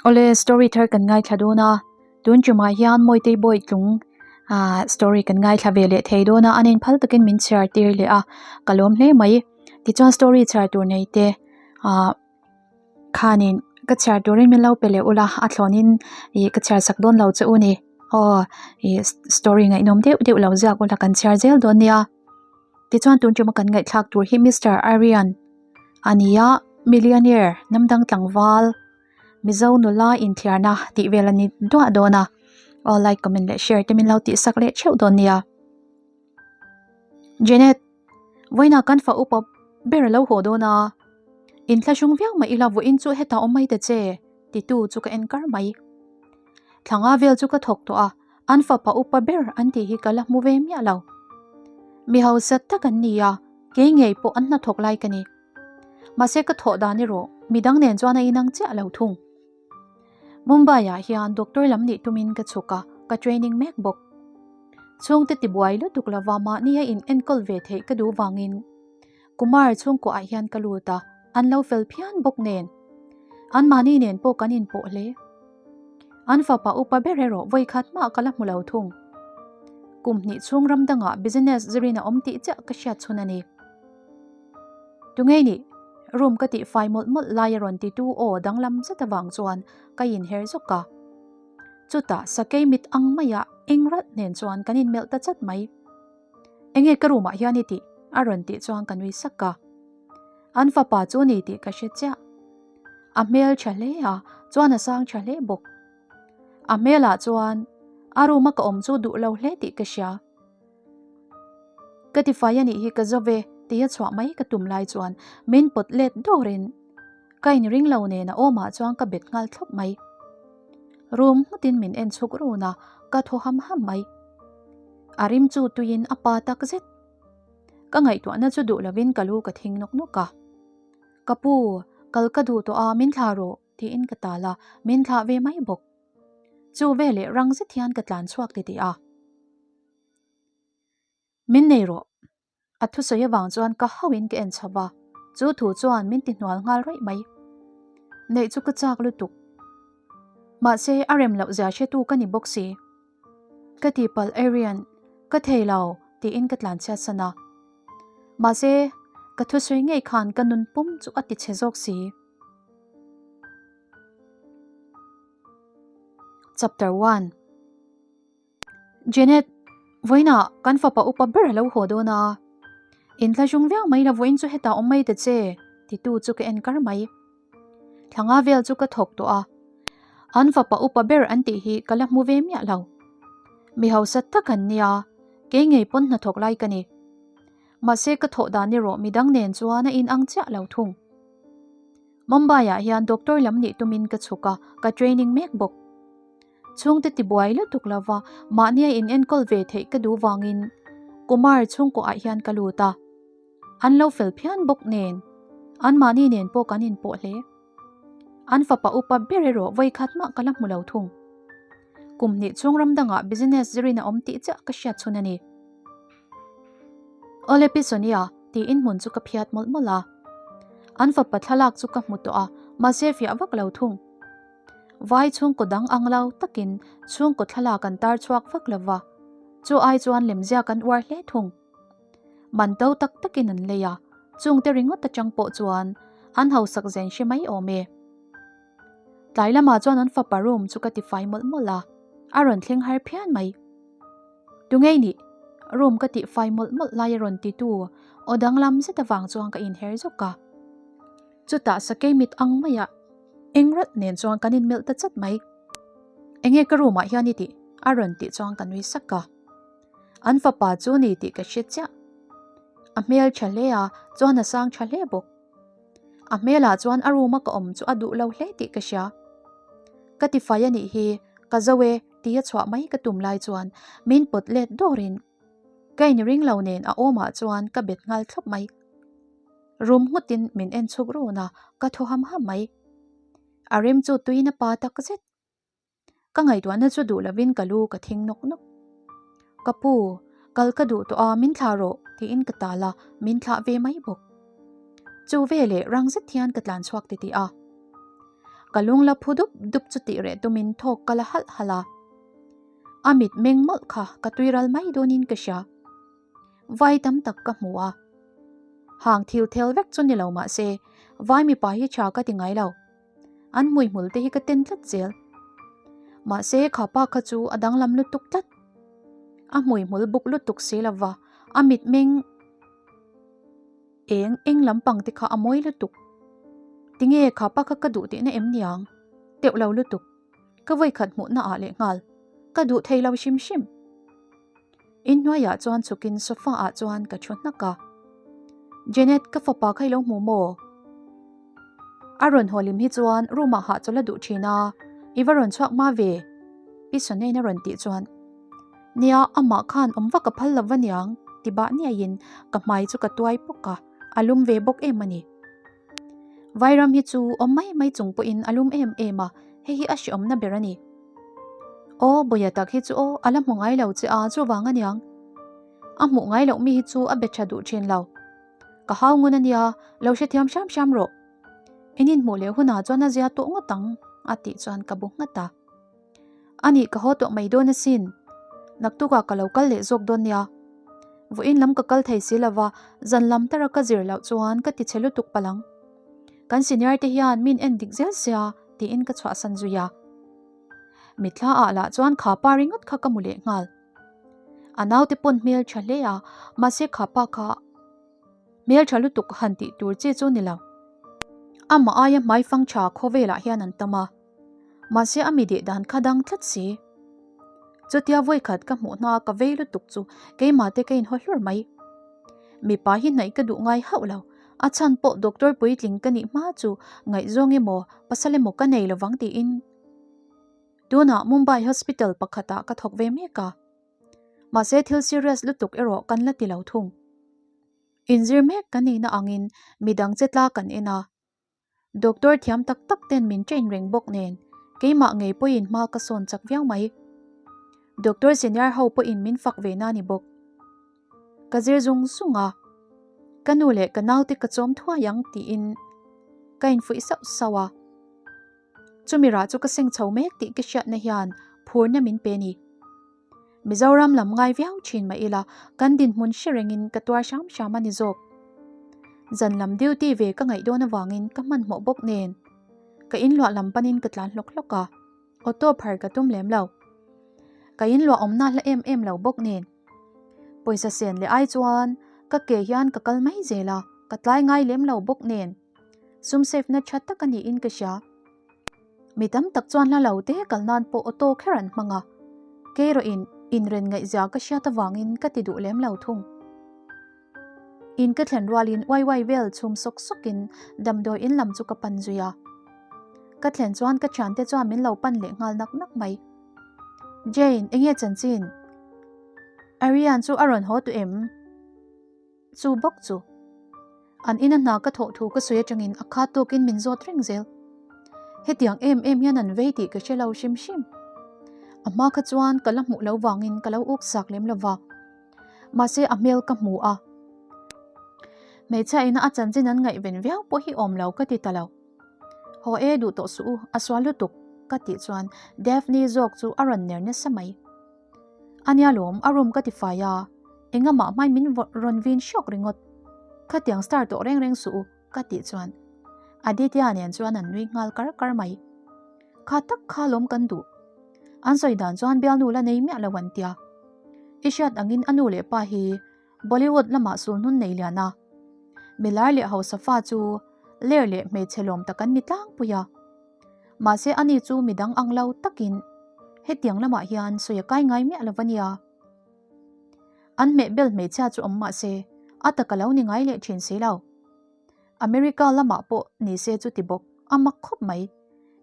Awle story thar kan ngaithla dawn a, tun tumah hian Mawitei Bawitlung ah story kan ngaithla ve leh thei dawn a, an inphal takin min chhiar tir leh a, ka lawm hle mai. Tichuan story chhiar tur nei te ah khanin ka chhiar turin min lo pe leh ula, a thlawnin ih ka chhiar sak dawn lo che u ni. Aw ih story ngaihnawm deuh deuh lo ziak ula kan chhiar zel dawn nia. Tichuan tun tuma kan ngaihthlak tur hi Mister Aryan a ni a, millionaire hnam dang tlangval Mizo nula inthiarna tih vel a ni duah dawn a, aw like comment leh share te min lo tih sak leh theuh dawn nia. Janet, vawiinah kan fa upa ber a lo haw dawn a, inthlahrung viau mai ila vawiin chu hetah awm mai ta che titu chu ka en kar mai. Thlanga vel chu ka thawk tawh a, An fapa upa ber an tih hi ka la hmu ve miah lo. Mi hausa tak an ni a, kei ngei pawh an hnathawk lai ka ni. Mahse ka thawh dan erawh midang nen chuan a inang chiah lo thung. Mumbai ah hian doctor lam nih tumin ka chhuk a, ka training mek bawk. Chhungte tibuai lutuk lova mahni a in enkawl ve theih ka duh vangin Kumar chhungkuah ah hian ka lut a, an lo fel phian bawk nen. An mahni nen pawh kan inpawh hle. An fapa upa ber erawh vawi khat mah ka la hmu lo thung. Kum hnih chhung ram dangah business zirin a awm tih chiah ka hriat chhun a ni. Tunge nih? Room ka tih fai mawlh mawlh lai a rawn titu aw danglam zet avang chuan ka inher zawk a. Chutah sakei mit ang maia eng ralh nen chuan kan inmelh ta chat mai. Enge ka room ah hian i tih? A rawn tih chuan ka nui sak a. An fapa chu ni tih ka hre chiah. A hmel tha hle a, chuan a sang tha hle bawk. A hmelah chuan a room a ka awm chu duh lo hle tih ka hria. Ka tifai a nih hi ka zo ve tia chhuah mai ka tum lai chuan min pawt let dawrin ka inring lo nen a awmah chuan ka bet nghal thlawp mai. Room nghutin min en chhuk run a, ka thaw ham ham mai. A rim chu tuiin a pa tak zet. Ka ngaihtuahna chu duh lovin ka lu ka thing nawk nawk a. Ka pu, kal ka duh tawh a, min thlah rawh, tiin ka tal a, min thlah ve mai bawk. Chu veleh rang zet hian ka tlan chhuak titih a. Min nei rawh. A thusawi avang chuan ka hauhin ka en chho va, chu thu chuan min ti hnual nghal raih mai. Neih chu ka chak lutuk. Mahse, a rem loh zia hretu ka ni bawk si. Ka tihpalh Aryan, ka thei lo, tiin ka tlanchhiat san a. Mahse, ka thusawi ngei khan ka nun pum chu a tichhe zawk si. Chapter 1. Janet, vawiinah kan fapa upa ber a lo haw dawn a, inthlahrung viau mai la vawiin chu hetah awm mai ta che, titu chu ka en kar mai. Thlanga vel chu ka thawk tawh a, an fapa upa ber an tih hi ka la hmu ve miah lo. Mi hausa tak an nia, kei ngei pawn hnathawk lai ka ni. Mahse ka thawh dan erawh midang nen chuan a inang chiah lo thung. Mumbai-ah hian doctor lam nih tumin ka chhuk a, ka training mek bawk. Chhungte tibuai lutuk lova mahnia in enkawl ve theih ka duh vangin Kumar chhungkuah hian ka lut a. An lo fel phian bawk nen an mahni nen pawh kan inpawh hle. An fapa upa ber erawh vawi khat mah ka la hmu lo thung. Kum hnih chhung ram dangah business zirin a awm tih chiah ka hriat chhun a ni. Awle Pi Sonia tiin hmun chu ka phiat mawlh mawlh a. An fapa thlalak chu ka hmu tawh a, mahse fiah vak lo thung. Vai chhungkaw dang ang lo takin chhungkaw thlalak an tar chhuak vak lo va, chu ai chuan lemzia kan uar hle thung. Man to tak takin an lei a, chungte ringawt atang pawh chuan an hausak zen hre mai awm e. Tlai lamah chuan an fapa room chu ka tifai mawlh mawlh a, a rawn thleng har phian mai. Tungei nih? Room ka tihfai mawlh mawlh lai a rawn titu aw danglam zet avang chuan ka inher zawk a. Chutah sakei mit ang maia eng rat nen chuan kan inmelh ta chat mai. Enge ka room ah hian i tih? A rawn tih chuan ka nui sak a. An fapa chu ni tih ka hre chiah. A hmel tha hle a, chuan a sang tha hle bawk. A hmelah chuan a room a ka awm chu a duh lo hle tih ka hria. Ka tifai a nih hi, ka zo e tia chhuah mai ka tum lai chuan min pawt let dawrin ka inring lo nen a awmah chuan ka bet nghal thlawp mai. Rum nghutin min en chhuk run a, ka thaw ham ham mai. A rim chu tuin a pa tak zet. Ka ngaihtuahna chu duh lovin ka lu ka thing nawk nawk. Ka pu, kal ka duh tawh a, min thlah rawh, tiin ka tal a, min thlah ve mai bawk. Chu veleh rang zet hian ka tlan chhuak titih a. Ka lung la phu dup dup chu tih reh tumin thawk ka la halh halh a. A mit meng mawlh kha ka tuiral mai dawnin ka hria. Vai tam tak ka hmu a. Hang thil thel vek chu ni lo mah se, vai mipa hi tha ka ti ngai lo. An hmuihmul te hi ka ten tlat zel. Mahse kha pa kha chu a danglam lutuk tlat. A hmuihmul buk lutuk si lova, a mit meng eng eng lampang te kha a mawi lutuk. Tinge kha pa kha ka duh tihna em niang? Teuh lo lutuk. Ka vawikhat hmuhna ah leh nghal. Ka duh thei lo hrim hrim. Inhnuaiah chuan chhukin sofa ah chuan ka thu hnak a. Janet, ka fapa kha i lo hmu maw? A rawn haw lim hi chuan room ah hahchawl a duh thin a, i va rawn chhuak hma ve? Pi Sonain a rawn tih chuan, Nia, amah khan awm vak a phal lo va niang, ti bah niaiin ka hmai chu ka tuai pawk a, a lum ve bawk em a ni. Vairam hi chu awm mai mai chung pawhin a lum em em a, hei hi a hreawmna ber a ni. Aw, Bawia tak hi chu aw, a la hmu ngai lo che a, chuvang a niang. A hmuh ngai loh mi hi chu a be tha duh thin lo. Ka hau ngun a nia, lo hrethiam hram hram rawh. In inhmuh leh hunah chuan a zia tawh ngawt ang, a tih chuan ka bu nghat a. A nih ka haw tawh mai dawn asin. Naktukah ka lo kal leh zawk dawn nia. Vawiin lam ka kal thei si lova, zan lam tara ka zir loh chuan ka ti chhe lutuk palh ang. Kan senior te hian min en dik zel sia tiin ka chhuahsan zui a. Mitthla ah lah chuan kha pa ringawt kha ka mu leh nghal. A naute pawn hmel tha hle a, mahse kha pa kha hmel tha lutuk han tih tur chi chu ni lo. Amah aia hmaifang tha khawvelah hian an tam a. Mahse a mi deh dan kha dang tlat si. Chutia vawikhat ka hmuh hna ka vei lutuk chu keimah te ka inhaw hlur mai. Mipa hi hnaih ka duh ngai hauh lo, a chhan pawh doctor puitling ka nih hma chu ngaihzawng emaw pasal emaw ka nei lovang tiin. Tunah Mumbai hospital pakhatah ka thawk ve mek a. Mahse thil serious lutuk erawh kan la ti lo thung. Inzir mek ka nihna angin midang che tla kan en a. Doctor thiam tak tak ten min train reng bawk nen keimah ngei pawhin hma ka sawn chak viau mai. Doctor senior ho pawhin min fak ve na ni bawk. Ka zir zung zung a, ka nu leh ka naute ka chawm thuai ang tiin ka infuih sauh sauh a. Chumi rah chu ka seng chho mek tih ka hriatna hian phurna min pe ni. Mizoram lam ngai viau thin mah ila kan dinhmun hre rengin ka tuar hram hram a ni zawk. Zan lam duty ve ka ngaih dawn avangin ka hmanhmawh bawk nen ka inluah lam panin ka tlan hlawk hlawk a, auto phar ka tum lem lo. Ka inluah awmna hla em em lo bawk nen pawisa sen leh ai chuan ka ke hian ka kal mai zel a, ka tlai ngai lem lo bawk nen sum save na tha tak a niin ka hria. Mi tam tak chuan hla lo te kal nan pawh auto kher an hmang a, kei erawhin inren ngaihzia ka hriat avangin ka ti duh lem lo thung. In ka thlen rualin uai uai vel chhum sawk sawkin damdawi in lam chu ka pan zui a. Ka thlen chuan ka thiante chuan min lo pan leh nghal nak nak mai. Jane, enge chanchin? Aryan chu a rawn haw tu em? Chu bawk chu. An ina hna ka thawh thu ka sawi atangin a khat tawkin min zawt reng zel. Hetiang em em hian an vei tih ka hre lo hrim hrim. A hma kha chuan ka la hmuh lo vangin ka lo uk sak lem lova. Mahse a hmel ka hmu a. Hmeichhia ina a chanchin an ngaihven viau pawh hi awm lo ka ti ta lo. Haw e duh tawh suh u, a sual lutuk ka tih chuan Daphne zawk chu a rawn ner nasa mai. A nia lawm, a room ka ti fai a, engamah hmai min rawn vin hrawk ringawt. Khatiang star tawh reng reng suh u, ka tih chuan Aditya nen chuan an nui nghal kar kar mai. Kha tak kha lawm kan duh. An sawi dan chuan bialnu la nei miah lo an tia. I hriat angin a nu leh pa hi Bollywood lamah sulhnun nei lian a. Milar leh hausa fa chu ler leh hmeichhe lawm tak an ni tlangpui a. Mahse ani chu midang ang lo takin hetiang lamah hian sawi a kai ngai miah lo a nia. An hmehbel hmeichhia chu awm mahse a taka lo ni ngai leh thin si lo. America lamah pawh ni se chu ti bawk a mak khawp mai.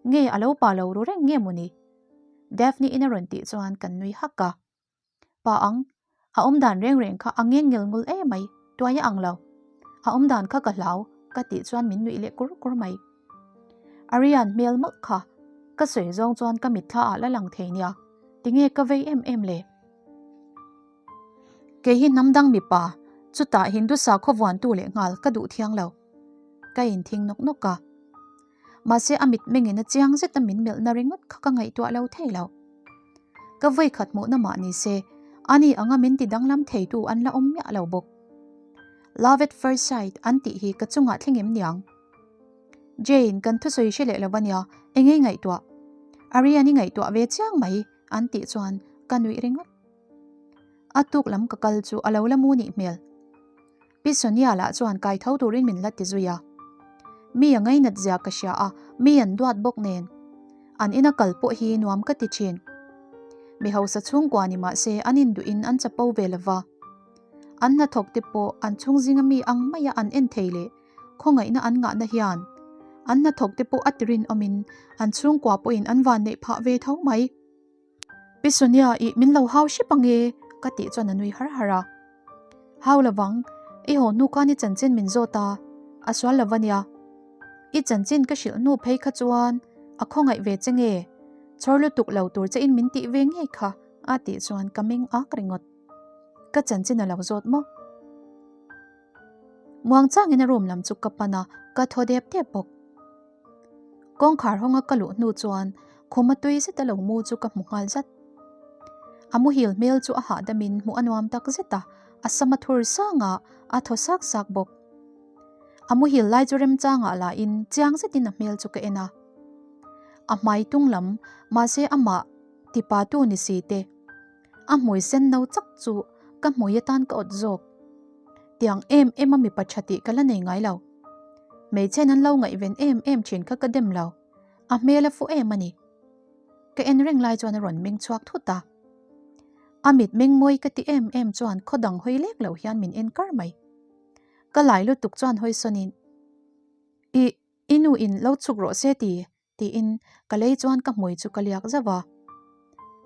Nge a lo pa lo ru reng nge mawni? Daphne in a rawn tih chuan kan nui hak a. Pa ang, a awm dan reng reng kha a ngeng ngel ngul em mai, tuai a ang lo. A awm dan kha ka hlau, ka tih chuan min nuih leh kur kur mai. Arian hmel mawlh kha, ka sawi zawng chuan ka mitthla ah la lang thei nia, tinge ka vei em em le? Kei hi hnam dang mipa, chutah Hindu sakhaw vuantu leh nghal ka duh thiang lo. Ka inthing nawk nawk a. Mahse a mitmengin a chiang zeta min melhna ringawt kha ka ngaihtuah lo thei lo. Ka vawikhat hmuhna mah ni se, ani anga min ti danglam theitu an la awm miah lo bawk. Love at first sight an tih hi ka chungah thleng em niang? Jane, kan thusawi hre leh lo a nia, eng nge ngaihtuah? Arian i ngaihtuah ve chiang mai an tih chuan ka nuih ringawt. A tuk lam ka kal chu a lo la mu nih hmel. Pi Sonia lah chuan kai tho turin min la ti zui a. Mi a ngainat zia ka hria a, mi an duat bawk nen. An ina kal pawh hi nuam ka ti thin. Mi hausa chhungkua ni mah se an induhin an chapo ve lo va. An hnathawk te pawh an chhung zinga mi ang maia an en thei leh khawngaihna an ngahna hian an hnathawk te pawh a ti rinawmin an chhungkua pawhin an vanneih phah ve tho mai. Pi Sonia ih min lo hau hrep ange ka tih chuan a nui har har a. Hau lovang, i haw hnu khan i chanchin min zawt a, a sual lo va nia. I chanchin ka hrilh hnu phei kha chuan a khawngaih ve che nge, chhawr lutuk lo tur che in min tih ve ngei kha a tih chuan ka meng ak ringawt. Ka chanchin a lo zawt maw? Muangchangin a room lam chu ka pan a, ka thaw dep dep bawk. Kawngkhar hawnga ka luh hnu chuan khuma tui zeta lo mu chu ka hmu nghal zat. A muhil hmel chu a hahdamin hmuh a nuam tak zet a, a sam a thur sang a, a thaw sak sak bawk. A muhil lai chu remchangah lahin chiang zetin a hmel chu ka en a. A hmai tung lam, mahse amah tipatu ni si te. A hmui sen no chak chu ka hmui atan ka awt zawk. Tiang em em a mipa tha tih ka la nei ngai lo. Hmeichhen an lo ngaihven em em thin kha ka dem lo. A hmel a fu em a ni. Ka en reng lai chuan a rawn meng chhuak thut a. A mit meng mawi ka ti em em chuan khaw dang hawi lek lo hian min en kar mai. Ka lai lutuk chuan hawi sawnin, I, i nu in lo chhuk rawh se ti Tiin ka lei chuan ka hmui chu ka liak zauh a.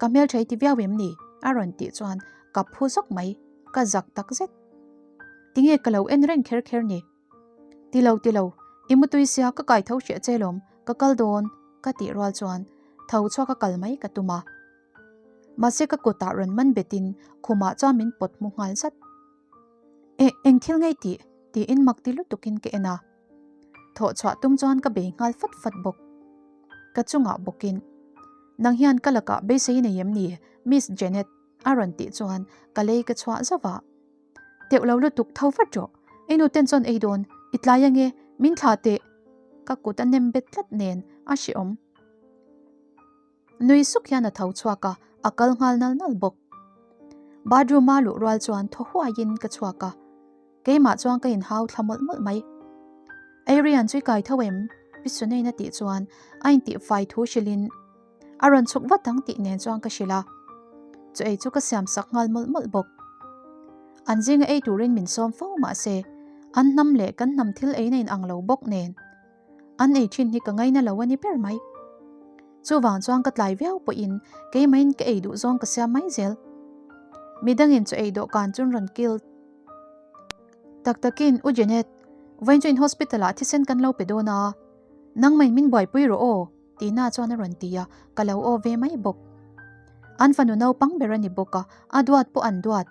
Ka hmelṭha i ti viau em ni? a rawn tih chuan ka phu zawk mai, ka zak tak zet. Tinge ka lo en reng kher kher ni? Ti lo ti lo, i mutui sia ka kai tho hriah che lawm, ka kal dawn ka tih rual chuan tho chhuak a kal mai ka tum a. Mahse ka kutah rawn man betin khumah chuan min pawt hmu nghal zat. E, eng thil ngei tih? tiin mak ti lutukin ka en a. Thawh chhuah tum chuan ka bei nghal fat fat bawk. Ka chungah bawkin, Nang hian ka lakah beisei nei em ni, Miss Janet? a rawn tih chuan ka lei ka chhuah zauh a. Teuh lo lutuk tho vat rawh, i nu ten chuan ei dawn, i tlai ange, min thlah teh. Ka kut a nem bet tlat nen a hrehawm. Nui suk hian a tho chhuak a, a kal nghal nal nal bawk. Bathroom a luh rual chuan thaw huaiin ka chhuak a, keimah chuan ka inhau thla mawlh mawlh mai. Adrian chu i kai tho em? Pi Sunein a tih chuan a intihfai thu hrilhin a rawn chhuk vat ang tih nen chuan ka hrilh a, chu ei chu ka siam sak nghal mawlh mawlh bawk. An zinga ei turin min sawm fo mahse an hnam leh kan hnam thil eina inang lo bawk nen. An ei thin hi ka ngaina lo a ni ber mai. Chuvang chuan ka tlai viau pawhin keimahin ka ei duh zawng ka siam mai zel. Midangin chaw ei dawhkan chuan rawn kil tak takin, U Janet, vawiin chu in hospital ah thisen kan lo pe dawn a, nangmahin min buaipui rawh aw, Tina chuan a rawn ti a, ka lo aw ve mai bawk. An fanu naupang ber a ni bawk a, a duat pawh an duat.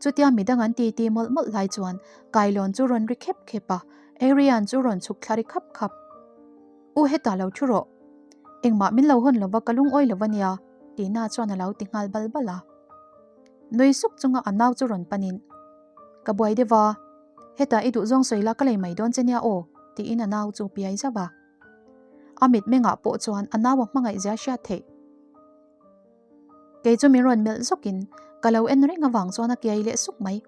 Chutia midang an titi mawlh mawlh lai chuan kailawn chu rawn ri khep khep a, Arian chu rawn chhuk thla ri khap khap. U hetah lo thu rawh. Engmah min lo hawn lova ka lungawi lo ania, Tina chuan a lo ti nghal bal bal a. Nui suk chunga a nau chu rawn panin, Ka buai deuh a, hetah i duhzawng sawi la ka lei mai dawn che nia aw, tiin a nau chu piai zauh a. A mitmengah pawh chuan a nau a hmangaih zia hriat theih. Kei chu min rawn melh zawkin ka lo en reng avang chuan a kiai leh suk mai.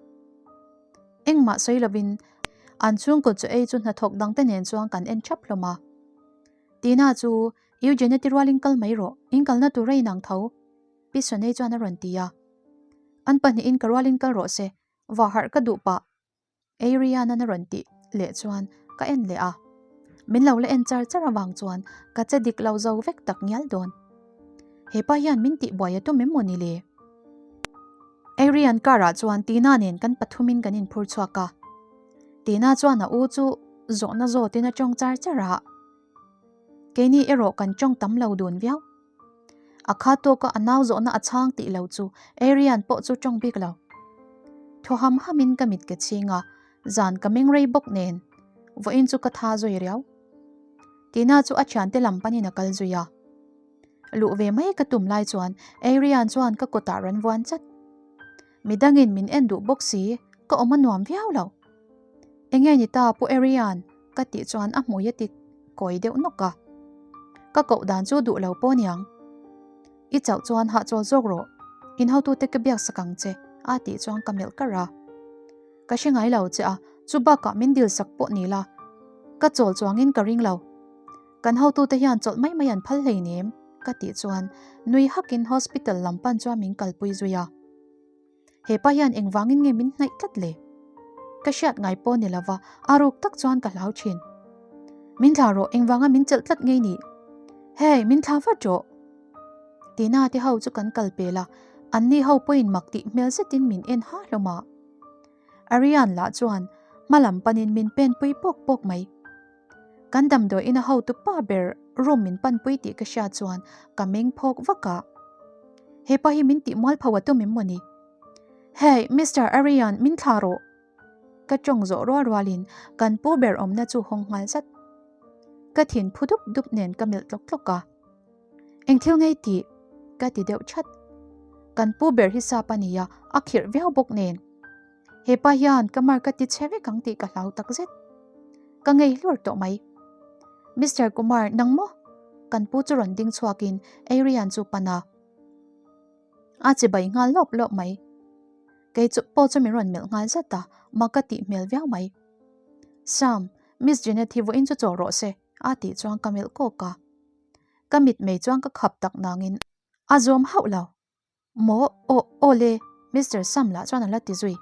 Engmah sawi lovin an chhungkaw chaw ei chu hnathawk dangte nen chuan kan en thap hlawm a. Tina chu Eugene-a ti rualin kal mai rawh, in kalna tur a inang tho, Pi Sonei chuan a rawn ti a. An pahnihin ka rualin kal rawh se, va harh ka duh pah. Ariana a rawn tih leh chuan ka en leh a, min lo la en char char avang chuan ka che dik lo zo vek tak ngial dawn. Hepa hian min tih buai a tum em maw ni le? Arian car ah chuan Tina nen kan pathumin kan inphur chhuak a, Tina chuan a u chu zawhna zawtin a tawng char char a, keini erawh kan tawng tam lo dun viau. A kha tawka a nau zawhna a chhang tih lo chu Arian pawh chu tawng bik lo. Thaw ham hamin ka mit ka chhing a, zan ka meng rei bawk nen vawiin chu ka tha zui riau. Tina chu a thiante lam panin a kal zui a. Luh ve mai ka tum lai chuan Adrian chuan ka kawtah rawn vuan chat. Midangin min en duh bawk si, ka awm a nuam viau lo. Enge ni ta Pu Adrian? ka tih chuan a hmui a ti kawi deuh nawk a. Ka koh dan chu duh lo pawh niang. I chauh chuan hahchawl zawk rawh, in hotute ka biak sak ang che a tih chuan ka melh kar a. Ka hre ngai lo che a, chu bakah min dil sak pawh ni la, ka chawl chuangin ka ring lo. Kan hotute hian chawlh mai mai an phal hleinem ka tih chuan nui hakin hospital lam pan chuan min kalpui zui a. Hepa hian engvangin nge min hnaih tlat le? Ka hriat ngai pawh ni lova, a ruk tak chuan ka hlau thin. Min thla rawh, engvanga min chelh tlat ngei ni? Hey, min thla vat rawh! Tina te ho chu kan kal pel a, anni ho pawhin mak tih hmel zetin min en ha hlawm a. Arian lah chuan hma lam panin min pen pui pawk pawk mai. Kan damdawi ina hotu pa ber room min panpui tih ka hriat chuan ka meng phawk vak a. Hepa hi min tih mual pho a tum em mawni? Hey, Mister Arian, min thla rawh! Ka tawng zawh rual rualin kan pu ber awmna chu hawng nghal zat. Ka thin phu dup dup nen ka melh tlawk tlawk a. Eng thil ngei tih? Ka ti deuh that. Kan pu ber hi sap a nia, a khirh viau bawk nen. Hepa hian ka mark a ti chhe vek ang tih ka hlau tak zet. Ka ngei hlur tawh mai. Mister Kumar, nang maw? Kan pu chu rawn ding chhuakin Adrian chu pan a. A chi bai nghal lawp lawp mai. Kei chu pawh chu min rawn melh nghal zat a, mak ka tih hmel viau mai. Sam, Miss Jeanette hi vawiin chu chaw rawh se, a tih chuan ka melh kawk a. Ka mitmei chuan ka khap tak nangin a zawm hauh lo. Maw? Aw, aw le, Mister Sam lah chuan a la ti zui.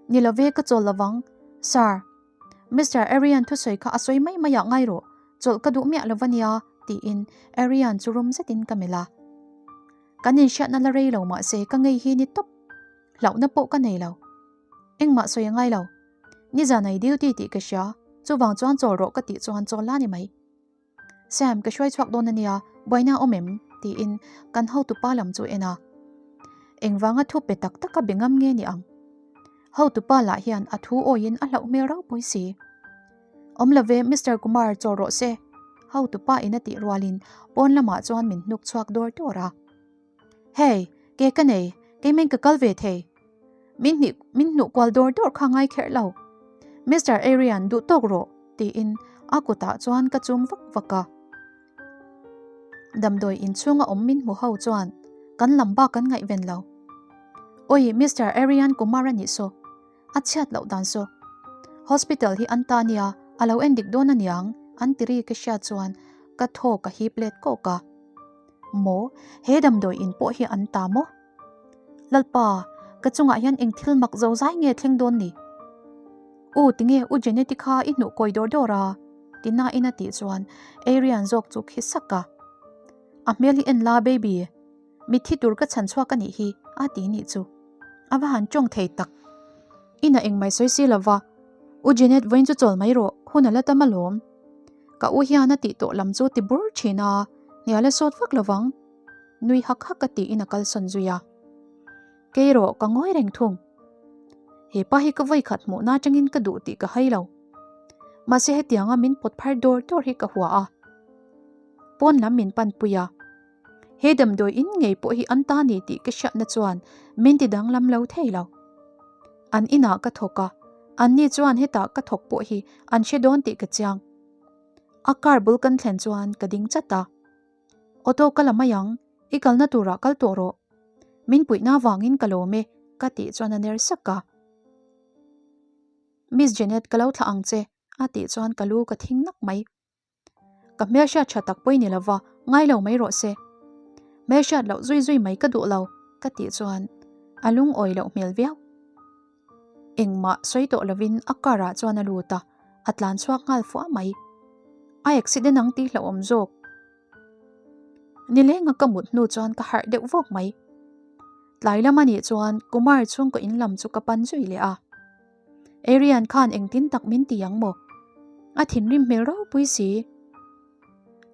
Ni love ka chawl lovang, Sir. Mister Aryan thusawi kha a sawi mai mai ah ngai rawh, chawlh ka duh miah lo va nia, tiin Aryan chu rum zetin ka melh a. Kan inhriatna la rei lo mahse ka ngei hi ni tawp. Hlauhna pawh ka nei lo. Engmah sawi a ngai lo. Nizan ai duty tih ka hria, chuvang chuan chawl rawh ka tih chuan chawl la ni mai. Sam, ka hruai chhuak dawn a nia, buaina a awm em? tiin kan hotupa lam chu en a. Engvanga thu pe tak taka be ngam nge ni ang? Hotupa lah hian a thu awiin a hlauh hmel ropui si. Awm love, Mister Kumar, chawl rawh se, hotupa in a tih rualin pawn lamah chuan min hnuk chhuak dawr dawr a. Hey, ke ka nei, keimain ka kal ve thei. Min hnih min hnuh kual dawr dawr kha ngai kherh lo. Mister Arian duh tawk rawh, tiin a kutah chuan ka chum vak vak a. Damdawi inchhunga awm min hmu ho chuan kan lam bak kan ngaihven lo. Oi, Mister Arian Kumar a nih saw. A chhiat loh dan saw. Hospital hi an ta nia, a lo en dik dawn aniang, an ti ri ka hriat chuan ka thaw ka hip let kawk a. Maw, he damdawi in pawh hi an ta maw? Lalpa, ka chungah hian eng thil mak zo zai nge thleng dawn ni? U, tinge U Jeneti kha i hnuh kawi dawr dawr a? ti nain a tih chuan Arian zawk chu khi sak a. A hmel hi en la baby, mitthi tur ka chhan chhuak a nih hi a ti nih chu. A va han tawng thei tak. Inah engmai sawi si lova, U Jenet vawiin chu chawl mai rawh, hun a la tam alawm. Ka u hian a tih tawh lam chu ti bur thin a, hnial a sawt vak lovang. Nui hak hak a tiin a kalsawn zui a. Kei erawh ka ngawi reng thung. He pa hi ka vawi khat hmuhna atangin ka duh tih ka hai lo. Mahse hetianga min pawt phar dawr dawr hi ka hua a. Pawn lam min panpui a. He damdawi in ngei pawh hi an ta ni tih ka hriatna chuan min ti danglam lo thei lo. An inah ka thawk a, anni chuan hetah ka thawk pawh hi an hre dawn tih ka chiang. A car bul kan thlen chuan ka ding chat a. Auto ka la mai ang, i kalna turah kal tawh rawh. Min puihna avangin ka lawm e, ka tih chuan a ner sak a. Miss Janet ka lo thlah ang che, a tih chuan ka lu ka thing nak mai. Ka hmelhriat tha tak pawh i ni lova, ngai lo mai rawh se. Hmelhriat loh zui zui mai ka duh lo, ka tih chuan a lungawi loh hmel viau. Engmah sawi tawh lovin a car ah chuan a lut a, a tlan chhuak nghal fuah mai. A accident ang tih hlauhawm zawk. Nilenga ka mut hnu chuan ka harh deuh vawk mai. Tlai lam a nih chuan Kumar chhungkaw in lam chu ka pan zui leh a. Arian khan engtin tak min ti ang maw? A thinrim hmel ropui si.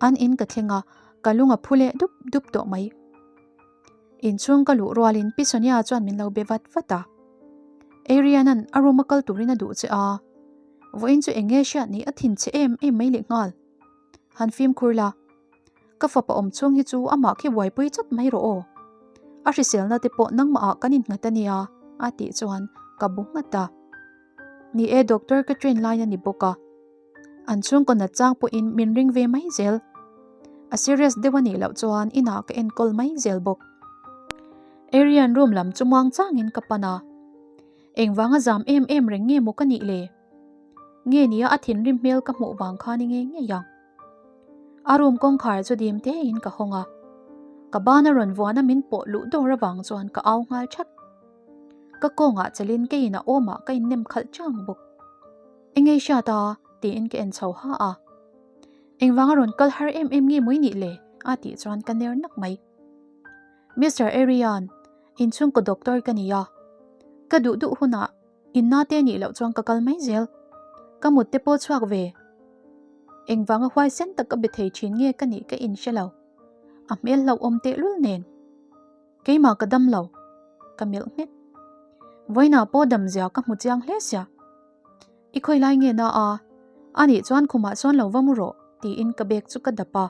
An in ka thleng a, ka lung a phu leh dup dup tawh mai. Inchhung ka luh rualin Pi Sonia chuan min lo be vat vat a. Arian-a'n a room a kal turin a duh che a. Vawiin chu eng nge hriat ni a thin che em em mai leh nghal. Han fimkhur la. Ka fapa awm chhung hi chu amah khi buaipui chawt mai rawh aw. A hriselna te pawh nangmah ah kan innghat a nia a tih chuan ka bu nghat a. Ni e doctor ka train lai a ni bawk a. An chhungkaw nat chang pawhin min ring ve mai zel. A serious deuh a nih loh chuan inah ka enkawl mai zel bawk. Aryan room lam chu muang changin ka pan a. Engvanga zam em em reng nge maw ka nih le? Nge nia a thinrim hmel ka hmuh vang khan i ngei ngei ang. A room kawngkhar chu dim tein ka hawng a. Ka ban a rawn vuan a min pawh luh dawr avang chuan ka au nghal that. Ka kawngah chelin keiin a awmah ka innem khalh chang bawk. Engei hriat a? tiin ka en chho ha a. Engvanga rawn kal har em em nge mawi nih le? a tih chuan ka ner nak mai. Mister Aryan, inchhungkaw doctor ka ni a. Ka duh duh hunah inna te nih loh chuan ka kal mai zel. Ka mut te pawh chhuak ve. Engvanga huaisen tak ka be thei thin nge ka nih ka inhre lo. A hmel hlauhawm tehlul nen. Keimah ka dam lo. Ka melh nghet. Vawiinah pawh damzia ka hmu chiang hle sia. I khawi lai nge na a? A nih chuan khumah sawn lo va mu rawh tiin ka bag chu ka dap a.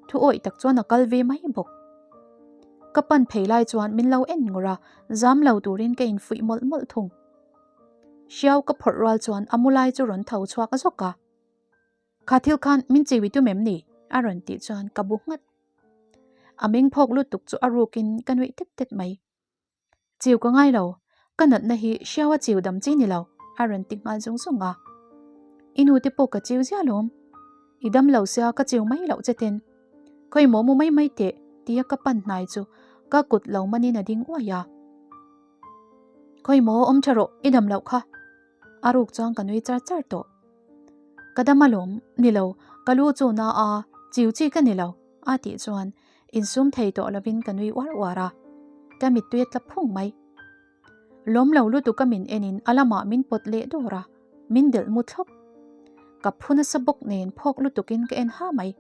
Thu awih tak chuan a kal ve mai bawk. Ka pan phei lai chuan min lo en ngawrh a, zam lo turin ka infuih mawlh mawlh thung. Hriau ka phawrh rual chuan a mu lai chu rawn tho chhuak zawk a. Kha thil khan min chiwi tum em ni? a rawn tih chuan ka bu nghat. A meng phawk lutuk chu a rukin ka nuih tet tet mai. Chiu ka ngai lo, ka natna hi hriau a chiu dam chi ni lo, a rawn ti nghal zung zung a. I nu te pawh ka chiu zia lawm. I dam lo sia ka chiu mai loh che ten. Khawi maw mu mai mai teh tia ka pan hnai chu ka kut lo manin a ding uai a. Khawi maw awm tha rawh, i dam loh kha. A ruk chuan ka nui char char tawh. Ka dam alawm, ni lo, ka lu chu na a, chiu chi ka ni lo, a tih chuan insum thei tawh lovin ka nui uar uar a, ka mittui a tla phung mai. Lawm lo lutuk a min enin a lamah min pawt leh dawr a, min delh mu thlawp. Ka phu nasa bawk nen phawk lutukin ka en ha mai.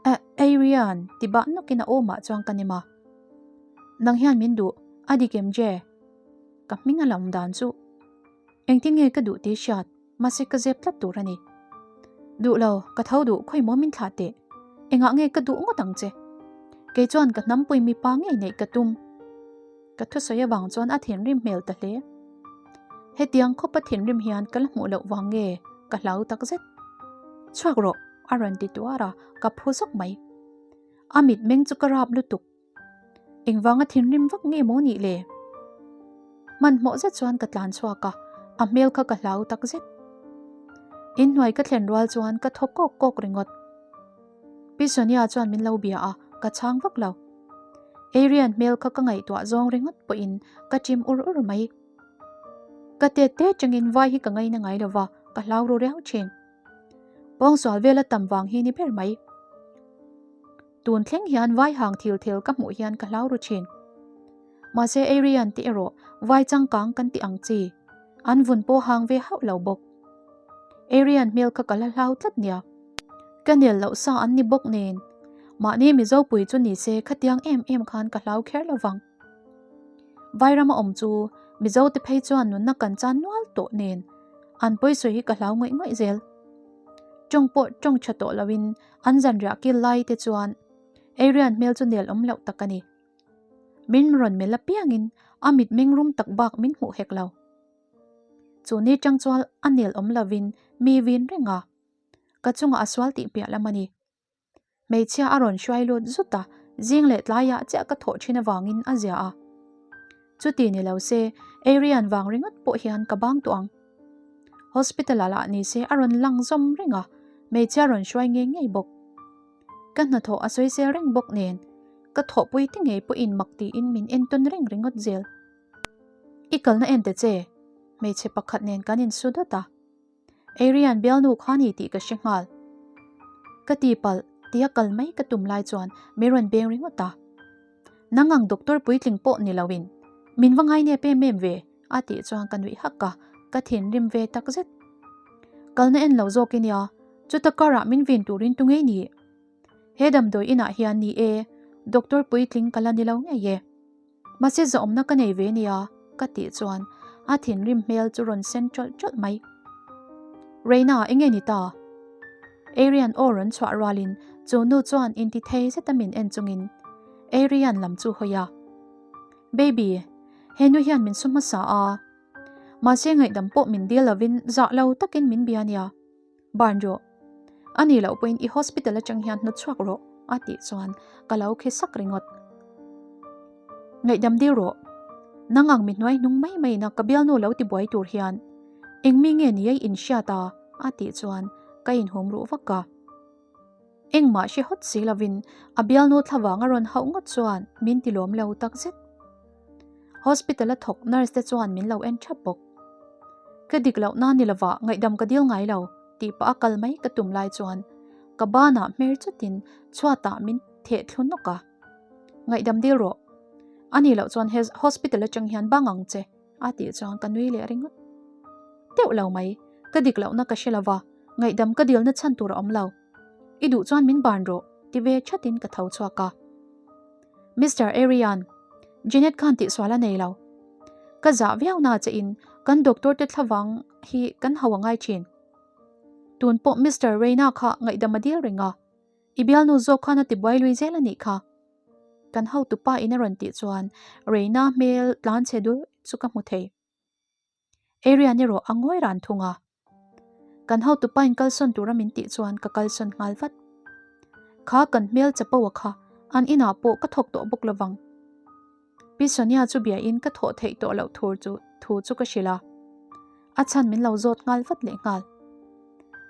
A, Arian, ti bah nawkin a awmah chuan ka nem a. Nang hian min duh, a dik em Je? Ka hming a lam dan chu engtin nge ka duh tih hriat mahse ka zep tlat tur a ni. Duh lo, ka tho duh khawi maw min thlah teh. Engah nge ka duh ngawt ang che? Kei chuan ka hnampui mipa ngei neih ka tum. Ka thusawi avang chuan a thinrim hmel ta hle. Hetiang khawpa thinrim hian ka la hmuh loh vang nge ka hlau tak zet. Chhuak rawh, a rawn ti tuar a, ka phu zawk mai. A mitmeng chu ka rap lutuk. Engvanga thinrim vak nge maw nih le? Hmanhmawh zet chuan ka tlan chhuak a, a hmel kha ka hlau tak zet. Inhnuai ka thlen rual chuan ka thaw kawk kawk ringawt. Pi Sonia chuan min lo bia a, ka chhang vak lo. Arian hmel kha ka ngaihtuah zawng ringawt pawhin ka chim ur ur mai. Ka tet te changin vai hi ka ngaina ngai lova, ka hlau ru riau thin. Pawngsual vel a tam vang hi ni ber mai. Tun thleng hian vai hang thil thel ka hmuh hian ka hlau ru thin. Mahse Arian tih erawh vai changkang kan tih ang chi. An vun pawh hang ve hauh lo bawk. Arian hmel kha ka la hlau tlat nia. Ka nel loh sa an ni bawk nen. Mahni Mizopui chu ni se khatiang em em khan ka hlau kher lo vang. Vairama awm chu Mizo te phei chuan nunna kan chan nual tawh nen an pawisawi hi ka hlau ngawih ngawih zel. Tawng pawh tawng tha tawh loin An zanriah kil lai te chuan Arian hmel chu nel awm loh tak a ni. Min rawn melh apiangin a mitmeng rum tak bak min hmuh hek lo. Chu ni tang chuan a nel awm lovin mi vin reng a, ka chungah a sual tih piah lam a ni. Hmeichhia a rawn hruai lut zut a, zing leh tlaiah chiah ka thawh thin avangin a zia a. Chuti ni lo se, Arian vang ringawt pawh hian ka bang tawh ang. Hospital ah lah ni se a rawn lang zawm reng a, hmeichhia rawn hruai ngei ngei bawk. Ka hnathawh a sawi sel reng bawk nen, ka thawhpui te ngei pawhin mak tiin min entawn reng ringawt zel. I kalna en ta che, hmeichhe pakhat nen kan insu dawt a. Arian bialnu kha ni tih ka hre nghal. Ka tipalh tia kal mai ka tum lai chuan min rawn beng ringawt a. Nang ang doctor puitling pawh ni loin min va ngai nep em em ve a tih chuan ka nuih hak a, ka thinrim ve tak zet. Kalna en lo zawk i nia, chuta karah min vin turin tu ngei ni? He damdawi inah hian ni e, doctor puitling ka la ni lo ngei e. Mahse zawhawmna ka nei ve nia ka tih chuan a thinrim hmel chu rawn sen ṭawlh ṭawlh mai. Reina, enge ni ta? Arian aw rawn chhuah rualin chu nu chuan intithei zeta min en chungin Arian lam chu hawi a. Baby, he nu hian min su hmasa a. Mahse ngaihdam pawh min dil lovin zah lo takin min bia nia. Ban rawh. A nih loh pawhin i hospital atang hian hnawt chhuak rawh a tih chuan ka lo khi sak ringawt. Ngaihdam dil rawh. Nang ang mi hnuai hnung mai mai ina ka bialnu lo ti buai tur hian eng mi nge ni ei in hriat a a tih chuan ka inhum ruh vak a. Engmah hre hawt si lovin a bialnu thlavang a rawn hauh ngawt chuan min ti lawm lo tak zet. Hospital a thawk nurse te chuan min lo en thap bawk. Ka dik loh na ni lova ngaihdam ka dil ngai lo tih pah a kal mai ka tum lai chuan ka banah hmer chutin chhuatah min theh thlu nawk a. Ngaihdam dil rawh. A nih loh chuan he hospital atang hian bang ang che a tih chuan ka nui leh ringawt. Teuh lo mai, ka dik lohna ka hre lova ngaihdam ka dilna chhan tur a awm lo. I duh chuan min ban rawh ti ve thatin ka tho chhuak a. Mister Arian, Jenet khan tihsual a nei lo. Ka zah viau na che in kan doctor te thlavang hi kan hau a ngai thin. Tun pawh Mister Reina kha ngaihdam a dil reng a, i bialnu zawk khan a tibuai lui zel a nih kha. Kan hotupa in a rawn tih chuan Reina hmel tlan chhe dul chu ka hmu thei. Arian erawh a ngawi ran thung a. Kan hotupa in kalsawn tura min tih chuan ka kalsawn nghal vat. Kha kan hmel chapo a kha an inah pawh ka thawk tawh bawk lovang. Pi Sonia chu bia in ka thawh theih tawh loh thur chu thu chu ka hrilh a. A chhan min lo zawt nghal vat leh nghal.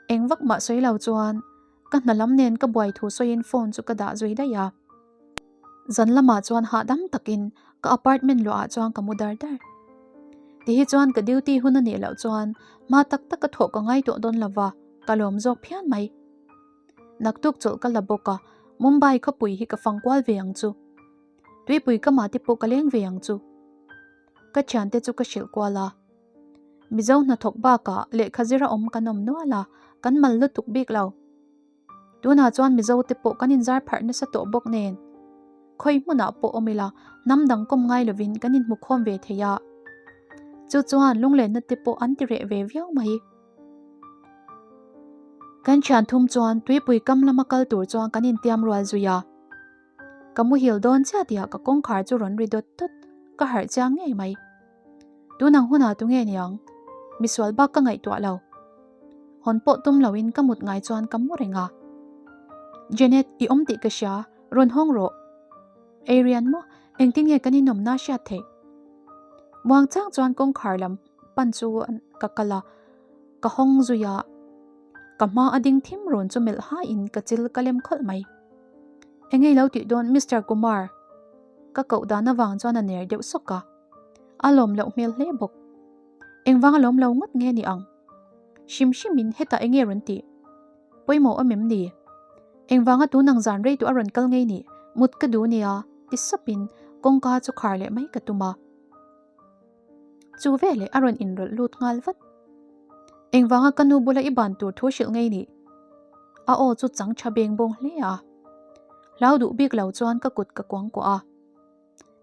Eng vak mah sawi lo chuan Ka hna lam nen ka buai thu sawiin phone chu ka dah zui daih a. Zan lamah chuan hahdam takin ka apartment luahah chuan ka mu dar dar. Tihi chuan ka duty hun a nih loh chuan hma tak tak ka thawh ka ngai tawh dawn lova, ka lawm zawk phian mai. Naktuk chawlh ka la bawk a, Mumbai khawpui hi ka fang kual ve ang chu. Tuipui ka mah te pawh ka leng ve ang chu. Ka thiante chu ka hrilh kual a. Mizo hnathawk bakah lehkha zira awm kan awm nual a, kan mal lutuk bik lo. Tunah chuan Mizo te pawh kan inzar pharh nasa tawh bawk nen. Khawi hmunah pawh awm ila hnam dang kawm ngai lovin kan inhmu khawm ve thei a. Chu chuan lunglenna te pawh an ti reh ve viau mai. Kan thian thum chuan tuipui kam lama kal tur chuan kan intiam rual zui a. Ka muhil dawn chiah tihah ka kawngkhar chu rawn ri dawt dawt, ka harh chiang ngei mai. Tunang hunah tu nge niang? Misual bak ka ngaihtuah lo. Hawn pawh tum loin ka mut ngai chuan ka mu reng a. Janet, i awm tih ka hria, rawn hawng rawh. Arian maw, engtin nge kan inawmna hriat theih? Muangchang chuan kawngkhar lam pan chu ka kal a, ka hawng zui a. Ka hma a ding thim rawn chu melh haiin ka chil ka lem khawlh mai. Engei lo tih dawn Mister Kumar? Ka koh dan avang chuan a ner deuh sawk a. A lawm loh hmel hle bawk. Engvang a lawm lo ngawt nge ni ang? Hrim hrimin hetah enge rawn tih? Pawimawh awm em ni? Engvanga tunang zan rei tu a rawn kal ngei nih? Mut ka duh nia ti sapin kawngka chu khar leh mai ka tum a. Chu veleh a rawn inrawlh lut nghal vat. Engvanga ka nu bula i ban tur thu hrilh ngei nih? A aw chu chang tha beng bawng hle a. Hlau duh bik lo chuan ka kut ka kuang kuah a.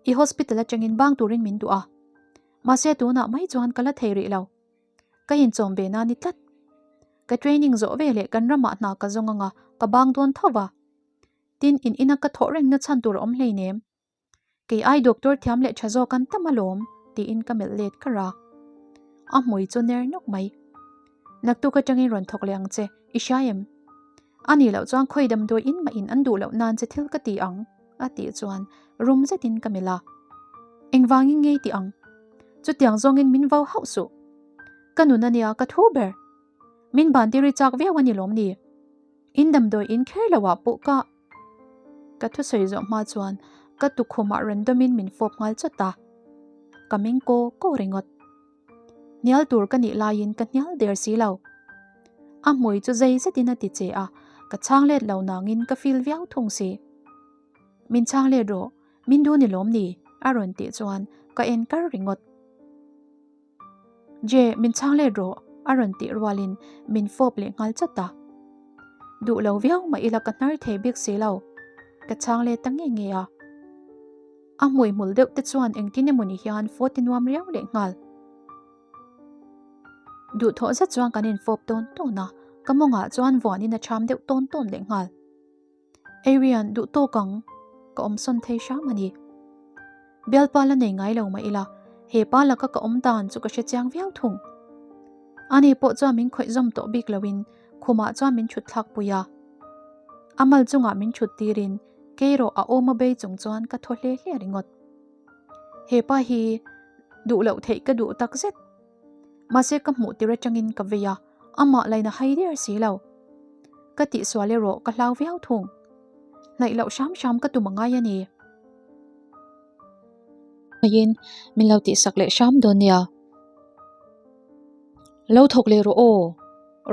I hospital atangin bang turin min duh a. Mahse tunah mai chuan ka la thei rih lo. Ka inchawm ve na ni tlat. Ka training zawh veleh kan ramah hna ka zawng anga ka bang dawn tho va. Tin in ina ka thawh rengna chhan tur a awm hleinem. Kei ai doctor thiam leh tha zawk an tam alawm tiin ka melh let kar a. A hmui chu ner nawk mai. Naktuk atangin rawn thawk leh ang che, i hria em? A nih loh chuan khawi damdawi in mah in an duh loh nan che thil ka ti ang a tih chuan rum zetin ka melh a. Engvangin ngei ti ang? Chutiang zawngin min vo hauh suh. Ka nun ania ka thu ber. Min ban tir i chak viau a ni lawm ni? In damdawi in kher lo ah pawh ka Ka thusawi zawh hma chuan ka tukhumah rawn dawmin min fawp nghal chawt a, ka meng kaw kaw ringawt. Hnial tur ka nih laiin ka hnial der si lo. A hmui chu zei zetin a ti che a, ka chhang let lo nangin ka feel viau thung si. Min chhang let rawh, min duh ni lawm ni? a rawn tih chuan ka en kar ringawt. Je, min chhang let rawh, a rawn tih rualin min fawp leh nghal chat a. Duh lo viau mah ila ka hnar thei bik si lo, ka chhang let ta nge nge a. A hmui hmul deuh te chuan engtin emaw ni hian fawt i nuam riau leh nghal. Duhthawh zet chuan kan infawp tawn tawn a, Ka mawngah chuan vuanin a ṭham deuh tawn tawn leh nghal. Arian, duh tawk ang, ka awm sawn thei hram a ni. Bialpa la nei ngai lo mah ila, he pa laka ka awm dan chu ka hre chiang viau thung. Ani pawh chuan min khawih zawm tawh bik loin khumah chuan min ṭhut thlak pui a. A mal chungah min ṭhut tirin kei erawh a awm a bei chung chuan ka thaw hle hle ringawt. He pa hi duh loh theih ka duh tak zet. Mahse ka hmuh tir atangin ka vei a, amah laina hai der si lo. Ka tihsual erawh ka hlau viau thung. Hnaih loh hram hram ka tum angai a ni. Aiin min lo tihsak leh hram dawn nia. Lo thawk leh rawh aw.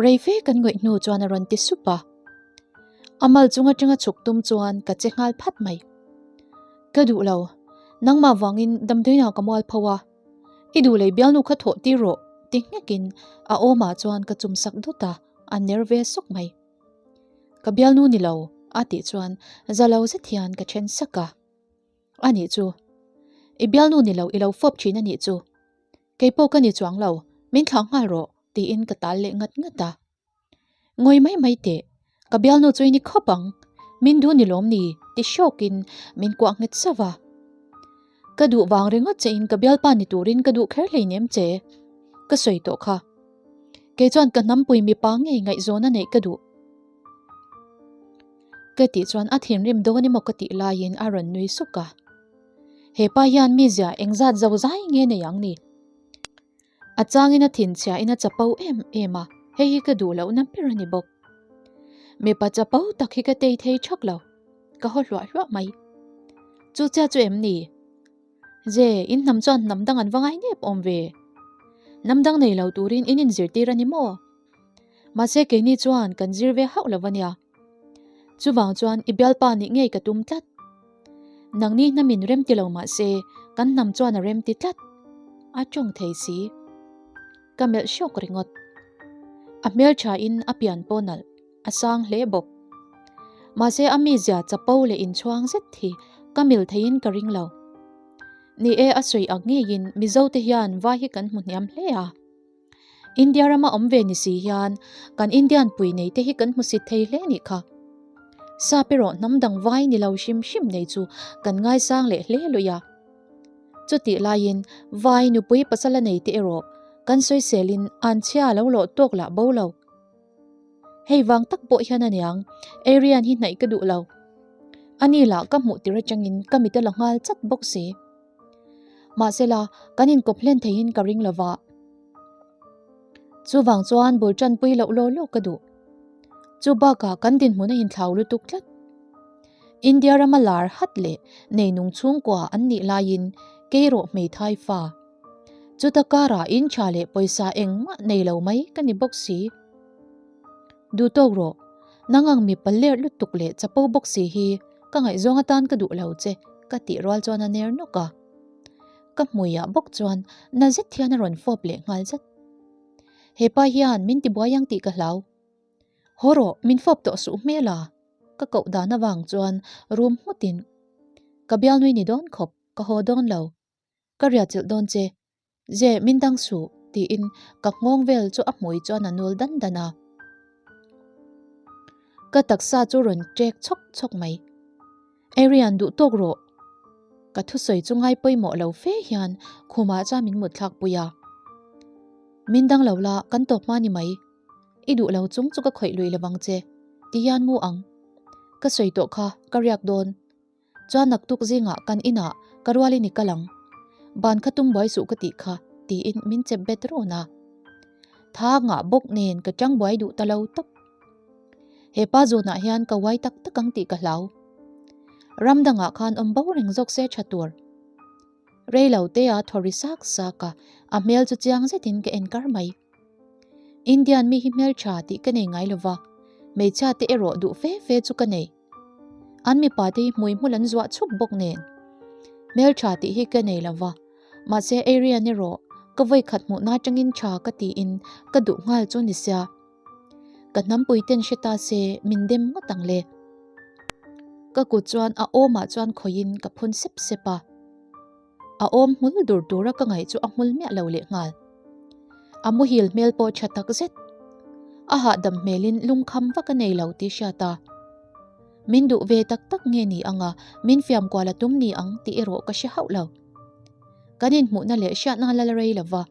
Rei fe kan ngawih hnu chuan a rawn ti sup a. A mal chung atanga chhuk tum chuan ka che nghal phat mai. Ka duh lo. Nangmah vangin damdawiinah ka mual pho a. I duh lei bialnu kha thawh tir rawh ti nghekin a awmah chuan ka chum sak dawt a, a ner ve sawk mai. Ka bialnu ni lo a tih chuan za lo zet hian ka then sak a. A nih chu. I bialnu ni lo i lo fawp thin a nih chu. Kei pawh ka ni chuang lo, min thlah nghal rawh tiin ka tal leh ngat ngat a. Ngawi mai mai teh, ka bialnu chu i ni khawp ang, min duh ni lawm ni ti hrawkin min kuah nghet sauh a. Ka duh vang ringawt che in ka bialpa ni turin ka duh kher hleinem che, ka sawi tawh kha. Kei chuan ka hnampui mipa ngei ngaihzawn a neih ka duh. Ka tih chuan a thinrim dawn emaw ka tih laiin a rawn nui suk a. Hepa hian mizia engzat zo zai nge nei ang ni? A changin a thinchhiain a chapo em em a, hei hi ka duh lohna ber a ni bawk. Mipa chapo tak hi ka tei thei thak lo, ka haw hluah hluah mai. Chu chiah chu em ni? Je, in hnam chuan hnam dang an va ngai nep awm ve. Hnam dang nei lo turin in inzirtir a ni maw? Mahse keini chuan kan zir ve hauh lo a nia. Chuvang chuan i bialpa nih ngei ka tum tlat. Nangni hnamin rem ti lo mah se kan hnam chuan a rem ti tlat. A tawng thei si. Ka melh hrawk ringawt. A hmelthain a pian pawh nalh, a sang hle bawk. Mahse a mizia chapo leh inchhuang zet hi ka mil theiin ka ring lo. Ni e a sawi ang ngeiin Mizote hian vai hi kan hmu hniam hle a. India rama awm ve ni si hian kan Indian pui nei te hi kan hmusit thei hle nih kha. Sap erawh hnam dang vai ni lo hrim hrim nei chu kan ngaisang leh hle luih a. Chutih laiin vai nupui pasala nei te erawh kan sawiselin anchhia lo lawh tawk lah bo lo. Hei vang tak pawh hian aniang Aryan hi hnaih ka duh lo. Ani lah ka hmuh tir atangin ka mit a la nghal chat bawk si. Mahsela, kan inkawp hlen theihin ka ring lova. Chuvang chuan bul tanpui loh law law ka duh. Chu bakah kan dinhmun a inthlau lutuk tlat. India rama lar hat leh neinung chhungkua an nih laiin keirawh hmeithai fa. Chuta karah in tha leh pawisa engmah nei lo mai ka ni bawk si. Duh tawk rawh, nang ang mipa lerh lutuk leh chapo bawk si hi ka ngaihzawng atan ka duh lo che ka tih rual chuan a ner nawk a. Ka hmuiah bawk chuan na zet hian a rawn fawp leh nghal zat. Hepa hian min tibuai ang tih ka hlau. Haw rawh, min fawp tawh suh hmel a, ka koh dan avang chuan rum nghutin ka bialnui ni dawn khawp ka haw dawn lo. Ka riahchilh dawn che, Ze, min dang suh, tiin ka nghawng vel chu a hmui chuan a nul dan dan a. Ka taksa chu rawn ṭek chhawk chhawk mai. Arian, duh tawk rawh. Ka thusawi chu ngai pawimawh lo fe hian khumah chuan min mut thlak pui a. Min dang lo la, kan tawp hma ni mai. I duh lo chung chu ka khawih lui lovang che, ti hian mu ang. Ka sawi tawh kha, ka riak dawn. Chuan naktuk zingah kan inah ka rualin i kal ang. Ban kha tum buai suh ka tih kha, tiin min chep bet run a. Tha ngah bawk nen ka tang buai duh ta lo tawp. He pa zawnah hian ka uai tak tak ang tih ka hlau. Ram dangah khan awm bo reng zawk se tha tur. Rei lo te a thaw ri sak sak a, a hmel chu chiang zetin ka en kar mai. Indian mi hi hmeltha tih ka nei ngai lova, hmeichhia te erawh duh fe fe chu ka nei. An mipa te hi hmui hmul an zuah chhup bawk nen. Hmeltha tih hi ka nei lova, mahse Arian erawh ka vawikhat hmuhna atangin tha ka tiin ka duh nghal chu ni sia. Ka hnampui ten hre ta se min dem ngawt ang le. Ka kut chuan a awmah chuan khawihin ka phun sep sep a. A awm hmul dur tura ka ngaih chu a hmul miah lo leh nghal. A muhil hmel pawh tha tak zet. A hahdam hmelin lungkham vak a nei lo tih hriat a. Min duh ve tak tak nge ni anga min fiam kual a tum ni ang tih erawh ka hre hauh lo. Kan inhmuhna leh hriatna la la rei lova,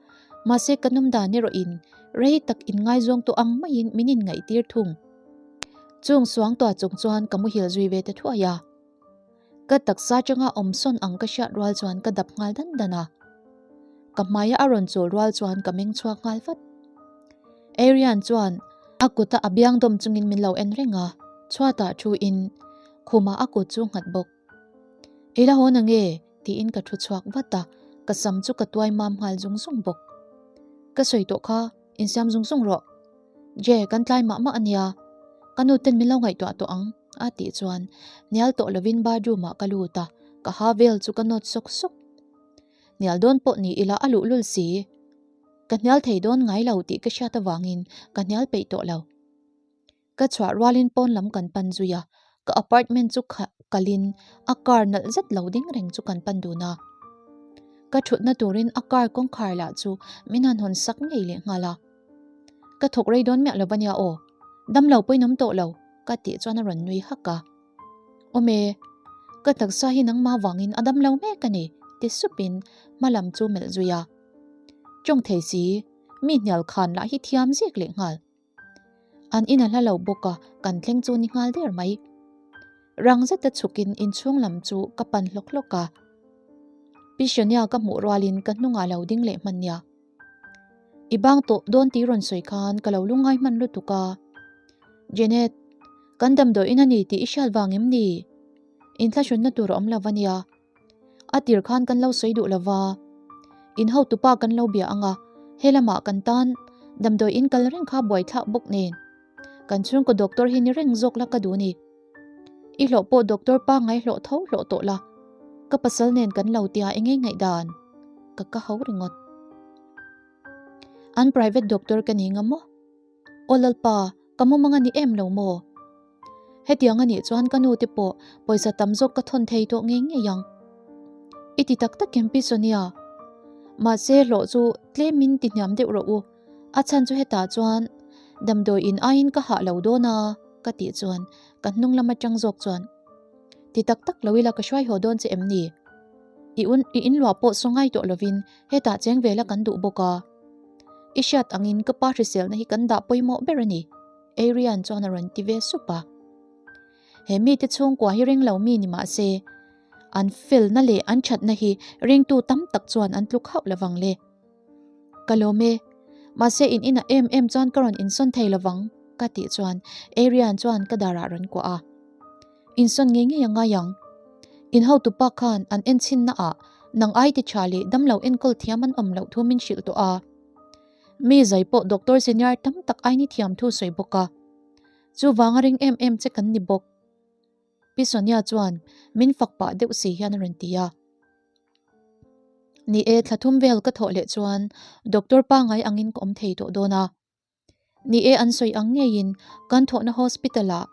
mahse ka nawm dan erawhin rei tak inngaizawng tawh ang maiin min inngaihtir thung. Chung suangtuah chung chuan ka muhil zui ve ta thuai a. Ka taksa atanga awm sawn ang ka hriat rual chuan ka dap nghal dan dan a. Ka hmaia a rawn chawl rual chuan ka meng chhuak nghal vat. Arian chuan a kuta a biang dawm chungin min lo en reng a, chhuatah thu in khumah a kut chu nghat bawk. I la hawn ange? tiin ka thu chhuak vat a, ka sam chu ka tuai mam nghal zung zung bawk. Ka sawi tawh kha, insiam zung zung rawh. Je, kan tlai mah mah ania, ka nu ten min lo ngaihtuah tawh ang a tih chuan hnial tawh lovin bathroom ah ka lut a, ka ha vel chu ka nawt sawk sawk. Hnial dawn pawh ni ila a luhlul si. Ka hnial thei dawn ngai lo tih ka hriat avangin ka hnial peih tawh lo. Ka chhuah rualin pawn lam kan pan zui a, ka apartment chu kalin a car nalh zet lo ding reng chu kan pan dun a. Ka thutna turin a car kawngkhar lah chu min han hawn sak ngei leh nghal a. Ka thawk rei dawn miah lo va nia aw, damlo pawhin awm tawh lo ka tih chuan a rawn nui hak a. Awm e, ka taksa hi nangmah vangin a damlo mek a ni ti supin hma lam chu melh zui a. Tawng thei si, mi hnial khan lah hi thiam zek leh nghal. An in a hla lo bawk a, kan thleng chu ni nghal der mai. Rang zeta chhukin inchhung lam chu ka pan hlawk hlawk a. Pi Sonia ka hmuh rualin ka hnungah lo ding leh hman nia. I bang tawh dawn tih rawn sawi khan ka lo lungngai hman lutuk a. Janet, kan damdawiin a ni tih i hriat vang em ni? Inthlahrunna tur a awm lo va nia. A tir khan kan lo sawi duh lova, in hotupa kan lo bia ang a, he lamah kan tan damdawiin kal reng kha buaithlak bawk nen. Kan chhungkaw doctor hi ni reng zawk la ka duh ni. I hlawh pawh doctor pangngai hlawh tho hlawh tawh la, ka pasal nen kan lo tia engei ngaihdan ka ka ho ringawt. An private doctor ka ni nga maw? Aw Lalpa, ka mumang a ni em lo maw? Hetiang a nih chuan ka nu te pawh pawisa tam zawk ka thawn thei tawh ngei ngei ang. I ti tak tak em Pi Sonia? Mahse hlawh chu tlemin ti hniam deuh rawh u, a chhan chu hetah chuan damdawi in aiin ka hah lo dawn a ka tih chuan ka hnung lam atang zawk chuan ti tak tak lo ila ka hruai haw dawn che em ni? I un i inluah pawh saw ngai tawh lovin hetah cheng vela kan duh bawk a. I hriat angin ka pa hriselna hi kan dah pawimawh ber a ni. Arian chuan a rawn ti ve sup a. He mite chhungkua hi ring lo mi ni mah se, an felna leh an thatna hi ringtu tam tak chuan an tluk hauh lovang le. Ka lawm e, mahse in inah em em chuan ka rawn insawn thei lovang ka tih chuan Arian chuan ka darah rawn kuah a. Insawn ngei ngei a ngai ang. In hotupa khan an enchhinna ah nang ai ti tha leh damlo enkawl thiam an awm loh thu min hrilh tawh a. Mi zai pawh doctor senior tam tak aini thiam thu sawi bawk a. Chuvanga ring em em che kan ni bawk. Pi Sonia chuan min fak pah deuh si hian a rawn ti a. Ni e, thla thum vel ka thawh leh chuan doctor pangngai angin ka awm thei tawh dawn a. Ni e, an sawi ang ngeiin kan thawhna hospital ah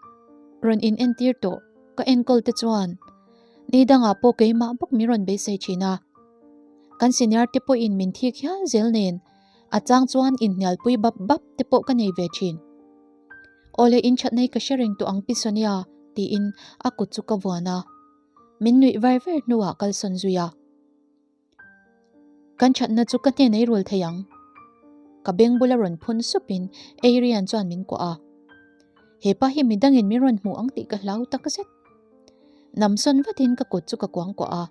rawn in entir tawh ka enkawl te chuan ni dangah pawh keimah bawk min rawn beisei thin a. Kan senior te pawhin min thik hial zel nen a chang chuan inhnialpui bap bap te pawh ka nei ve thin. Awle in thatna hi ka hre reng tawh ang Pi Sonia tiin a kut chu ka vuan a. Min nuih var var hnuah kalsawn zui a. Kan thatna chu ka hnen ei rul thei ang. Ka beng bula rawn phun supin Adrian chuan min kuah a. He pa hi midangin min rawn hmuh ang tih ka hlau tak zet. Namsawn vatin ka kut chu ka kuang kuah a.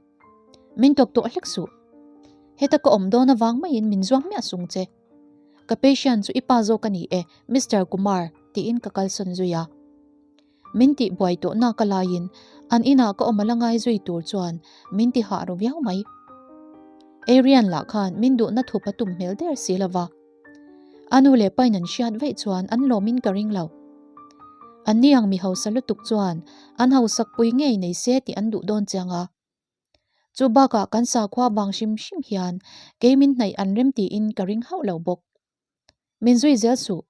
Min tawk tawh hlek suh. Heta ka awm dawn avang maiin min zuam miah sung che. Ka patient chu i pa zawk a ni e, Mister Kumar, tiin ka kalsawn zui a. Min tih buai tawh nak a laiin an inah ka awm a la ngai zui tur chuan min ti hah ru viau mai. Arian lah khan min duhna thup a tum hmel der si lova. A nu leh pain an hriat vaih chuan an lawmin ka ring lo. Anni ang mi hausa lutuk chuan an hausak pui ngei nei se tih an duh dawn chiang a. Chu bakah kan sakhua vang hrim hrim hian kei min hnaih an rem tiin ka ring hauh lo bawk. Min zui zel suh.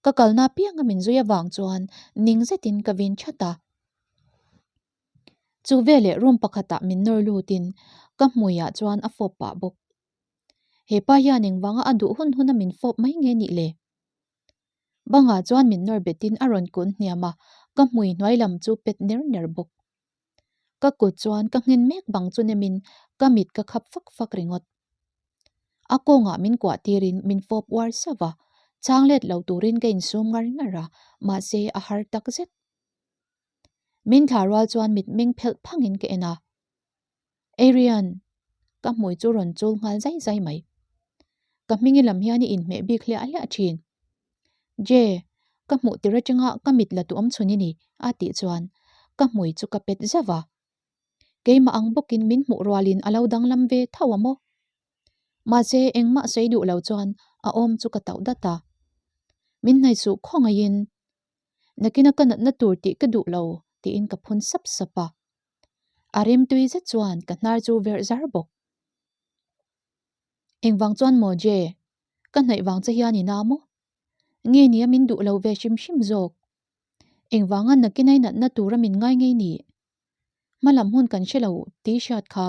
Ka kalna pianga min zui avang chuan ning zetin ka vin that a. Chu veleh room pakhatah min nawr lutin ka hmuiah chuan a fawp pah bawk. He pa hian engvanga a duh hun huna min fawp mai nge nih le? Bangah chuan min nawr betin a rawn kun hniam a, ka hmui hnuai lam chu pet ner ner bawk. Ka kut chuan ka nghen mek bang chu nemin ka mit ka khap fak fak ringawt. A kawngah min kuah tirin min fawp uar sauh a, chhang let lo turin ka insum ngar ngar a, mahse a har tak zet. Min thla rual chuan mitmeng phelh phangin ka en a. Arian! Ka hmui chu rawn chul nghal zai zai mai. Ka hmingi lam hian i inhmeh bik hliah hliah thin. Je! Ka hmuh tir atanga ka mit la tu awm chhun i ni, a tih chuan ka hmui chu ka pet zauh a. Keimah ang bawkin min hmuh rualin a lo danglam ve tho a maw? Mahse engmah sawi duh lo chuan a awm chu ka tauh dat a. Min hnaihsuh khawngaihin Nakina ka natna tur tih ka duh lo tiin ka phun sap sap a. A rimtui zet chuan ka hnar chu verh zar bawk. Engvang chuan maw Je? Ka hnaih vang che hian i na maw? Nge nia min duh lo ve hrim hrim zawk? Engvanga nakina i natna tura min ngai ngei ni? Hmalam hun kan hre lo tih hriat kha.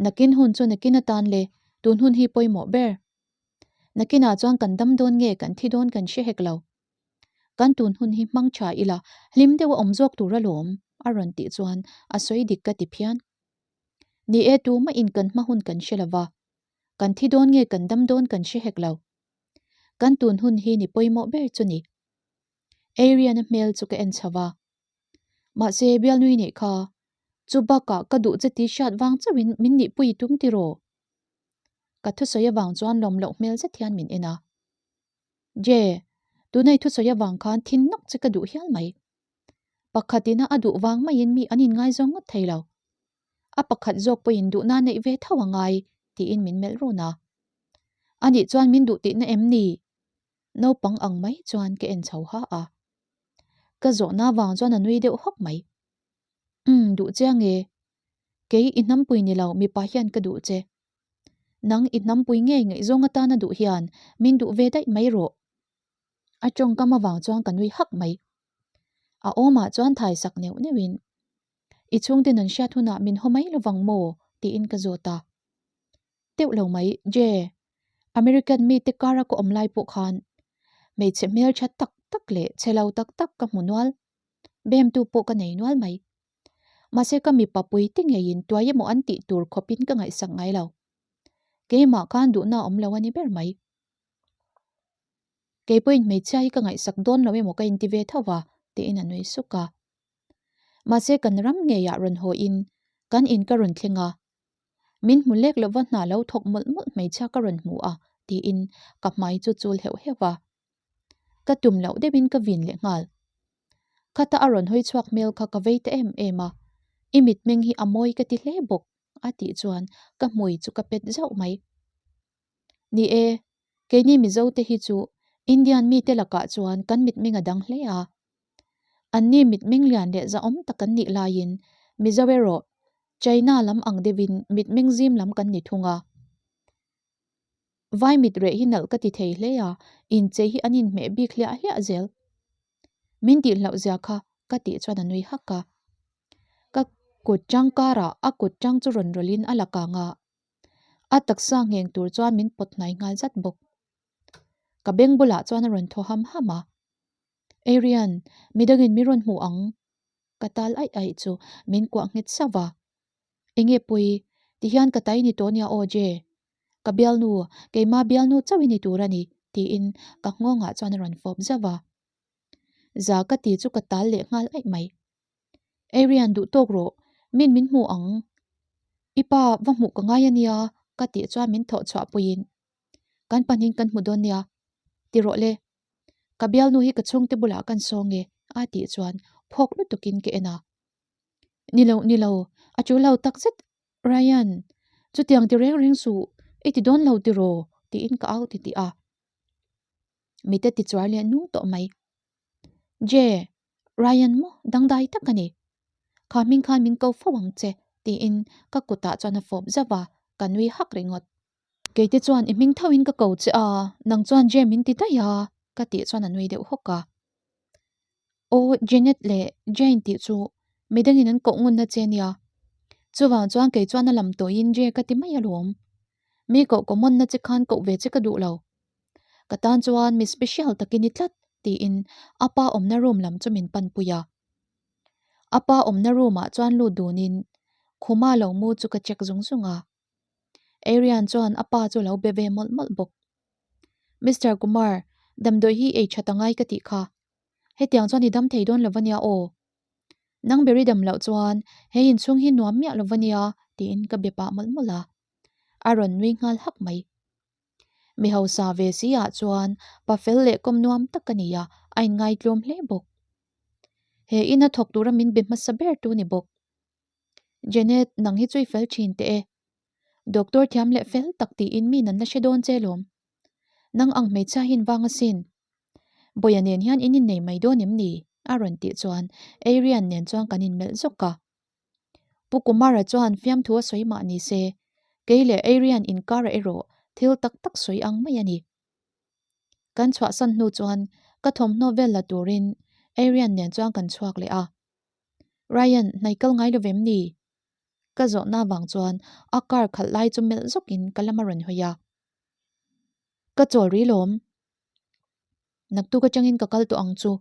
Nakin hun chu nakin atan le tun hun hi pawimawh ber. Nakinah chuan kan dam dawn nge kan thi dawn kan hre hek lo. Kan tun hun hi hmang tha ila hlim deuh a awm zawk tur alawm a rawn tih chuan a sawi dik ka ti phian. Ni e tumah in kan hma hun kan hre lova, kan thi dawn nge kan dam dawn kan hre hek lo. Kan tun hun hi ni pawimawh ber chu ni. Ariana hmel chu ka en chho va. Mahse bialnui neih kha chu bakah ka duh che tih hriat vang chauhin min nihpui tum tiraw? Ka thusawi avang chuan lawm loh hmel zet hian min en a. Je, tunai thusawi avang khan thin nawk che ka duh hial mai. Pakhat ina a duh vang maiin mi an inngaizawng ngawt thei lo. A pakhat zawk pawhin duhna neih ve tho a ngai tiin min melh run a. Anih chuan min duh tihna em ni? Naupang ang mai chuan ka en chho ha a. Ka zawhna avang chuan a nui deuh hawk mai. Umm, duh che ange. Kei i hnampui ni lo mipa hian ka duh che. Nang i hnampui ngei ngaihzawng atana duh hian min duh ve daih mai rawh. A tawngkam avang chuan ka nui hak mai. A awmah chuan thai sak neuh neuhin, I chhungte nan hriat hunah min haw mai lovang maw? tiin ka zawt a. Teuh lo mai, Je. American mite kara ka awm lai pawh khan hmeichhe hmeltha tak tak leh chhe lo tak tak ka hmu nual. Bemtu pawh ka nei nual mai. Mahse ka mipa pui te ngeiin tuai emaw an tih tur khawpin ka ngaihsak ngai lo. Keimah khan duhna awm lo a ni ber mai. Kei pawhin hmeichhia hi ka ngaihsak dawn lo emaw ka inti ve tho va, tiin a nui suk a. Mahse kan ram ngeiah rawn hawiin kan in ka rawn thleng a. Min hmu lek lova hna lo thawk mawlh mawlh hmeichhia ka rawn hmu a, tiin ka hmai chu chul heuh heuh a. Ka tum loh deuhin ka vin leh nghal. Khata a rawn hawi chhuak hmel kha ka vei ta em em a, I mitmeng hi a mawi ka ti hle bawk, a tih chuan ka hmui chu ka pet zauh mai. Ni e, keini Mizo te hi chu Indian mite lakah chuan kan mitmeng a dang hle a. Anni mitmeng lian leh zahawm tak kan nih laiin Mizo erawh China lam ang deuhin mitmeng zim lam kan ni thung a. Vai mit reh hi nalh ka ti thei hle a, inchei hi an inhmeh bik hliah hliah zel. Min tih hlauh zia kha ka tih chuan a nui hak a. Ka kut tang karah a kut tang chu rawn rawlhin a la kang a, a taksa ngheng tur chuan min pawt hnai nghal zat bawk. Ka beng bulah chuan a rawn thaw ham ham a, Arian, midangin mi rawn hmu ang. Ka tal aih aih chu min kuah nghet sauh a. Enge pawi? Tihian ka tai ni tawh nia aw Je. Ka bialnu, keima bialnu chauh i ni tur a ni, tiin ka nghawngah chuan a rawn fawp zauh a. Za ka ti chu ka tal leh nghal aih mai. Arian duh tawk rawh, min min hmu ang. I pa va hmuh ka ngai a nia, ka tih chuan min thawh chhuah puiin kan pahnihin kan hmu dawn nia, ti rawh le. Ka bialnu hi ka chhungte bulah kan sawng e, a tih chuan phawk lutukin ka en a. Ni lo, ni lo, a chu lo tak zet Ryan, chutiang ti reng reng suh, i ti dawn lo tiraw? tiin ka au ti tih a. Mite ti chuar leh nung tawh mai. Je, Ryan maw dangdai tak a ni. Kha hming khan min ko fo ang che, tiin ka kutah chuan a fawp zauh a, ka nui hak ringawt. Keite chuan i hming thoin ka ko che a, nang chuan Je min ti daih a, ka tih chuan a nui deuh hawk a. Aw Janet leh Jane tih chu midangin an koh ngunna che nia. Chuvang chuan kei chuan a lam tawhin Je ka ti mai alawm. Mi koh common na che khan koh ve che ka duh lo. Ka tan chuan mi special tak i ni tlat, tiin a pa awmna room lam chu min panpui a. A pa awmna room ah chuan lut dunin khuma lo mu chu ka check zung zung a. Aryan chuan a pa chu lo be ve mawlh mawlh bawk. Mister Kumar, damdawi hi ei that angai ka tih kha. Hetiang chuan i dam thei dawn lo va nia aw. Nang ber i dam loh chuan he inchhung hi nuam miah lo va nia tiin ka be pah mawlh mawlh a. A rawn nui nghal hak mai. Mi hausa ve si ah chuan pa fel leh kawm nuam tak a ni a, a inngaitlawm hle bawk. He ina thawk tura min be hmasa ber tu ni bawk. Janet, nang hi chu i fel thin teh e. Doctor thiam leh fel tak tiin mi nan la hre dawn che lawm. Nang ang hmeichhia hi in vang asin. Bawia nen hian in innei mai dawn em ni? a rawn tih chuan Adrian nen chuan kan inmelh zawk a. Pu Kumara chuan fiamthu a sawi mah ni se, kei leh Adrian inkara erawh thil tak tak sawi ang mai a ni. Kan chhuahsan hnu chuan ka thawmhnaw vel la turin Adrian nen chuan kan chhuak leh a. Ryan, hnai kal ngai lo vem ni? Ka zawhna avang chuan a car khalh lai chu melh zawkin ka lam a rawn hawi a. Ka chawl ri lawm. Naktuk atangin ka kal tawh ang chu.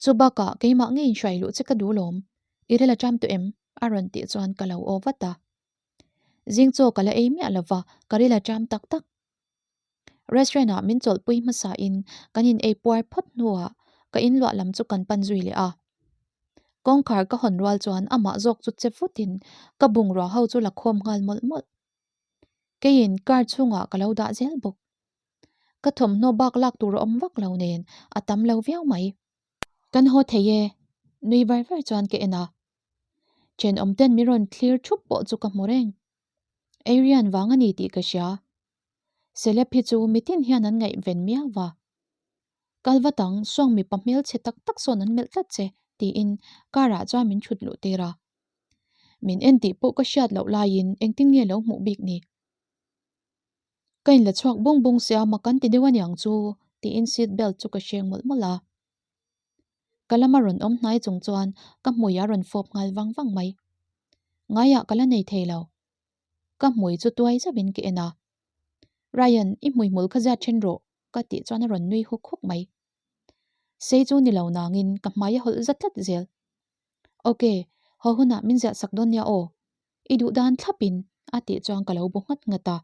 Chu bakah keimah ngeiin hruai luh che ka duh lawm. I rel a ṭam tawh em? A rawn tih chuan ka lo aw vat a. Zing chaw ka la ei miah lova, ka ril a ṭam tak tak. Restaurant ah min chawlhpui hmasa in kan in ei puar phawt hnuah ka in luah lam chu kan pan zui leh a. Kawngkhar ka hawn rual chuan amah zawk chu che vut in ka bungrua ho chu la khawm nghal mawlh mawlh. Keiin car chhungah ka lo dah zel bawk. Ka thawmhnaw bak lak tur a awm vak lo nen a tam lo viau mai. Kan haw thei e, nui var var chuan ka en a. Thenawm ten min rawn thlir thup pawh chu ka hmu reng. Eirian vang a ni tih ka hria. Celeb hi chu mitin hian an ngaihven miau va. Kal vat ang, sawng mipa hmelchhe tak tak sawn an melh tlat che, tiin car ah chuan min thut luh tir a. Min en tih pawh ka hriat loh laiin engtin nge lo hmuh bik ni? Ka inla chhuak bung bung sia mak an ti deuh aniang chu, tiin seat belt chu ka hreng mawlh mawlh a. Ka lama rawn awm hnai chung chuan ka hmui a rawn fawp nghal vang vang mai. Ngaiah ka la nei thei lo. Ka hmui chu tuai zauhin ka en a. Ryan, i hmui hmul kha ziat then rawh, ka tih chuan a rawn nui huk huk mai. Sei chu ni lo nangin ka hmai a hawlh za tlat zel. Ok, haw hunah min ziah sak dawn nia aw. I duh dan thlapin a tih chuan ka lo bu nghat nghat a.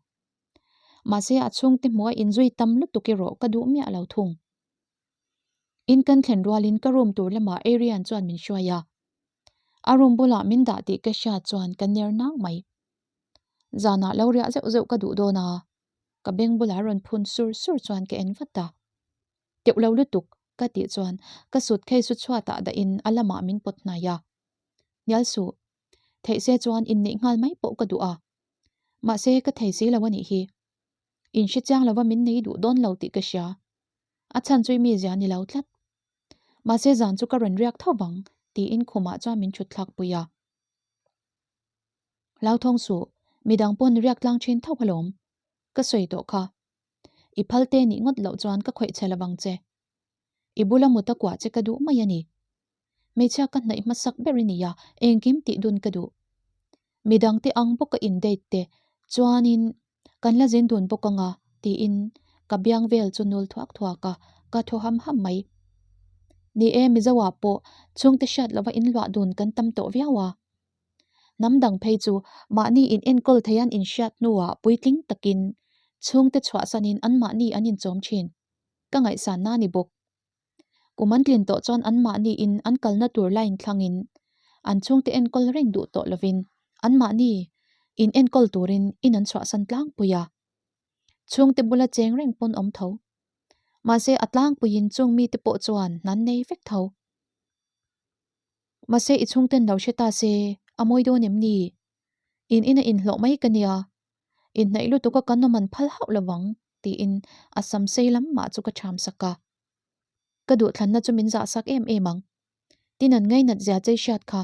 Mahse a chhungte hmuh a inzui tam lutuk erawh ka duh miah lo thung. In kan thlen rualin ka room tur lamah Arian chuan min hruai a. A room bulah min dah tih ka hriat chuan ka ner nang mai. Zanah lo riah zeuh zeuh ka duh dawn a, ka beng bulah rawn phun sur sur chuan ka en vat a. Teuh lo lutuk ka tih chuan ka suitcase chu chhuatah dahin a lamah min pawt hnai a. Hnial suh, theih se chuan inneih nghal mai pawh ka duh a. Mahse ka thei si lo a nih hi. In hre chiang lova min nei duh dawn lo tih ka hria. A chhan chu i mizia ni lo tlat. Mahse zan chu ka rawn riak tho vang tiin khumah chuan min thut thlak pui a. Hlauthawng suh, midang pawn riak tlang thin tho alawm. Ka sawi tawh kha. I phal te nih ngawt loh chuan ka khawih che lovang che. I bula mut a kuah che ka duh mai a ni. Hmeichhia ka hnaih hmasak ber i nia, engkim tih dun ka duh. Midang te ang bawk a in date te chuanin kan la zin dun bawk anga tiin ka biang vel chu nul thuak thuak a, ka thaw ham ham mai. Ni e, Mizo ah pawh chhungte hriat lova in luah dun kan tam tawh viau a. Hnam dang phei chu mahni in enkawl thei an inhriat hnuah puitling takin chhungte chhuahsanin anmahni an inchawm thin. Ka ngaihsanna a ni bawk. Kum an tlin tawh chuan anmahni in an kalna tur line thlangin an chhungte enkawl reng duh tawh lovin anmahni in enkawl turin in an chhuahsan tlangpui a. Chhungte bula cheng reng pawn awm tho. Mahse a tlangpuiin chung mite pawh chuan hnan nei vek tho. Mahse i chhungten lo hre ta se a mawi dawn em ni? In ina inhlawh mai ka nia. Inhnaih lutuk a kan awm an phal hauh lovang tiin a sam sei lam mah chu ka ṭham sak a. Ka duhthlanna chu min zah sak em em ang. Tin an ngainat zia chei hriat kha.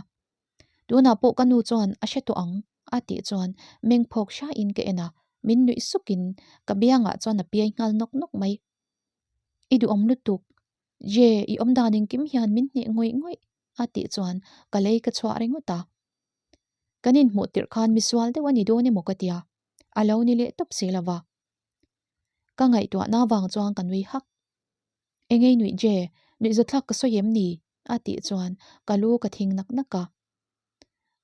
Tunah pawh ka nu chuan a hre tawh ang a tih chuan meng phawk hrain ka en a, min nuih sukin ka biangah chuan a piai nghal nawk nawk mai. I duhawm lutuk. Je, i awm dan engkim hian min hneh ngawih ngawih a tih chuan ka lei ka chhuah ringawt a. Kan inhmuh tirh khan misual deuh a ni dawn emaw ka tia, a lo ni leh tawp si lova. Ka ngaihtuahna vang chuan ka nui hak. Engei nuih je, nuih zathlak ka sawi em ni? a tih chuan ka lu ka thing nak nak a.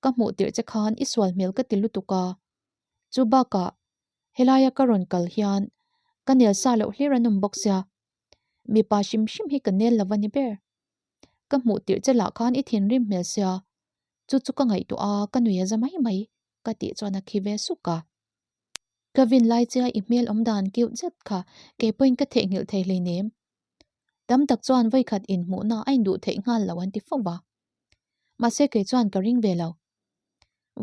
Ka hmuh tirh che khan i sual hmel ka ti lutuk a. Chu bakah helaia ka rawn kal hian ka nel sa loh hlir an awm bawk sia. Mipa hrim hrim hi ka nel lo a ni ber. Ka hmuh tirh che lah khan i thinrim hmel sia, chu chu ka ngaihtuah a, ka nui a za mai mai ka tih chuan a khi ve suk a. Ka vin lai chia i hmel awm dan cute zet kha kei pawhin ka theihnghilh thei hleinem. Tam tak chuan vawikhat inhmuhna a induh theih nghal lo an ti fo va. Mahse kei chuan ka ring ve lo.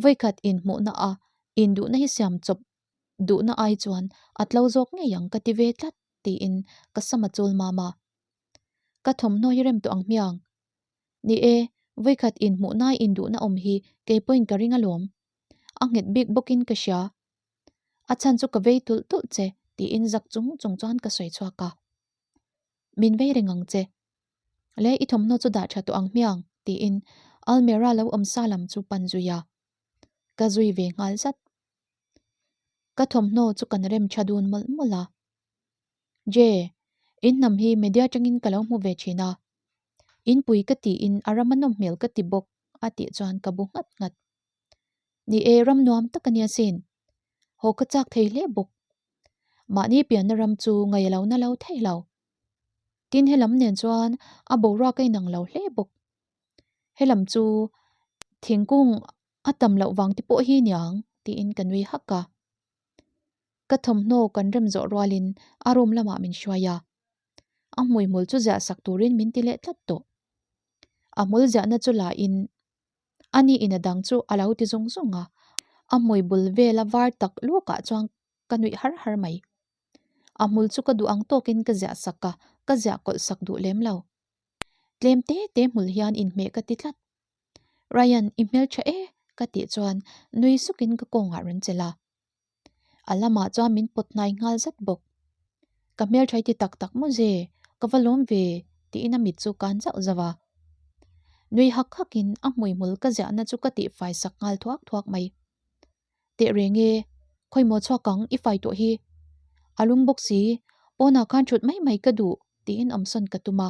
Vawikhat inhmuhna a induhna hi siam chawp duhna ai chuan a tlo zawk ngei ang ka ti ve tlat tiin ka sam a chul mam a. Ka thawmhnaw hi rem tawh ang hmiang. Ni e, vawikhat inhmuhnai induhna awm hi kei pawhin ka ring alawm. A nghet bik bawkin ka hria. A chhan chu ka vei tulh tulh che tiin zak chung chung chuan ka sawi chhuak a. Min vei reng ang che. Le i thawmhnaw chu dah tha tawh ang hmiang tiin almirah lo awm sa lam chu pan zui a. Ka zui ve nghal zat. Ka thawmhnaw chu kan rem tha dun mawlh mawlh a. Je, in hnam hi media atangin ka lo hmu ve thin a. Inpui ka tiin a ram a nawm hmel ka ti bawk a tih chuan ka bu nghat nghat. Ni e, ram nuam tak a nia sin. Haw ka chak thei hle bawk. Mahni pianna ram chu ngaih a lo na lo thei lo. Tin helam nen chuan a boruak a inang lo hle bawk. Helam chu thingkung a tam loh vang te pawh hi niang tiin ka nui hak a. Ka thawmhnaw kan rem zawh rualin a room lamah min hruai a. A hmuihmul chu ziah sak turin min ti leh tlat tawh. A hmul ziahna chu la in A ni in a dang chu a lo ti zung zung a, a hmui bul vela var tak lukah chuan ka nuih har har mai. A hmul chu ka duh ang tawkin ka ziah sak a, ka ziah kawlh sak duh lem lo. Tlem te te hmul hian inhmeh ka ti tlat. Ryan, i hmeltha e ka tih chuan nui sukin ka kawngah rawn chelh a. A lamah chuan min pawt hnai nghal zat bawk. Ka hmeltha i ti tak tak maw ze, ka va lawm ve tiin a mit chu kan zauh zauh a. Nui hak hakin a hmuihmul ka ziahna chu ka tihfai sak nghal thuak thuak mai. Teh reng e, khawimaw chhuak ang i fai tawh hi. A lum bawk si, pawnah khan thut mai mai ka duh tiin awmsawn ka tum a.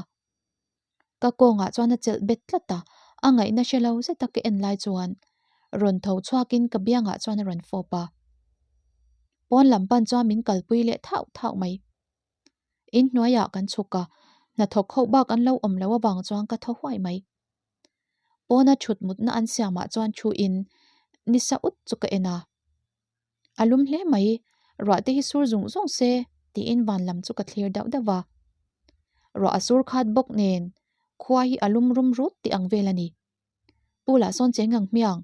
Ka kawngah chuan a chelh bet tlat a, a ngaihna hre lo zeta ka en lai chuan rawn tho chhuakin ka biangah chuan a rawn fawp a. Pawn lam pan chuan min kalpui leh thauh thauh mai. In hnuaiah kan chhuk a, hnathawk ho bak an lo awm lo avang chuan ka thaw huai mai. Pawna thut mutna an siamah chuan thuin nisa ut chu ka en a. A lum hle mai, ruah te hi sur zung zung se tiin van lam chu ka thlir dauh dauh va. Ruah a sur khat bawk nen khua hi a lum rum rut tih ang vel a ni. Pu lah sawn cheng ang hmiang,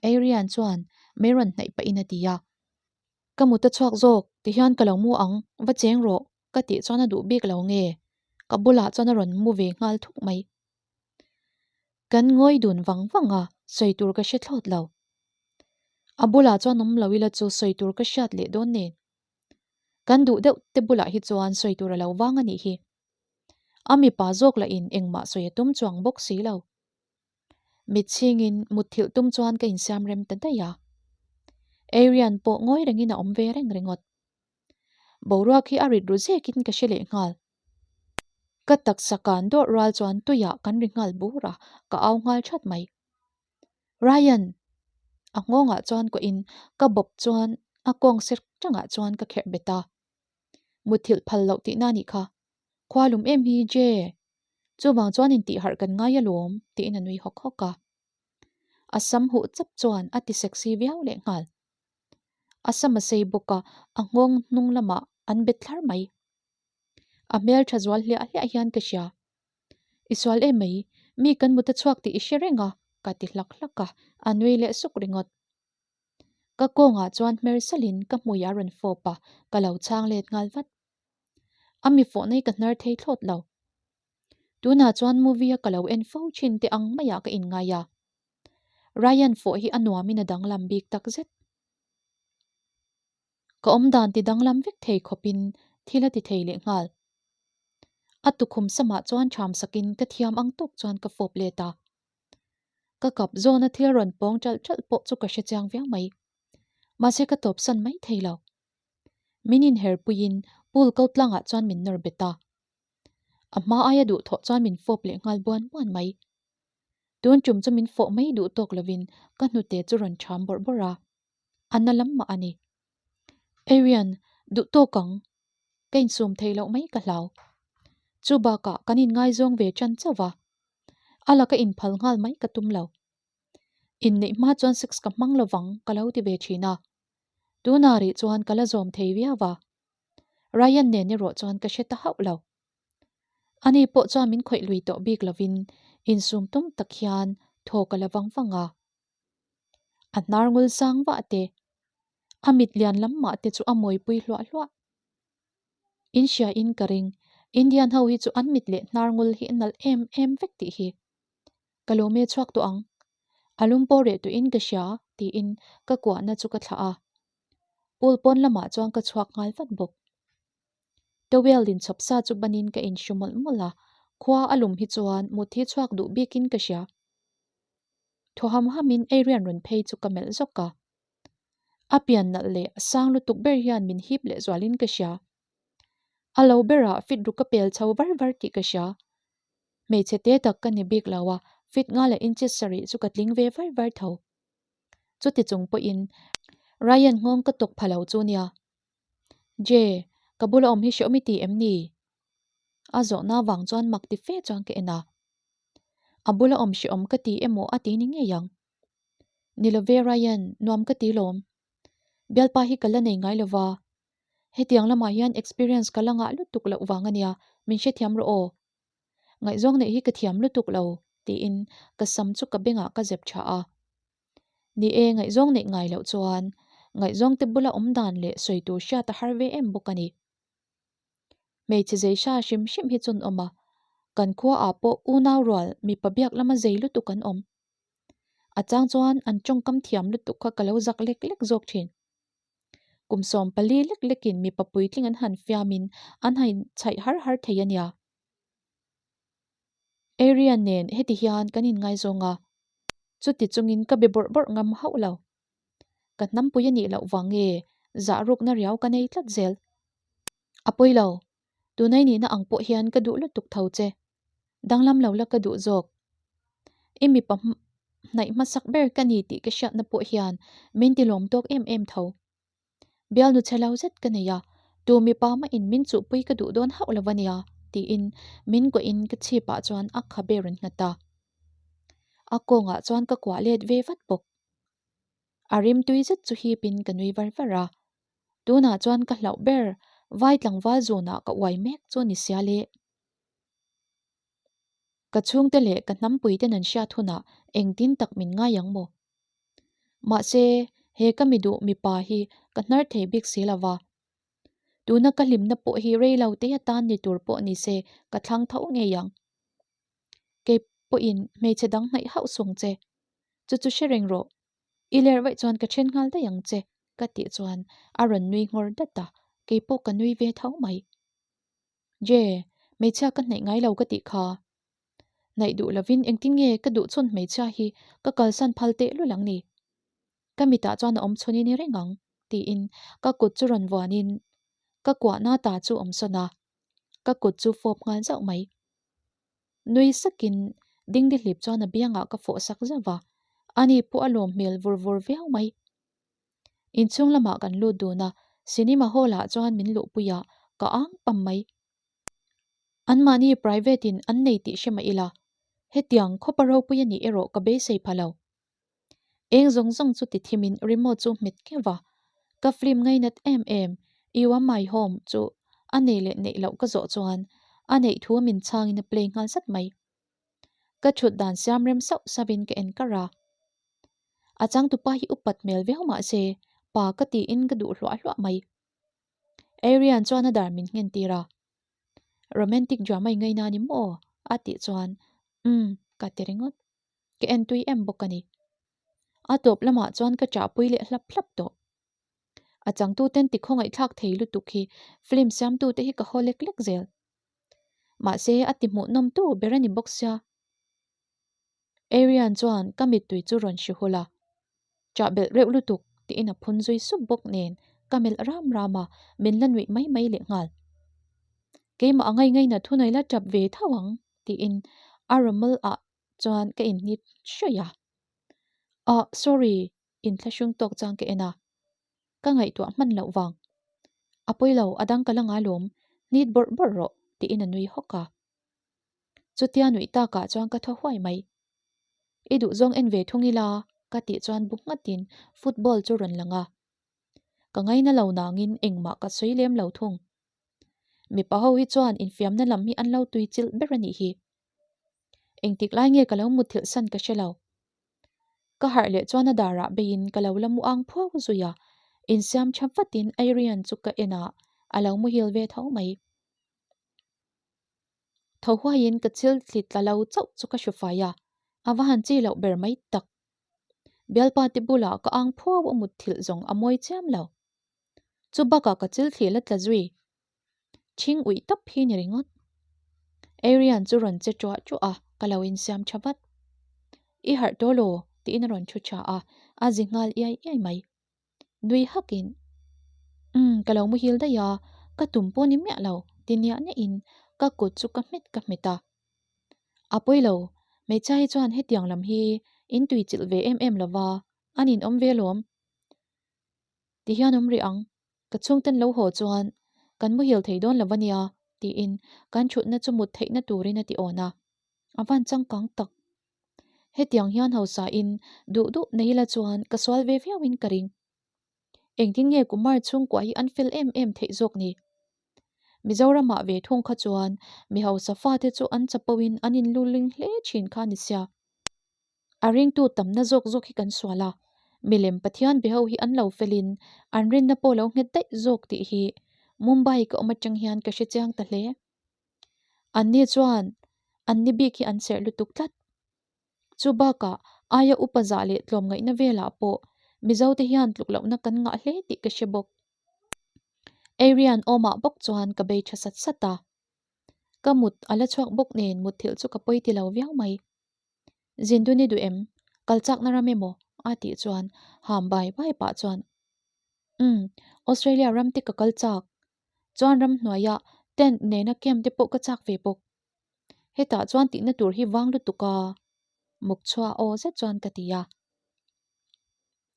Adrian chuan mei rawn hnaih pahin a ti a. Ka mut a chhuak zawk tihian ka lo mu ang, va cheng rawh ka tih chuan a duh bik lo nge, ka bulah chuan a rawn mu ve nghal thuk mai. Kan ngawi dun vang vang a, sawi tur ka hre thlawt lo. A bulah chuan awm lo ila chu sawi tur ka hriat leh dawn nen. Kan duh deuh te bulah hi chuan sawi tur a lo vang a nih hi. A mipa zawk lah in engmah sawi a tum chuang bawk si lo. Mit chhingin mutthilh tum chuan ka insiam rem ta daih a. Arian pawh ngawi rengin a awm ve reng ringawt. Boruak hi a rit ru zekin ka hre leh nghal. Ka taksa kan dawrh rual chuan tuiah kan ri nghal bur a, ka au nghal that mai. Ryan! A nghawngah chuan kuahin ka bawp chuan a kawng sir tangah chuan ka kherh bet a. Mutthilh phal loh tihna nih kha. Khua lum em hi Je! Chuvang chuan intihharh kan ngai alawm tiin a nui hawk hawk a. A sam huh chap chuan a ti sexy viau leh nghal. A sam a sei bawk a, a nghawng hnung lamah an bet thlar mai. A hmel tha zual hliah hliah hian ka hria. I sual em mai, mi kan mut a chhuak tih i hre reng a, ka ti hlak hlak a, a nui leh suk ringawt. Ka kawngah chuan hmer salhin ka hmui a rawn fawp a, ka lo chhang let nghal vat. A mi fawh nei ka hnar thei thlawt lo. Tunah chuan movie a ka lo en fo thin te ang maiah ka inngai a. Ryan fawh hi a nuamin a danglam bik tak zet. Ka awmdan ti danglam vek thei khawpin thil a ti thei leh nghal. A tukhum samah chuan ṭham sakin ka thiam ang tawk chuan ka fawp let a. Ka kap zawna thil rawn pawng ṭalh ṭalh pawh chu ka hre chiang viau mai. Mahse ka tawpsan mai thei lo. Min inher puiin pool ko tlangah chuan min nawr bet a. A hma aia duhthawh chuan min fawp leh nghal buan buan mai. Tun tum chu min fawh mai duh tawk lovin ka hnute chu rawn ṭham bawrh bawrh a. A na lam mah a ni. Arian, duh tawk ang. Ka insum theih loh mai ka hlau. Chu bakah kan inngaizawng ve ṭan chauh va. A laka inphal nghal mai ka tum lo. Inneih hma chuan sex ka hmang lovang ka lo ti ve thin a. Tunah rih chuan ka la zawm thei viau va. Ryan nen erawh chuan ka hre ta hauh lo. Ani pawh chuan min khawih lui tawh bik lovin insum tum tak hian thaw ka la vang vang a. A hnar ngul sang vah te, a mit lian lam mah te chu a mawipui hluah hluah. In hria in ka ring, Indian ho hi chu an mit leh hnar ngul hi a nalh em em vek tih hi. Ka lo me chhuak tawh ang. A lum pawh reh tuihin ka hria, tiin ka kuahna chu ka thlah a. Pool pawn lamah chuan ka chhuak nghal vat bawk. Towel inchhawp sa chu banin ka inhru mawlh mawlh a, khua a lum hi chuan mut hi chhuak duh bikin ka hria. Thaw ham hamin Adrian rawn phei chu ka melh zawk a. A pian nalh leh a sang lutuk ber hian min hip leh zualin ka hria. A lo berah fit ru ka pel chho var var tih ka hria. Hmeichhe te tak ka ni bik lo a, fit nga leh inches sarih chu ka tling ve var var tho. Chuti chung pawhin Ryan nghawng ka tawk pha lo chu nia. Jay, ka bula awm hi hreawm i ti em ni? A zawhna vang chuan mak ti fe chuan ka en a. A bula awm hreawm ka ti emaw a ti ni ngei ang. Ni lo ve Ryan, nuam ka ti lawm. Bialpa hi ka la nei ngai lo va. Hetiang lamah hian experience ka la ngah lutuk loh vang a nia, min hrethiam rawh aw. Ngaihzawng neih hi ka thiam lutuk lo, tiin ka sam chu ka bengah ka zep tha a. Ni e, ngaihzawng neih ngai loh chuan ngaihzawng te bula awm dan leh sawi tur hriat a har ve em bawk a ni. Hmeichhe zei hra hrim hrim hi chun awm a, kan khuaah pawh unau rual mipa biak lama zei lutuk an awm. A chang chuan an tawngkam thiam lutuk kha ka lo zak lek lek zawk thin. Kum 14 lek lekin mipa puitling an han fiamin an han chhaih har har thei a nia. Arian nen heti hian kan inngaizawng a, chuti chungin ka be bawrh bawrh ngam hauh lo. Ka hnampui a nih loh vang nge zah rukna riau ka nei tlat zel. A pawi lo, tunai nihna ang pawh hian ka duh lutuk tho che. Danglam lo la ka duh zawk. I mipa hnaih hmasak ber ka ni tih ka hriatna pawh hian min ti lawm tawk em em tho. Bialnu chhe lo zet ka nei a, tu mipa mahin min chuhpui ka duh dawn hauh lo a nia, tiin min kuahin ka chhipah chuan a khabe rawn nghat a. A kawngah chuan ka kuah let ve vat bawk. A rim tui zet chu hipin ka nui var var a. Tunah chuan ka hlauh ber vai tlangval zunah ka uai mek chu ni sia le. Ka chhungte leh ka hnampuiten an hriat hunah engtin tak min ngai ang maw? Mahse, he ka mi duh mipa hi ka hnar thei bik si lo va. Tuna ka hlimna pawh hi rei lo te atan ni tur pawh ni se ka thlang tho ngei ang. Kei pawhin hmeichhe dang hnaih hauh sung che. Chu chu hre reng rawh. I ler vaih chuan ka then nghal daih ang che, ka tih chuan a rawn nui nghawr dat a, kei pawh ka nui ve tho mai. Je, hmeichhia ka hnaih ngai lo ka tih kha. Hnaih duh lovin engtin nge ka duh chhun hmeichhia hi ka kalsan phal teh lul ang ni? Ka mitah chuan a awm chhun i ni reng ang, tiin ka kut chu rawn vuanin ka kuahna ta chu awm sawn a, ka kut chu fawp nghal zauh mai. Nui sakin dingdihlip chuan a biangah ka fawh sak zauh va, ani pawh a lawm hmel vur vur viau mai. Inchhung lamah kan lut dun a, cinema hall ah chuan min luhpui a, ka ang pam mai. Anmahni private in an nei tih hre mah ila, hetiang khawpa ropui a nih erawh ka beisei pha lo. Eng zawng zawng chu ti thim in remote chu hmet keuh va, ka film ngainat em em You Are My Home chu a nei leh neih loh ka zawh chuan a neih thu min chhang in a play nghal zat mai. Ka thut dan siam rem sauh sauh in ka en kar a. A changtupa hi upat hmel viau mah se pa ka tiin ka duh hluah hluah mai. Arian chuan a dar min nghen tir a. Romantic drama i ngaina ni maw? A tih chuan umm ka ti ringawt. Ka en tui em bawk a ni. A tawp lamah chuan ka chahpui leh hlap hlap tawh. A changtuten ti khawngaihthlak thei lutuk hi film siamtute hi ka haw lek lek zel. Mahse a ti hmuhnawmtu ber a ni bawk sia. Arian chuan ka mittui chu rawn hri hul a, Chah belh reuh lutuk tiin a phun zui sup bawk nen Ka melh ram ram a, min la nuih mai mai leh nghal. Keimah a ngai ngaina thunai la tap ve tho ang tiin a rawmal ah chuan ka inhnit hraih a. Ah sorry inthlahrung tawk chuan ka en a. Ka ngaihtuah hman loh vang. A pawi lo a dang ka la ngai lawm, hnit bawrh bawrh rawh tiin a nui hawk a. Chutia nuih takah chuan ka thaw huai mai. I duhzawng en ve thung ila ka tih chuan bu nghatin football chu rawn lang a. Ka ngaina lo nangin engmah ka sawi lem lo thung. Mipa ho hi chuan infiamna lam hi an lo tui chilh ber a nih hi. Engtik lai nge ka lo mutthilh san ka hre lo. Ka harh leh chuan a darah beiin ka lo la mu ang phuau zui a, insiam tha vatin Aryan chu ka en a, a lo muhil ve tho mai. Tho huaiin ka chil thli tla lo chauh chu ka hru fai a, a va han chi loh ber mai tak. Bialpa te bulah ka ang phuau a mutthilh zawng a mawi chiam lo. Chu bakah ka chil thli la tla zui. Chhing uih tawp hi ni ringawt. Aryan chu rawn che ṭuah ṭuah a, ka lo insiam ṭha vat. I harh tawh law? tiin a rawn ṭhu ṭha a, a zi nghal iai iai mai. Nui hakin, Umm, ka lo muhil daih a, ka tum pawh ni miah lo, ti niah niahin ka kut chu ka hmet ka hmet a. A pawi lo, hmeichhia hi chuan hetiang lam hi in tui chilh ve em em lova, an inawm ve alawm. Ti hian awm rih ang, ka chhungten lo haw chuan kan muhil thei dawn lo a nia tiin kan thutna chu mut theihna turin a ti awn a, a van changkang tak. Hetiang hian hausa in duh duh nei la chuan ka sual ve viau in ka ring. Engtin nge Kumar chhungkua hi an fel em em theih zawk ni? Mizoramah ve thung kha chuan mi hausa fate chu an chapo in an inluling hle thin kha ni sia. A ringtu tamna zawk zawk hi kan sual a, milem Pathian be ho hi an lo felin an rinna pawh lo nghet daih zawk tih hi Mumbai ka awm atang hian ka hre chiang ta hle. Anni chuan anni bik hi an serh lutuk tlat. Chu bakah aia upa zah leh tlawmngaihna velah pawh Mizote hian tluk lohna kan ngah hle tih ka hre bawk. Aryan awmah bawk chuan ka bei tha sat sat a. Ka mut a la chhuak bawk nen mutthilh chu ka pawi ti lo viau mai. Zindun i duh em? Kal chakna ram emaw? a tih chuan ham bai bai pah chuan Umm, Australia ram te ka kal chak. Chuan ramhnuaia tent nena camp te pawh ka chak ve bawk. Hetah chuan tihna tur hi vang lutuk a, muk chhuah aw zet chuan ka ti a.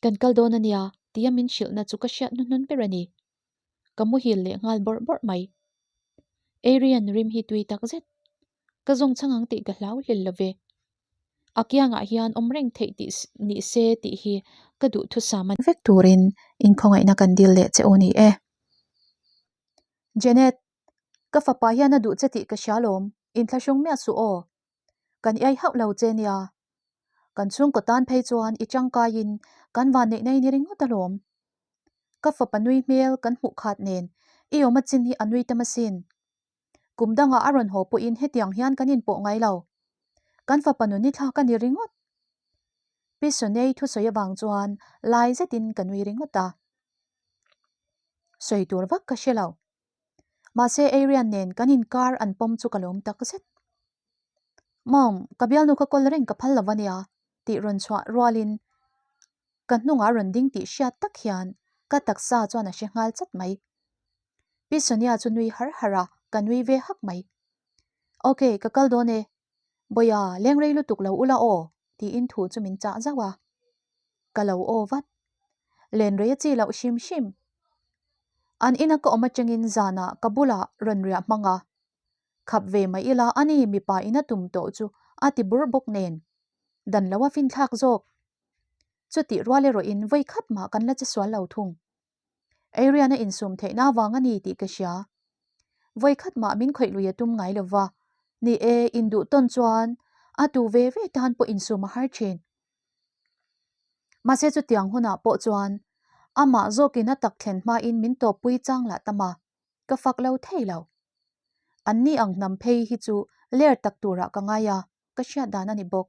Kan kal dawn a nia tia min hrilhna chu ka hriat hnuhnun ber a ni. Ka muhil leh nghal bawrh bawrh mai. Aryan rim hi tui tak zet. Ka zawng chhang ang tih ka hlau hlel lo ve. A kiangah hian awm reng theih tih ni se tih hi ka duhthusam a ni. Vek turin inkhawngaihna kan dil leh che u ni e. Janet, ka fapa hian a duh che tih ka hria lawm, inthlahrung miah suh aw. Kan iai hauh lo che nia. Kan chhungkaw tan phei chuan i tangkaiin kan vanneihna i ni ringawt alawm. Ka fapa nui hmel kan hmuh khat nen i awm a chin hi a nui tam asin. Kum dangah a rawn haw pawhin hetiang hian kan inpawh ngai lo. Kan fapa nun i thlak a ni ringawt. Pi Sonei thusawi avang chuan lai zetin ka nui ringawt a. Sawi tur vak ka hre lo. Mahse Aryan nen kan inkar an pawm chu ka lawm tak zet. Mom, ka bialnu kha kawl reng ka phal lo ania tih rawn chhuah rualin ka hnungah rawn ding tih hriat tak hian ka taksa chuan a hre nghal chat mai. Pi Sonia chu nui har har a, ka nui ve hak mai. Ok, ka kal dawn e. Bawia, leng rei lutuk lo ula aw tiin thu chu min chah zauh a. Ka lo aw vat. Len rei a chi loh hrim hrim. An ina ka awm atangin zanah ka bulah rawn riah hmang a. Khap ve mai ila a ni mipa in a tum tawh chu a ti bur bawk nen. Dan lo a finthlak zawk. Chutih rual erawhin vawi khat mah kan la che sual lo thung. Aryan a insum theihna avang a ni tih ka hria. Vawi khat mah min khawih lui a tum ngai lo va, ni e, induh tawn chuan a tu ve ve tan pawh insum a har thin. Mahse chutiang hunah pawh chuan amah zawkin a tak thlen hmain min tawppui chang lah tam a, ka fak lo thei lo. Anni ang hnam phei hi chu ler tak turah ka ngai a, ka hriat dan a ni bawk.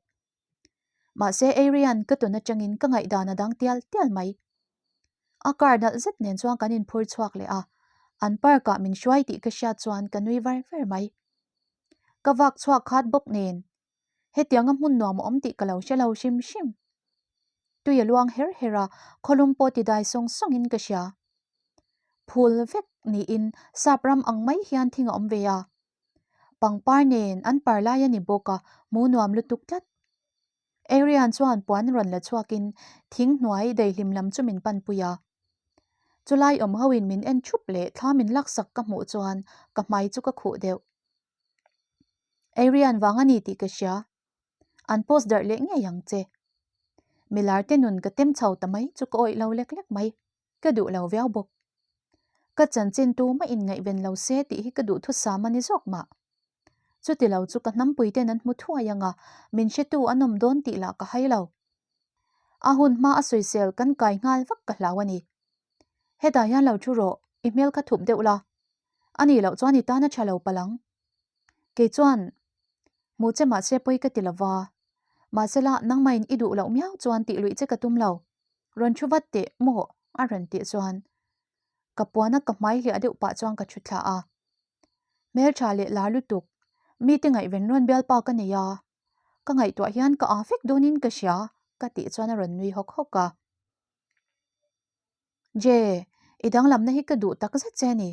Mahse Aryan ka tawn atangin ka ngaihdan a dang tial tial mai. A car nalh zet nen chuan kan inphur chhuak leh a, an park ah min hruai tih ka hriat chuan ka nui var var mai. Ka vak chhuak khat bawk nen hetianga hmun nuam a awm tih ka lo hre lo hrim hrim. Tui a luang her her a, khawlum pawh ti dai sawng sawngin ka hria. Phul vek niin sap ram ang mai hian thing a awm ve a. Pangpar nen an par lai a ni bawk a, hmu nuam lutuk tlat. Arian chuan puan rawn la chhuakin thing hnuai daihlim lam chu min panpui a. Chulai awm hoin min en thup leh thla min laksak ka hmuh chuan ka hmai chu ka khuh deuh. Arian vang a ni tih ka hria. An post darh leh ngei ang che. Milar te nun ka tem chho ta mai chu ka awih lo lek lek mai. Ka duh lo viau bawk. Ka chanchin tu mah in ngaihven lo se tih hi ka duhthusam a ni zawk mah. Chuti lo chu ka hnampui ten an hmu thuai ang a, min hretu an awm dawn tih lah ka hai lo. A hun hma a sawisel kan kai nghal vak ka hlau a ni. Hetah hian lo thu rawh, i hmel kha thup deuh la. A nih loh chuan i tan a tha lo palh ang. Kei chuan hmu che mahse pawi ka ti lo va, mahsela nangmahin i duh loh miau chuan tih luih che ka tum lo. Rawn thu vat teh maw a rawn tih chuan ka puana ka hmai hliah deuh pah chuan ka thu thla a. Hmeltha leh lar lutuk, mite ngaihven rawn bialpa ka nei a, ka ngaihtuah hian ka aa fek dawnin ka hria ka tih chuan a rawn nui hawk hawk a. Je, i danglamna hi ka duh tak zet che a ni.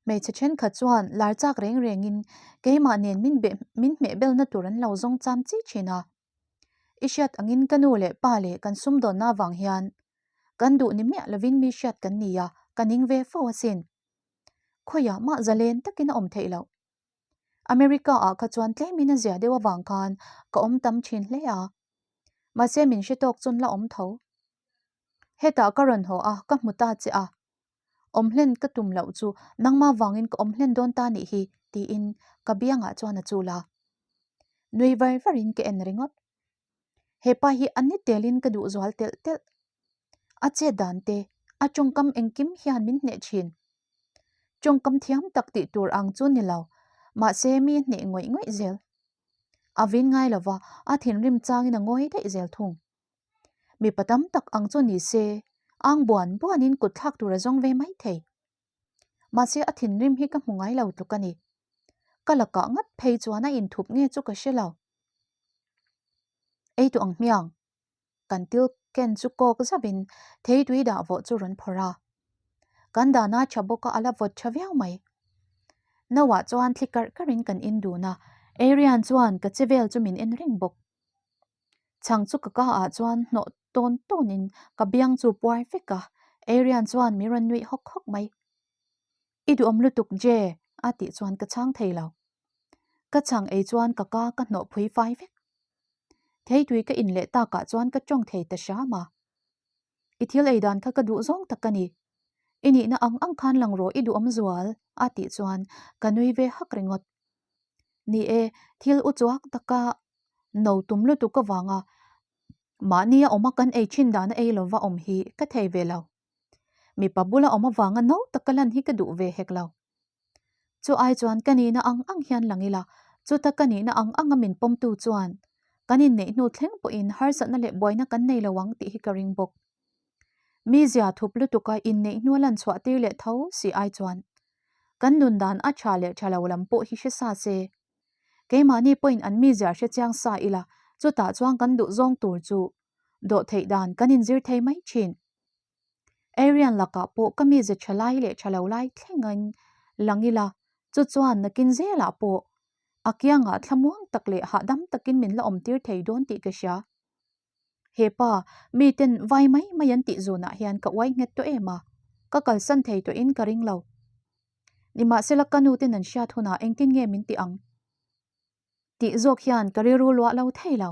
Hmeichhe thenkhat chuan lar chak reng rengin keimah nen min beh min hmeh belna tur an lo zawng cham chi thin a. I hriat angin ka nu leh pa leh kan sumdawnna avang hian kan duh ni miah lovin mi hriat kan ni a, ka ning ve fo asin. Khawiah mah zalen takin a awm theih loh. America ah kha chuan tlemin a zia deuh avang khan ka awm tam thin hle a. Mahse min hre tawk chuan la awm tho. Hetah ka rawn haw a, ka hmu ta che a. Awm hlen ka tum loh chu nangmah vangin ka awm hlen dawn ta nih hi tiin ka biangah chuan a chul a. Nui var varin ka en ringawt. Hepa hi a ni telin ka duh zual telh telh. A chet dan te, a tawngkam engkim hian min hneh thin. Tawngkam thiam tak tih tur ang chu ni lo, mahse mi hneh ngawih ngawih zel. A vin ngai lova, a thinrim changin a ngawi daih zel thung. Mipa tam tak ang chu ni se, ang buan buanin kut thlak tur a zawng ve mai thei. Mahse a thinrim hi ka hmu ngai lo tluk a ni. Ka lakah ngat phei chuan a inthup nge chu ka hre lo. Ei tawh ang hmiang. Kan til ken chu kawk zauhin theitui dah vawh chu rawn phawrh a. Kan dana tha bawk a a la vawt tha viau mai. Noah chuan thli karh karhin kan in dun a, Arian chuan ka che vel chu min en reng bawk. Chhang chu ka ka ah chuan hnawh tawn tawnin ka biang chu puar vek a, Arian chuan min rawn nuih hawk hawk mai. I duhawm lutuk Je a tih chuan ka chhang thei lo. Ka chhang ei chuan ka ka ka hnawh phui fai vek. Theitui ka in leh takah chuan ka tawng thei ta hram a. I thil ei dan kha ka duh zawng tak a ni. I nihna ang ang khan lang rawh i duhawm zual a tih chuan ka nui ve hak ringawt. Ni e, thil u chuak taka no tum lutuk avanga mahnia awma kan ei thin dana ei lova awm hi ka thei ve lo. Mipa bula awm avanga no taka lan hi ka duh ve hek lo. Chu ai chuan ka nihna ang ang hian lang ila, chuta ka nihna ang anga min pawmtu chuan kan inneih hnu thleng pawhin harsatna leh buaina kan nei lo ang tih hi ka ring bawk. Mizia thup lutuka inneih hnua lan chhuah tir leh tho si ai chuan kan nun dan a tha leh tha lo lam pawh hi hre sa se. Keimahni pawhin an mizia hre chiang sa ila, chutah chuan kan duh zawng tur chu dawh theih dan kan inzir thei mai thin. Arian lakah pawh ka mize tha lai leh tha lo lai thlengin lang ila, chu chuan nakin zelah pawh a kiangah thlamuang tak leh hahdam takin min la awmtir thei dawn tih ka hria. He pa, miten vai mai mai an tih zunah hian ka uai nghet tawh em a, ka kalsan thei tawhin ka ring lo. Nimahsela ka nu ten an hriat hunah engtin nge min ti ang? Tih zawk hian ka rilru luah lo thei lo.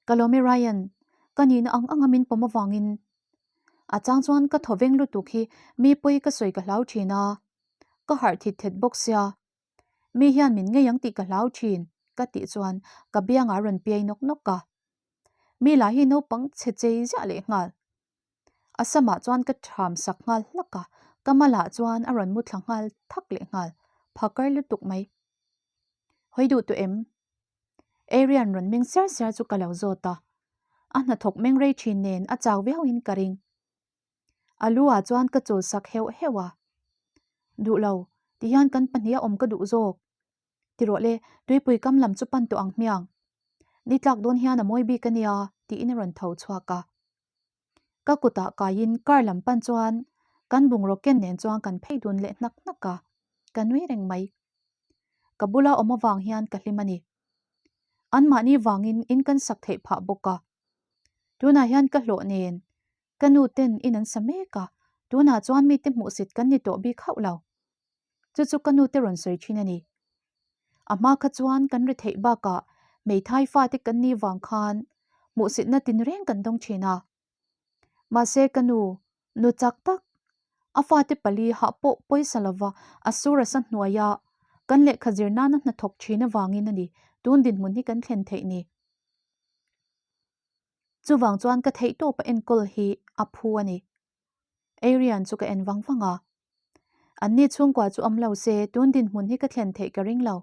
Ka lawm e Ryan, ka nihna ang anga min pawm avangin. A chang chuan ka thaw veng lutuk hi mi pawi ka sawi ka hlau thin a, ka harh thit thet bawk sia. Mi hian min ngei ang tih ka hlau thin, ka tih chuan ka biangah a rawn piai nawk nawk a. Mi lah hi naupang chhe chei ziah leh nghal. A samah chuan ka ṭham sak nghal hlak a, ka malah chuan a rawn mu thla nghal thak leh nghal, phakar lutuk mai. Hawi duh tawh em? Arian rawn meng siar siar chu ka lo zawt a, a hnathawk meng rei ṭhin nen a chau viauin ka ring. A lu ah chuan ka chul sak heuh heuh a, Duh lo, tihian kan pahniha awm ka duh zawk. Ti rawh le, tuipui kam lam chu pan tawh ang hmiang. Ni tlak dawn hian a mawi bik a nia, tiin a rawn tho chhuak a. Ka kutah kaiin car lam pan chuan Kan bungraw ken nen chuan kan phei dun leh hnak hnak a, ka nui reng mai. Ka bula awm avang hian ka hlim a ni. Anmahni vangin in kan sak theih phah bawk a. Tunah hian ka hlawh nen ka nu ten in an sa mek a, tunah chuan mite hmuhsit kan ni tawh bik hauh lo. Chu chu ka nu te rawn sawi thin a ni. A hma kha chuan kan ri theih bakah hmeithai fate kan ni vang khan hmuhsitna tinreng kan dawng thin a. Mahse ka nu, nu chak tak, a fate pali hah pawh pawisa lova a sur a sa hnuaia kan lehkha zir nana hnathawk thin avangin a ni tun dinhmun hi kan thlen theih ni. Chuvang chuan ka theihtawpa enkawl hi a phu a ni. Arian chu ka en vang vang a. Anni chhungkua chu awm lo se tun dinhmun hi ka thlen theih ka ring lo.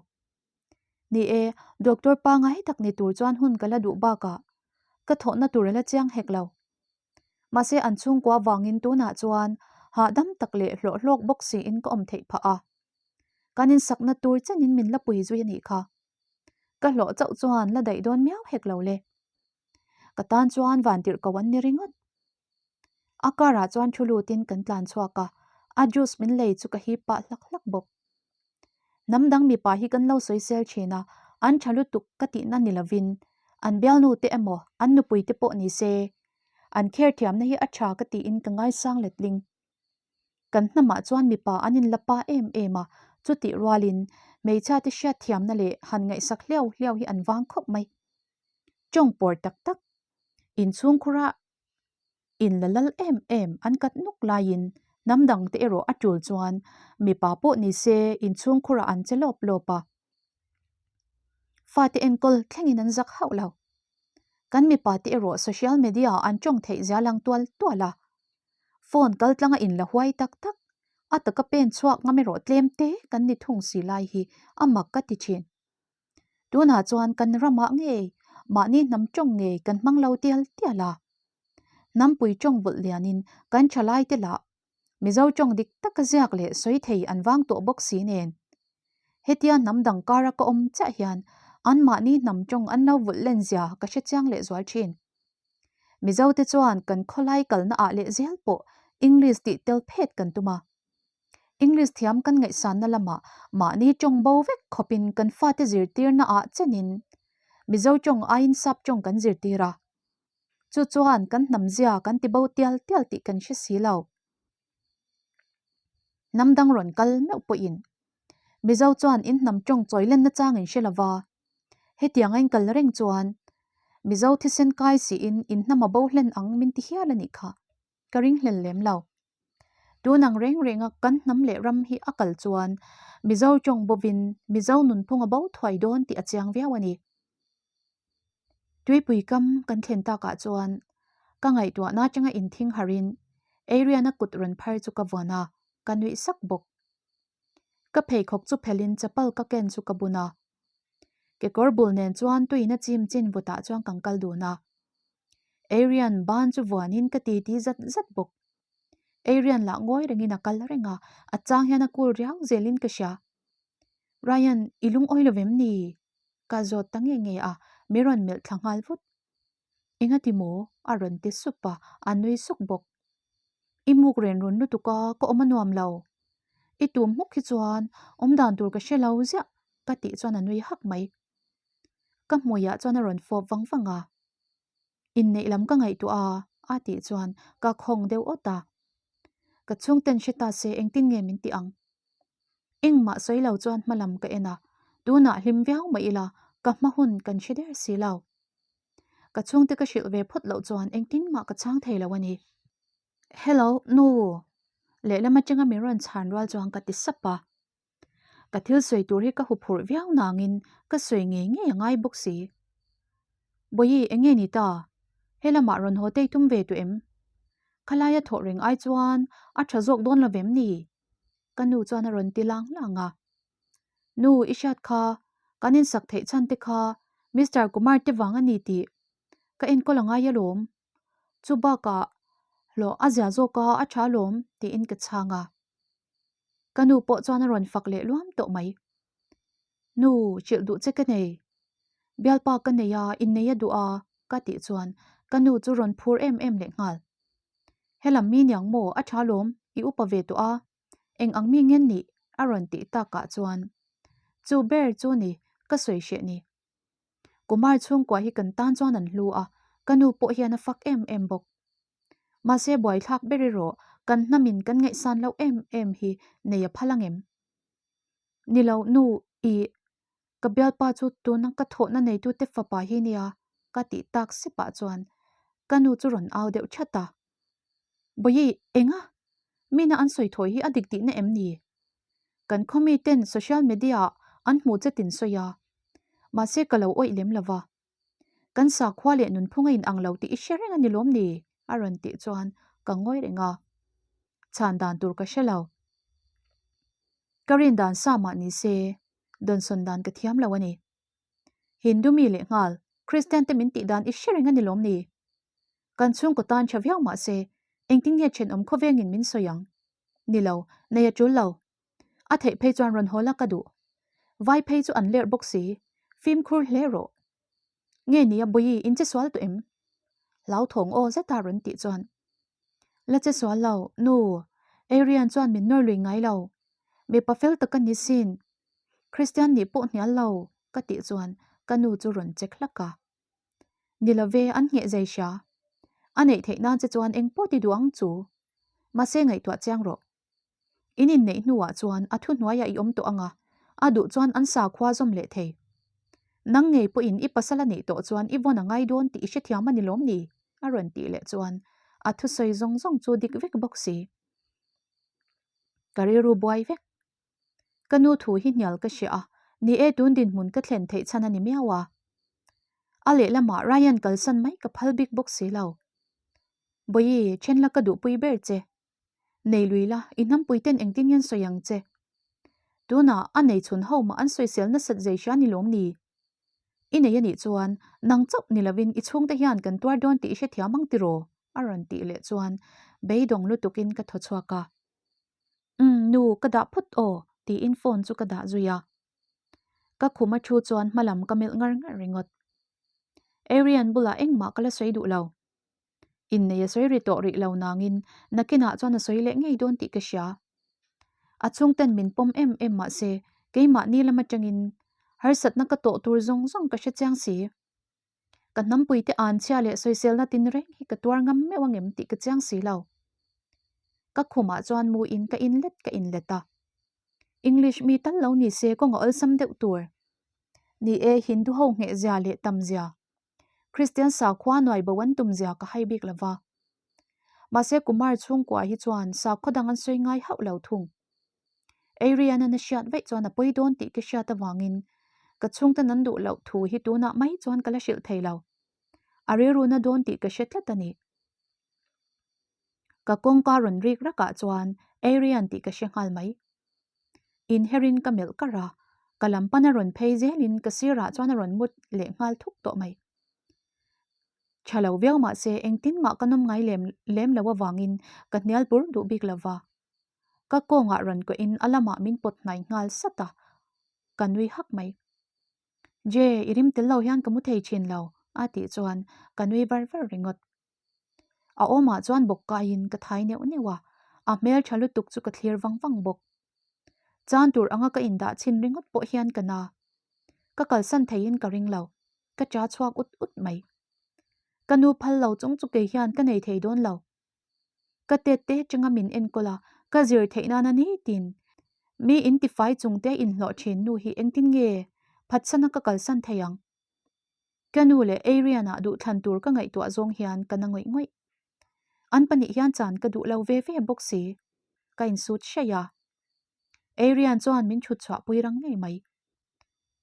Ni e, doctor pangai tak ni tur chuan hun ka la duh bakah ka thawhna tur a la chiang hek lo. Mahse an chhungkua vangin tunah chuan hahdam tak leh hlawh hlawk bawk siin ka awm theih phah a. Kan insakna tur chenin min la pui zui a nih kha. Ka hlawh chauh chuan la daih dawn miau hek lo le. Ka tan chuan vantirh ko an ni ringawt. A car ah chuan thu lutin kan tlan chhuak a, a juice min lei chu ka hip pah hlak hlak bawk. Hnam dang mipa hi kan lo sawi sel thin a, an tha lutuk ka tihna ni lovin an bialnu te emaw an nupui te pawh ni se an kher thiamna hi a tha ka tiin ka ngaisang letling. Kan hnamah chuan mipa an inla pa em em a, chutih rualin hmeichhia te hriat thiamna leh han ngaihsak hliau hliau hi an vang khawp mai. Tawng pawr tak tak inchhungkhura in la lal em em an kat nuk laiin hnam dang te erawh a tul chuan mipa pawh ni se inchhungkhurah an che lawp lawp a. Fate enkawl thlengin an zak hauh lo. Kan mipa te erawh social media ah an tawng theih zia lang tual tual a. Phone kal tlanga in la huai tak tak, a taka pen chhuak ngam erawh tlem te kan ni thung si lai hi a mak ka ti thin. Tunah chuan kan ramah ngei mahni hnam tawng ngei kan hmang lo tial tial a. Hnampui tawng vulh lianin kan thalai te lah Mizo tawng dik taka ziak leh sawi thei an vang tawh bawk si nen. Hetia hnam dang kara ka awm chiah hian anmahni hnam tawng an lo vulh len zia ka hre chiang leh zual thin. Mizo te chuan kan khawlai kalna ah leh zel pawh English tih tel phet kan tum a. English thiam kan ngaihsanna lamah mahni tawng bo vek khawpin kan fate zirtirna ah chenin Mizo tawng aiin sap tawng kan zirtir a. Chu chuan kan hnamzia kan ti bo tial tial tih kan hre si lo. Hnam dang rawn kal meuh pawhin Mizo chuan in hnam tawng chawi lenna chang in hre lova, hetiang a in kal reng chuan Mizo thisen kai siin in hnam a bo hlen ang min ti hial a nih kha ka ringhlel lem lo. Tun ang reng renga kan hnam leh ram hi a kal chuan Mizo tawng bovin Mizo nunphung a bo thuai dawn tih a chiang viau a ni. Tuipui kam kan thlen takah chuan ka ngaihtuahna atanga inthing harin Ariana kut rawn phar chu ka vuan a, ka nuih sak bawk. Ka pheikhawk chu phelhin chapal ka ken chu ka bun a. Kekawr bul nen chuan tuiin a chim chin vutah chuan kan kal dun a. Arian ban chu vuanin ka ti ti zat zat bawk. Arian lah ngawi rengin a kal reng a, a chang hian a cool riau zelin ka hria. Ryan, i lungawi lo vem ni? Ka zawt ta nge nge a, mi rawn melh thla nghal vut. Engati maw? a rawn ti sup a, a nui suk bawk. I muk ren run lutuk a, ka awm a nuam lo. I tum hmuk hi chuan awm dan tur ka hre lo ziah ka tih chuan a nui hak mai. Ka hmuiah chuan a rawn fawp vang vang a. Inneih lam ka ngaihtuah a, a tih chuan ka khawng deuh awt a. Ka chhungten hre ta se engtin nge min tih ang? Engmah sawi lo chuan hma lam ka en a, tunah hlim viau mah ila ka hma hun kan hre der si lo. Ka chhungte ka hrilh ve phawt loh chuan engtin mah ka chhang thei lo a ni. Hello, nu! Lehlam atanga min rawn chhan rual chuan ka ti sap a. Ka thil sawi tur hi ka huphurh viau nangin ka sawi ngei ngei a ngai bawk si. Bawihi, eng nge ni ta? He lamah rawn haw tei tum ve tawh em? Khalaia thawh reng ai chuan a tha zawk dawn lo vem ni? Ka nu chuan a rawn ti lang lang a. Nu, i hriat kha, kan insak theih chhan te kha Mister Kumar te vang a ni tih ka enkawl a ngai alawm. Chu bakah hlawh a zia zawk a, a tha alawm tiin ka chhang a. Ka nu pawh chuan a rawn fak leh luam tawh mai. Nu, hrilh duh che ka nei. Bialpa ka nei a, innei a duh a, ka tih chuan ka nu chu rawn phur em em leh nghal. Helam mi niang maw, a tha lawm, I upa ve tawh a, eng ang mi nge nih? a rawn tih takah chuan chu ber chu ni ka sawi hreh ni. Kumar chhungkua hi kan tan chuan an hlu a, ka nu pawh hian a fak em em bawk. Mahse buaithlak ber erawh kan hnamin kan ngaihsan loh em em hi nei a phal angem? Ni lo nu i ka bialpa chu tuna ka thawhna neitute fapa hi nia ka tih tak sipah chuan ka nu chu rawn au deuh that a. Bawihi enga? Mina an sawi thawi hi a dik tihna em ni? Kan khaw miten social media ah an hmuh che tin sawi a, mahse ka lo awih lem lova. Kan sakhua leh nunphung a inang lo tih i hre reng a ni lawm ni? a rawn tih chuan ka ngawi reng a, chhan dan tur ka hre lo. Ka rin dan sa mah ni se, dawnsawn dan ka thiam lo a ni. Hindu mi leh nghal, Kristian te min tih dan i hre reng a ni lawm ni? Kan chhungkaw tan tha viau mah se, engtin nge thenawm khawvengin min sawi ang? Ni lo, nei a tul lo. A theih phei chuan rawn haw la ka duh. Vai phei chu an lerh bawk si, fimkhur hle rawh. Nge nia Bawihi in che sual tawh em? Hlauthawng aw zeta rawn tih chuan. La che sual lo, nu, Arian chuan min nawr lui ngai lo. Mipa fel tak a ni sin. Kristian nih pawh hnial lo, ka tih chuan ka nu chu rawn check hlak a. Ni love, an ngheh zai hria. A neih theih nan che chuan eng pawh ti duh ang chu. Mahse ngaihtuah chiang rawh. In inneih hnuah chuan a thuhnuaiah i awm tawh ang a, a duh chuan an sakhua zawm leh thei. Nang ngei pawhin i pasal a neih tawh chuan i vawn a ngai dawn tih i hrethiam a ni lawm ni? a rawn tih leh chuan a thusawi zawng zawng chu dik vek bawk si. Ka rilru buai vek. Ka nu thu hi hnial ka hria a, ni e tun dinhmun ka thlen theih chhan a ni miau a. A lehlamah Ryan kalsan mai ka phal bik bawk si lo. Bawihi, then la ka duhpui ber che. Nei lui la, i hnampui ten engtin nge an sawi ang che? Tunah a nei chhun ho mah an sawisel nasat zei hria ni lawm ni? I nei a nih chuan nang chauh ni lovin i chhungte hian kan tuar dawn tih i hrethiam ang tiraw? a rawn tih leh chuan beidawng lutukin ka thaw chhuak a. Umm nu, ka dah phawt aw tiin phone chu ka dah zui a. Ka khum a thu chuan hmalam ka melh ngar ngar ringawt. Arian bulah engmah ka la sawi duh lo. Innei a sawi ri tawh rih lo nangin nakinah chuan a sawi leh ngei dawn tih ka hria. A chhungten min pawm em em mah se keimahni lam atangin harsatna ka tawh tur zawng zawng ka hre chiang si. Ka hnampuite anchhia leh sawiselna tinreng hi ka tuar ngam meuh angem tih ka chiang si lo. Ka khumah chuan mu in ka inlet ka inlet a. English mi tal lo ni se kawng a awlsam deuh tur. Ni e, Hindu ho nghehzia leh tamzia. Kristian sakhua nuai bo an tumzia ka hai bik lova. Mahse Kumar chhungkua hi chuan sakhaw dang an sawi ngai hauh lo thung. Ariana na hriat vaih chuan a pawi dawn tih ka hriat avangin ka chhungten an duh loh thu hi tunah mai chuan ka la hrilh thei lo. A rilruna dawn tih ka hre tlat a ni. Ka kawngka rawn rik rakah chuan Arian tih ka hre nghal mai. Inherin ka melh kar a, ka lam pana rawn phei zelin ka sirah chuan a rawn mut leh nghal thuk tawh mai. Tha lo viau mah se engtin mah ka nawm ngai lem lem lo avangin ka hnial bur duh bik lo va. Ka kawngah rawn kuahin a lamah min pawt hnai nghal sat a, ka nui hak mai. Je, i rim tel lo hian ka mu thei thin lo, a tih chuan ka nui var var ringawt. A awmah chuan bawk kaiin ka thai neuh neuh a, a hmel tha lutuk chu ka thlir vang vang bawk. Chan tur anga ka indah chhin ringawt pawh hian ka na. Ka kalsan theiin ka ring lo, ka cha chhuak ut ut mai. Ka nu phal lo chung chu kei hian ka nei thei dawn lo. Ka tet te atanga min enkawl a, ka zir theih nana nitin mi intifai chung te inhlawh thin nu hi engtin nge phatsana ka kalsan thei ang? Ka nu leh Arian-ah duhthlan tur ka ngaihtuah zawng hian ka na ngawih ngawih. An pahnih hian chan ka duh lo ve ve bawk si. Ka insut hraih a. Arian chuan min chhut chhuah pui rang ngei mai.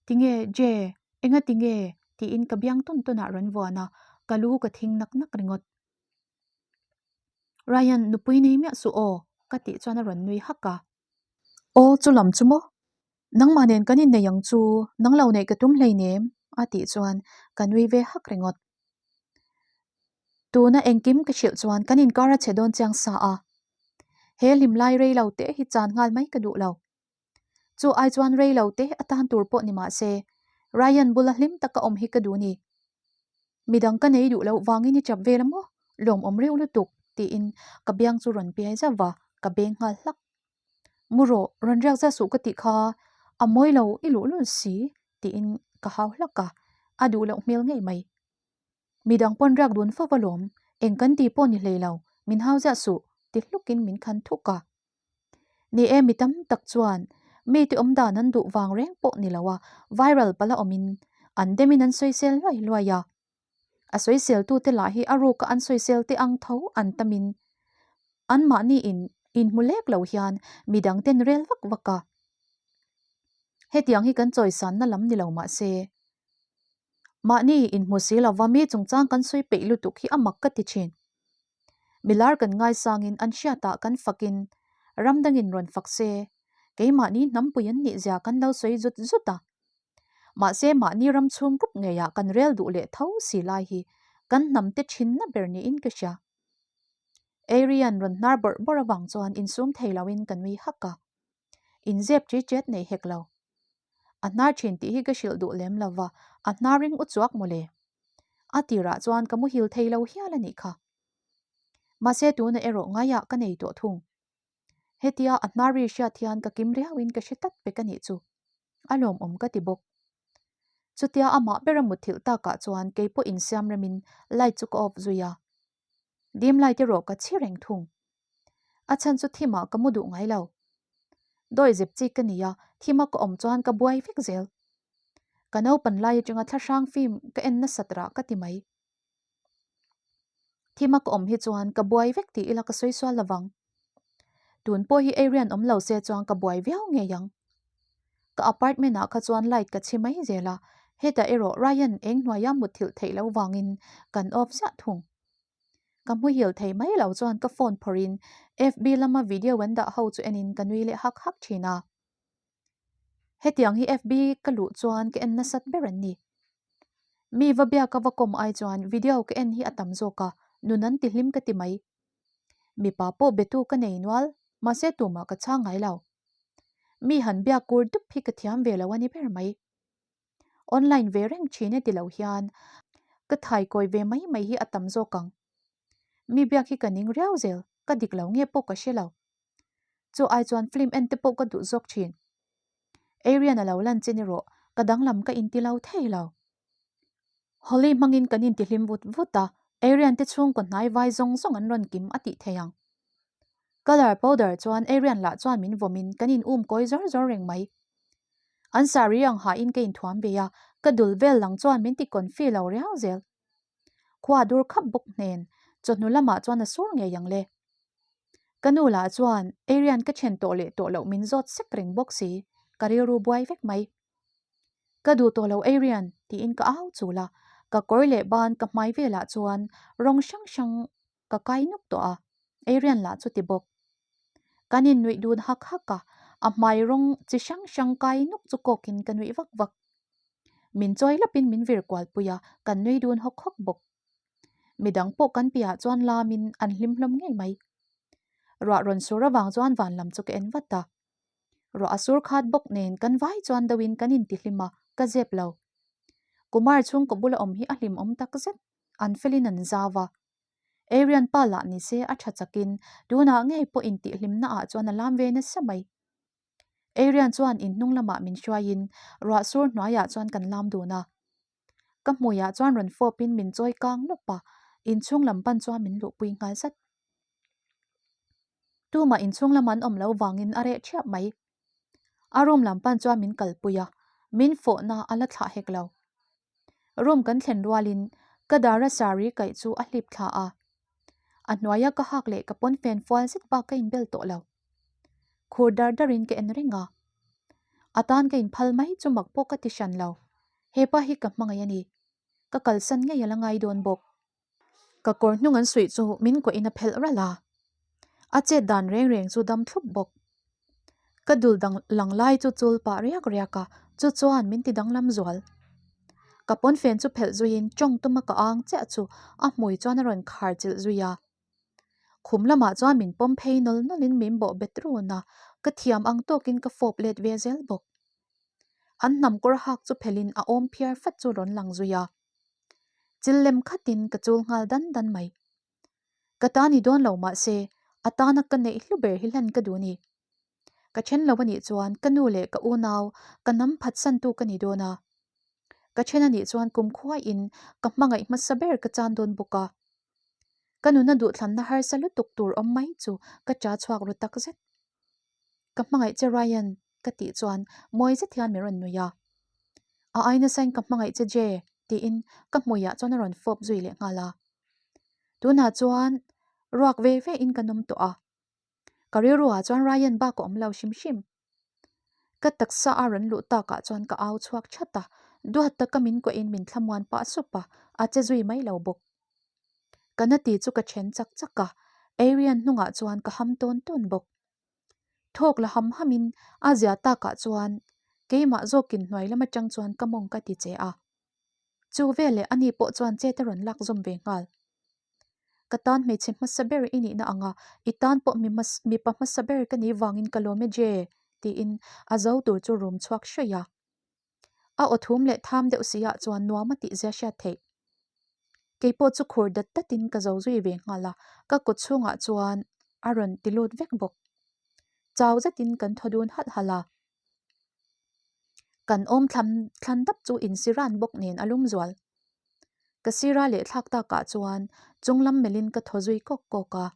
Tinge, Je, enga tinge? tiin ka biang tawn tawnah rawn vuan a, ka lu ka thing nak nak ringawt. Ryan, nupui nei miah suh aw, ka tih chuan a rawn nui hak a. Aw, chu lam chu maw? Nangmah nen kan innei ang chu, nang lo neih ka tum hleinem, a tih chuan ka nui ve hak ringawt. Tuna engkim ka hrilh chuan kan inkar a chhe dawn chiang sa a. He hlim lai rei lo te hi chan nghal mai ka duh lo. Chu ai chuan rei lo te atan tur pawh ni mah se, Ryan bula hlim taka awm hi ka duh ni. Midang ka nei duh loh vangin i chap vel a maw? Lawmawm reuh lutuk, tiin ka biang chu rawn piai zauh va, ka beng nghal hlak. Mu rawh, rawn riak zia suh ka tih kha, a mawi lo i luh lul si tiin ka hau hlak a, a duh loh hmel ngei mai. Midang pawn riak dun fo alawm, eng kan ti pawh ni hlei lo, min hau ziah suh ti hlukin min khan thuk a. Ni e, mi tam tak chuan mite awm dan an duh vang reng pawh ni lo a, viral pala awmin an demin an sawisel luai luai a. A sawiseltute lah hi a ruka an sawisel te ang tho an tamin anmahni in inhmu lek lo hian midang ten rel vak vak a. Hetiang hi kan chawisanna lam ni lo mah se, mahni inhmu si lova mi chungchang kan sawi peih lutuk hi a mak ka ti thin. Milar kan ngaisangin an hriatah kan fakin ram dangin rawn fak se, keimahni hnampui an nih zia kan lo sawi zut zut a. Mahse mahni ram chhung group ngeiah kan rel duh leh tho si lai hi kan hnam te thinna ber niin ka hria. Arian rawn hnar bawrh bawrh avang chuan insum thei loin ka nui hak a. Inzep ṭi ṭet nei hek lo. A hnar ṭhin tih hi ka hrilh duh lem lo va, a hnar ring u chuak mawle. A tirah chuan ka muhil thei lo hial a nih kha. Mahse tuna erawh ngaiah ka nei tawh thung. Hetia a hnar ri hriat hian ka kim riauin ka hre tlat pek a nih chu. A lawmawm ka ti bawk. Chutia amah bera mutthilh takah chuan keipawh insiam remin light chu ka off zui a. Dim light erawh ka chhi reng thung. A chhan chu thimah ka mu duh ngai lo. Dawi zep chi ka ni a, thima ka awm chuan ka buai vek zel. Ka naupan lai atanga thlahrang film ka en nasat rah ka ti mai. Thima ka awm hi chuan ka buai vek tih ila ka sawi sual lovang. Tun pawh hi Arian awm lo se chuan ka buai viau ngei ang. Ka apartment ah kha chuan light ka chhi mai zel a, hetah erawh Ryan eng hnuaia mutthilh theih loh vangin kan off ziah thung. Ka hmuhil thei mai lo chuan ka phone phawrhin FB lama video an dah ho chu enin ka nui leh hak hak thin a. Hetiang hi FB ka luh chuan ka en nasat ber an ni. Mi va biak a va kawm ai chuan video ka en hi a tam zawk a, nun an ti hlim ka ti mai. Mipa pawh betu ka nei nual, mahse tumah ka chhang ngai lo. Mi han biak kur dup hi ka thiam ve lo a ni ber mai. Online ve reng thin e ti lo hian ka thaikawi ve mai mai hi a tam zawk ang. Mi biak hi ka ning riau zel, ka dik lo nge pawh ka hre lo. Chu ai chuan film en te pawh ka duh zawk thin. Arian a lo lan chin erawh ka danglam ka inti lo thei lo. Holly hmangin kan intihlim vut vut a, Arian te chhungkaw hnai vai zawng zawng an rawn kim a tih thei ang. Colour powder chuan Arian lah chuan min vawmin kan in um kawi zawr zawr reng mai. An saree ang hahin ka inthuam ve a, ka dul vel lang chuan min ti confi lo riau zel. Khua dur khap bawk hnen, chawhnu lamah chuan a sur ngei ang le. Ka nu lah chuan Arian ka then tawh leh tawh loh min zawt sek reng bawk si, ka rilru buai vek mai. Ka duh tawh lo Arian tiin ka au chul a, ka kawr leh ban ka hmai velah chuan rawng hrang hrang ka kai nuk tawh a, Arian lah chu ti bawk. Kan innuih dun hak hak a, a hmai rawng chi hrang hrang kai nuk chu kawkin ka nuih vak vak. Min chawi lawpin min vir kual pui a, kan nui dun hawk hawk bawk. Midang pawh kan piahah chuan lamin an hlim hlawm ngei mai. Ruah rawn sur avang chuan van lam chu ka en vat a. Ruah a sur khat bawk nen kan vai chuan deuhin kan intihlim a, ka zep lo. Kumar chhungkaw bula awm hi a hlimawm takzet, an felin an zau a. Arian pa lah ni se a tha chakin tunah ngei pawh intihhlimna ah chuan a lam ve nasa mai. Arian chuan in hnung lamah min hruaiin ruah sur hnuaiah chuan kan lam dun a. Ka hmuiah chuan rawn fawpin min chawi kang lawp a, inchhung lam pan chuan min luhpui nghal zat. Tumah inchhung lam an awm lo vangin a reh thiap mai. A room lam pan chuan min kalpui a, min fawhna a la thlah hek lo. Room kan thlen rualin ka dara saree kaih chu a hlip thla a. A hnuaia ka hak leh ka pawnfen fual zet bak ka inbel tawh lo. Khur dar darin ka en reng a. A tan ka inphal mai chu mak pawh ka ti hran lo. Hepa hi ka hmangaih a ni. Ka kalsan ngei a la ngai dawn bawk. Ka kawr hnung an suih chu min kuahin a phelh ralh a. A chet dan reng reng chu dam thlup bawk. Ka dul dang lang lai chu chul pah riak riak a, chu chuan min ti danglam zual. Ka pawnfen chu phelh zuiin tawng tuma ka ang chiah chu a hmui chuan a rawn khar chilh zui a. Khum lamah chuan min pawm phei nawl nawlin min bawh bet run a, ka thiam ang tawkin ka fawp let ve zel bawk. An hnam kawr hak chu phelhin a awm phiar fat chu rawn lang zui a. Chil lem khatin ka chul nghal dan dan mai. Ka ta ni dawn lo mahse, A tana ka neih hlu ber hi hlan ka duh a ni. Ka then lo a nih chuan ka nu leh ka unau ka nam phatsantu ka ni dawn a. Ka then a nih chuan kumkhuaiin ka hmangaih hmasa ber ka chan dawn bawk a. Ka nuna duhthlanna harsa lutuk tur awm mai chu ka cha chhuak ru tak zet. Ka hmangaih che Ryan ka tih chuan mawi zet hian min rawn nui a. A ai nasain ka hmangaih che Jay tiin ka hmuiah chuan a rawn fawp zui leh nghal a. Tunah chuan ruak ve ve in kan awm tawh a. Ka rilruah chuan Ryan bak a awm lo hrim hrim. Ka taksa a rawn luh takah chuan ka au chhuak that a, duat taka min kuahin min thlamuan pah sup a, a che zui mai lo bawk. Ka na ti chu ka then chak chak a, Arian hnungah chuan ka ham tawn tawn bawk. Thawk la ham hamin a zia takah chuan keimah zawkin hnuai lam atang chuan ka mawng ka ti che a. Chu veleh ani pawh chuan chet a rawn lak zawm ve nghal. Ka tan hmeichhe hmasa ber i nihna anga i tan pawh mi mipa hmasa ber ka nih vangin ka lawm e Je! tiin a zo tur chu rum chhuak hraih a. A aw thum leh tham deuh si ah chuan nuam a tih zia hriat theih. Kei pawh chu khur dat datin ka zo zui ve nghal a, ka kut chhungah chuan a rawn ti lut vek bawk. Chau zetin kan thaw dun halh halh a. Kan awm thlam thlan dap chu insiran bawk nen a lum zual. Ka sira leh thlak takah chuan chunglam melhin ka thaw zui kawk kawk a.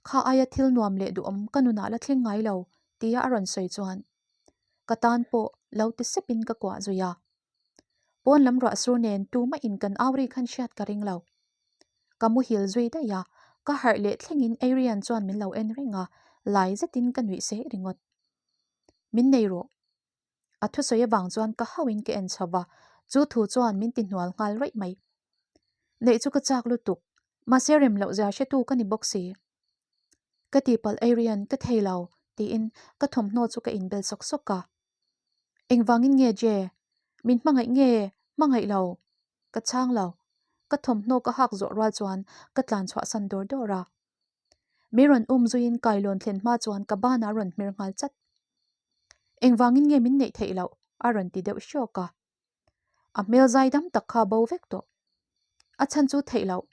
Kha aia thil nuam leh duhawm ka nunah la thleng ngai lo tia a rawn sawi chuan ka tan pawh lo ti sepin ka kuah zui a. Pawn lam ruah sur nen tumah in kan au ri khan hriat ka ring lo. Ka muhil zui daih a, ka harh leh thlengin Arian chuan min lo en reng a, lai zetin ka nuih seh ringawt. Min nei rawh. A thusawi avang chuan ka hauhin ka en chho va, chu thu chuan min ti hnual nghal raih mai. Neih chu ka chak lutuk, mahse rem loh zia hretu ka ni bawk si. Ka tihpalh Arian, ka thei lo, tiin ka thawmhnaw chu ka inbel sawk sawk a. Engvangin nge Je? Min hmangaih nge hmangaih lo? Ka chhang lo. Ka thawmhnaw ka hak zawh rual chuan ka tlan chhuahsan dawr dawr a. Mi rawn um zuiin kailawn thlen hma chuan ka banah a rawn hmer nghal chat. Engvangin nge min neih theih loh? a rawn ti deuh hrawk a. A hmel zai dam tak kha a bo vek tawh. A chhan chu theih loh.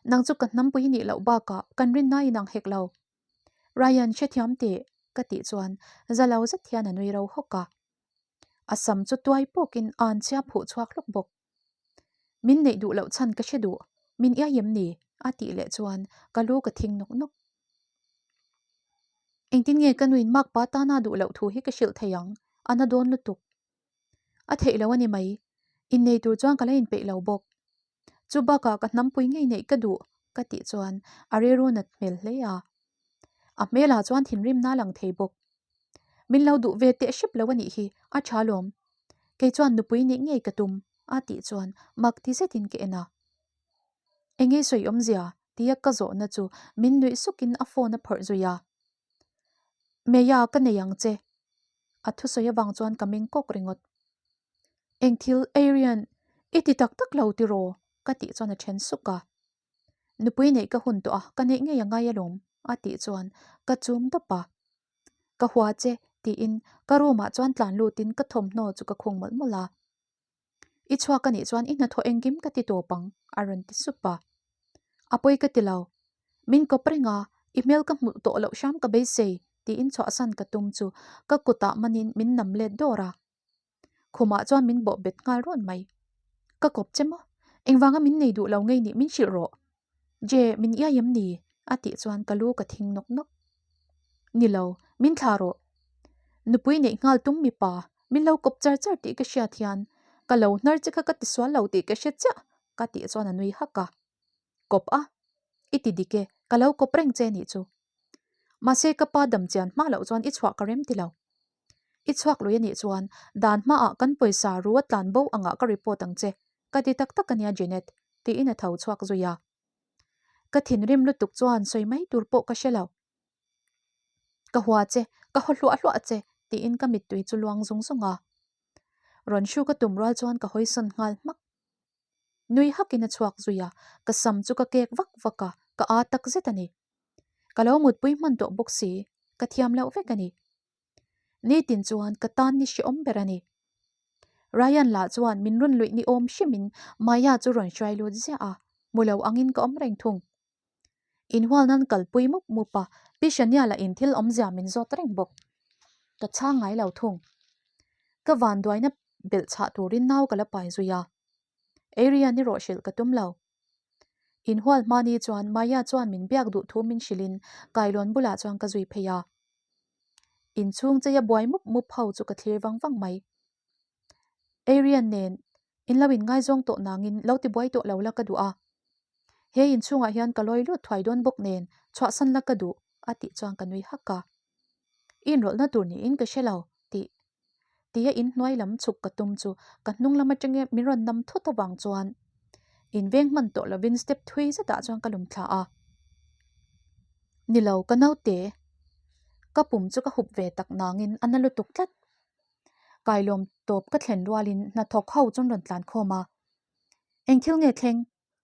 Nang chu ka hnampui nih loh bakah kan rinna inang hek lo. Ryan hrethiam teh ka tih chuan za lo zet hian a nui ro hawk a. A sam chu tuai pawkin an chhia phuh chhuak hlawk bawk. Min neih duh loh chhan ka hre duh, min iai em ni? a tih leh chuan ka lu ka thing nawk nawk. Engtin nge ka nuin makpa tana duh loh thu hi ka hrilh thei ang, a na dawn lutuk. A theih lo a ni mai, innei tur chuan ka la inpeih lo bawk. Chu bakah ka hnampui ngei neih ka duh ka tih chuan a rilru nat hmel hle a. A hmelah chuan thinrimna a lang thei bawk. Min lo duh ve teh hrep lo a nih hi, a tha lawm. Kei chuan nupui nih ngei ka tum a tih chuan mak ti zetin ka en a. Enge sawi awmzia tia ka zawhna chu min nuih sukin a phone a phawrh zui a. Meia ka nei ang che. A thusawi avang chuan ka meng kawk ringawt. Eng thil Arian, i ti tak tak lo tiraw? ka tih chuan a then suk a. Nupui neih ka hun tawh a, ka neih ngei a ngai alawm a tih chuan ka chum dawp a. Ka hua che tiin ka room ah chuan tlan lutin ka thawmhnaw chu ka khung mawlh mawlh a. I chhuak a nih chuan i hnathawh engkim ka ti tawp ang a rawn ti sup a. A pawi ka ti lo. Min kawp reng a, i hmel ka hmuh tawh loh hram ka beisei tiin chhuahsan ka tum chu ka kutah manin min nam let dawr a. Khumah chuan min bawh bet nghal rawn mai. Ka kawp che maw? Engvanga min nei duh lo ngei nih min hrilh rawh. Je, min iai em ni? A tih chuan ka lu ka thing nawk nawk. Ni lo, min thlah rawh. Nupui neih nghal tum mipa, min lo kawp char char tih ka hriat hian ka lo hnar che kha ka tisual lo tih ka hre chiah ka tih chuan a nui hak a. Kawp a? I ti dik e, ka lo kawp reng che nih chu. Mahse ka pa dam chian hma loh chuan i chhuah ka rem ti lo. I chhuak lui anih chuan dan hmaah kan pawisa ru a tlan bo angah ka report ang che, ka ti tak tak ania Jenet, tiin a tho chhuak zui a. Ka thinrim lutuk chuan sawi mai tur pawh ka hre lo. Ka hua che, ka haw hluah hluah che, tiin ka mittui chu luang zung zung a. Rawn hru ka tum rual chuan ka hawisawn nghal hmak. Nui hakin a chhuak zui a, ka sam chu ka kek vak vak a, ka aa tak zet a ni. Ka lo mutpui hman tawh bawk si, ka thiam loh vek a ni. Nitin chuan ka tan ni hrehawm ber a ni. Ryan lah chuan min rawn luih ni awm hrimin Maya chu rawn hruai lut ziah a, hmu lo angin ka awm reng thung. Inhual nan kalpui mup mup a, Pi Shania lah in thil awmzia min zawt reng bawk. Ka chhang ngai lo thung. Ka vanduaina belh chhah turin nau ka la pai zui a. Adrian erawh hrilh ka tum lo. Inhual hmani chuan Maya chuan min biak duh thu min hrilhin kailawn bulah chuan ka zui phei a. Inchhung cheia buai mup mup ho chu ka thlir vang vang mai. Adrian nen in lo inngaizawng tawh nangin lo tibuai tawh lo la ka duh a. He inchhungah hian ka lawi lut thuai dawn bawk nen chhuahsan la ka duh a tih chuan ka nui hak a. I inrawlhna tur niin ka hre lo tih tia inhnuai lam chhuk ka tum chu ka hnung lam atanga min rawn nam thut avang chuan inveng hman tawh lovin step thui zetah chuan ka lum thla a. Ni lo ka naute, ka pum chu ka hup ve tak nangin a na lutuk tlat. Kailawm tawp ka thlen rualin hnathawk ho chuan rawn tlan khawm a. Eng thil nge thleng?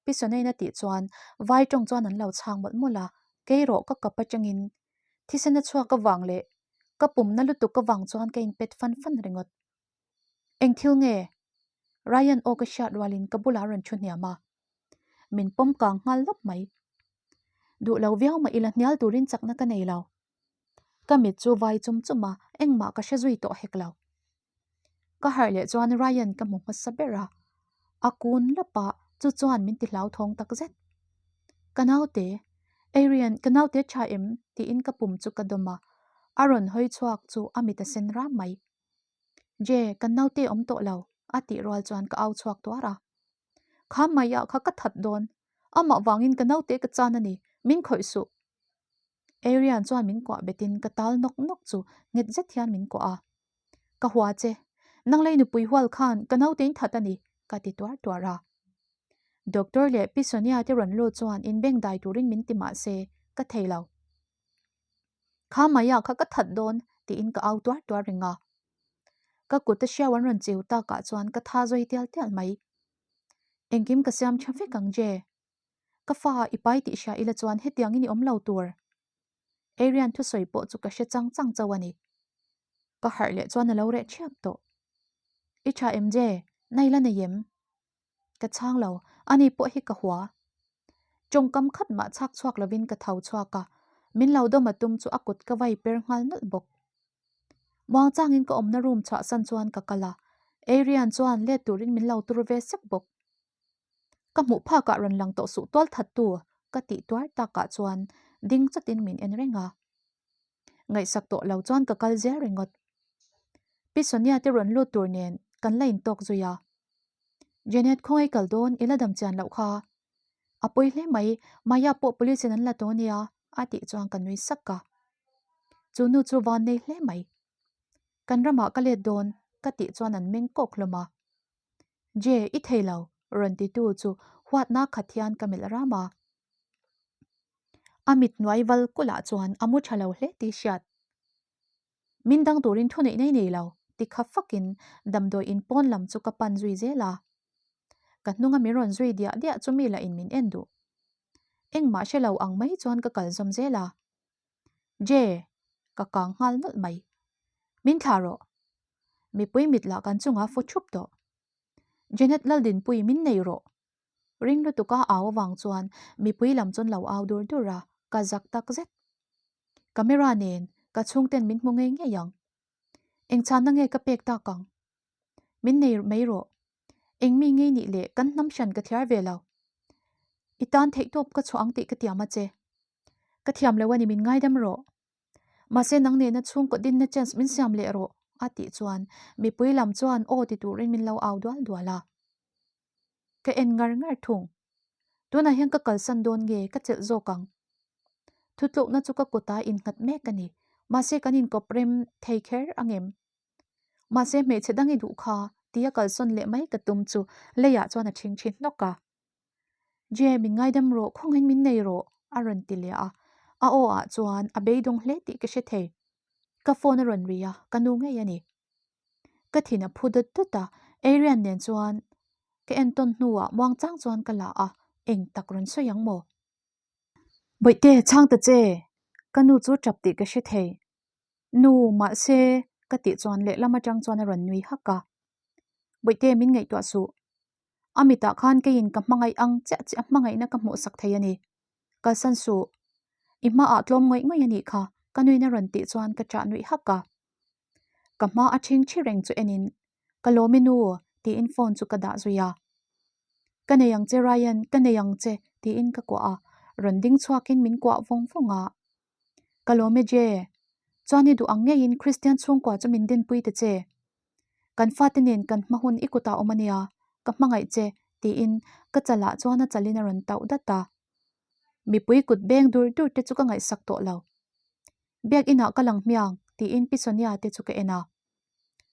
Pi Sonain a tih chuan vai tawng chuan an lo chhang mawlh mawlh a, kei rawh ka kap atangin thisen a chhuak avang leh ka pumna lutuk avang chuan ka inpet fan fan ringawt. Eng thil nge? Ryan aw ka hriat rualin ka bulah a rawn thu hniam a, min pawm kang nghal lawp mai. Duh lo viau mah ila hnial turin chakna ka nei lo. Ka mit chu vai chum chum a, engmah ka hre zui tawh hek lo. Ka harh leh chuan Ryan ka hmu hmasa ber a, a kun lap a, chu chuan min ti hlauthawng tak zet. Ka naute, Adrian, ka naute tha em? tiin ka pum chu ka dawm a, a rawn hawi chhuak chu a mit a sen ram mai. Je, kan naute awm tawh lo, a tih rual chuan ka au chhuak tuar a. Kha maiah kha ka that dawn, amah vangin ka naute ka chan a ni, min khawih suh. Adrian chuan min kuah betin ka tal nawk nawk chu nghet zet hian min kuah a. Ka hua che, nang lei nupui hual khan ka nautein that a ni, ka ti tuar tuar a. Doctor leh Pi Sonia te rawn lut chuan inbeng dai turin min ti mah se, ka thei lo. Kha maiah kha ka that dawn, tiin ka au tuar tuar reng a. Ka kut a hriau an rawn chiu takah chuan ka tha zawi tial tial mai. Engkim ka siam tha vek ang je. Ka fa i pai tih hria ila chuan hetiangin i awm lo tur. Adrian thusawi pawh chu ka hre chang chang chauh a ni. Ka harh leh chuan a lo reh thiap tawh. I tha em je? Nai la nei em? Ka chhang lo, ani pawh hi ka hua. Tawngkam khat mah chhak chhuak lovin ka tho chhuak a, min lo dawm a tum chu a kut ka vai per nghal nawlh bawk. Muangchangin ka awmna room chhuahsan chuan ka kal a, Adrian chuan let turin min lo tur ve sek bawk. Ka hmuh phakah rawn lang tawh suh tual thattu ka tih tuar takah chuan ding chatin min en reng a. Ngaihsak tawh lo chuan ka kal zel ringawt. Pi Sonia te rawn lut tur nen kan la intawk zui a. Janet khawngaih kal dawn i la dam chian loh kha. A pawi hle mai, Maya pawh police in an la tawh ania a tih chuan ka nui sak a. Chu nu chu van nei hle mai. Kan ramah ka let dawn ka tih chuan an meng kawk hlawm a. Je, i thei lo, rawn titu chu huatna khat hian ka melh ram a. A mit hnuai val kulah chuan a mu tha lo hle tih hriat. Min dang turin thu neih nei nei lo, ti kha fakin damdawi in pawn lam chu ka pan zui zel a. Ka hnunga min rawn zui diah diah chu mi lah in min en duh. Engmah hre lo ang mai chuan ka kal zawm zel a. Je, ka kang nghal nawlh mai. Min thlah rawh. Mipui mit lah kan chungah fu thup tawh. Janet Laldinpui min nei rawh. Ring lutuka au avang chuan mipui lam chuan lo au dur dur a, ka zak tak zet. Camera nen ka chhungten min hmu ngei ngei ang. Eng chhanna nge ka pek tak ang? Min nei mai rawh. Eng mi ngei nih leh kan hnam hran ka thiar ve lo. I tan theihtawp ka chhuah ang tih ka tiam a che. Ka thiam lo a ni min ngaidam rawh. Mahse nang nena chhungkaw dinna chance min siam leh rawh a tih chuan mipui lam chuan aw ti turin min lo au dual dual a. Ka en ngar ngar thung. Tunah hian ka kalsan dawn nge ka chelh zawk ang. Thutlukna chu ka kutah innghat mek a ni. Mahse kan inkawp rem thei kher angem? Mahse hmeichhe dang i duh kha tia kalsawn leh mai ka tum chu leiah chuan a ṭhingṭhi hnawk a. Je, min ngaidam rawh, khawngin min nei rawh, a rawn ti leh a. A aw ah chuan a beidawng hle tih ka hre thei. Ka phone a rawn ri a, ka nu ngei a ni. Ka thin a phu dawt dawt a, Adrian nen chuan ka entawn hnuah muangchang chuan ka la a, eng tak rawn sawi ang maw? Bawihte, chhang ta che! Ka nu chu tap tih ka hre thei. Nu, mahse, ka tih chuan lehlam atang chuan a rawn nui hak a. Bawihte, min ngaihtuah suh. A mitah khan keiin ka hmangaih ang chiah chiah a hmangaihna ka hmuhsak thei a ni. Kalsan suh. I hmaah tlawm ngawih ngawih a nih kha, ka nuin a rawn tih chuan ka ṭah nuih hak a. Ka hma a ṭhingṭhi reng chu enin, Ka lawm i nu, tiin phone chu ka dah zui a. Ka nei ang che Ryan, ka nei ang che, tiin ka kuah a, rawn ding chhuakin min kuah vawng vawng a. Ka lawm e Jay, chuan i duh ang ngeiin Christian chhungkua chu min dinpui ta che. Kan fate nen kan hma hun i kutah awm a nia, ka hmangaih che, tiin ka chalah chuan a chalin a rawn tauh dat a. Mipui kut beng dur dur te chu ka ngaihsak tawh lo. Biak inah ka lang hmiang, tiin Pi Sonia te chu ka en a.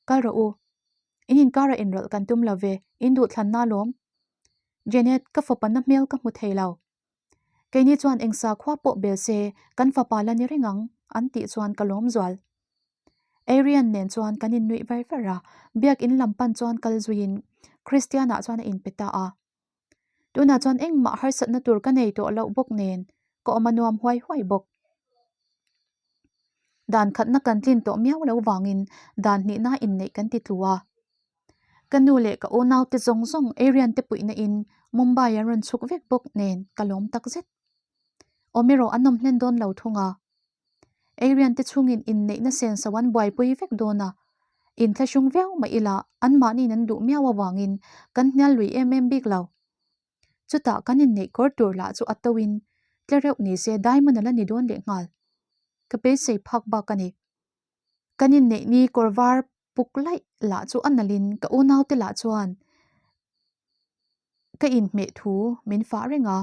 Kal rawh u. In inkara inrawlh kan tum lo ve, in duhthlanna alawm. Janet, ka fapa na hmel ka hmu thei lo. Keini chuan eng sakhua pawh bel se, kan fapa la ni reng ang, an tih chuan ka lawm zual. Arian nen chuan kan innuih var var a, biak in lam pan chuan kal zuiin Christian-ah chuan a inpe ta a. Tunah chuan engmah harsatna tur ka nei tawh loh bawk nen ka awm a nuam huai huai bawk. Dan khatna kan tlin tawh miau lo vangin dan hnihna inneih kan ti tlu a. Ka nu leh ka unaute zawng zawng Arian te puihna in Mumbai an rawn chhuk vek bawk nen ka lawm tak zet. Awm erawh an awm hlen dawn lo thung a. Arian te chhungin inneihna senso an buaipui vek dawn a, inthlahrung viau mah ila anmahniin an duh miau avangin kan hnial lui em em bik lo. Chutah kan inneih kawr tur lah chu a to in tle reuh ni se diamond a la ni dawn leh nghal. Ka beisei phak bak a ni. Kan inneih ni kawr var puk laih lah chu a nalh in ka unaute lah chuan ka inhmeh thu min fah reng a.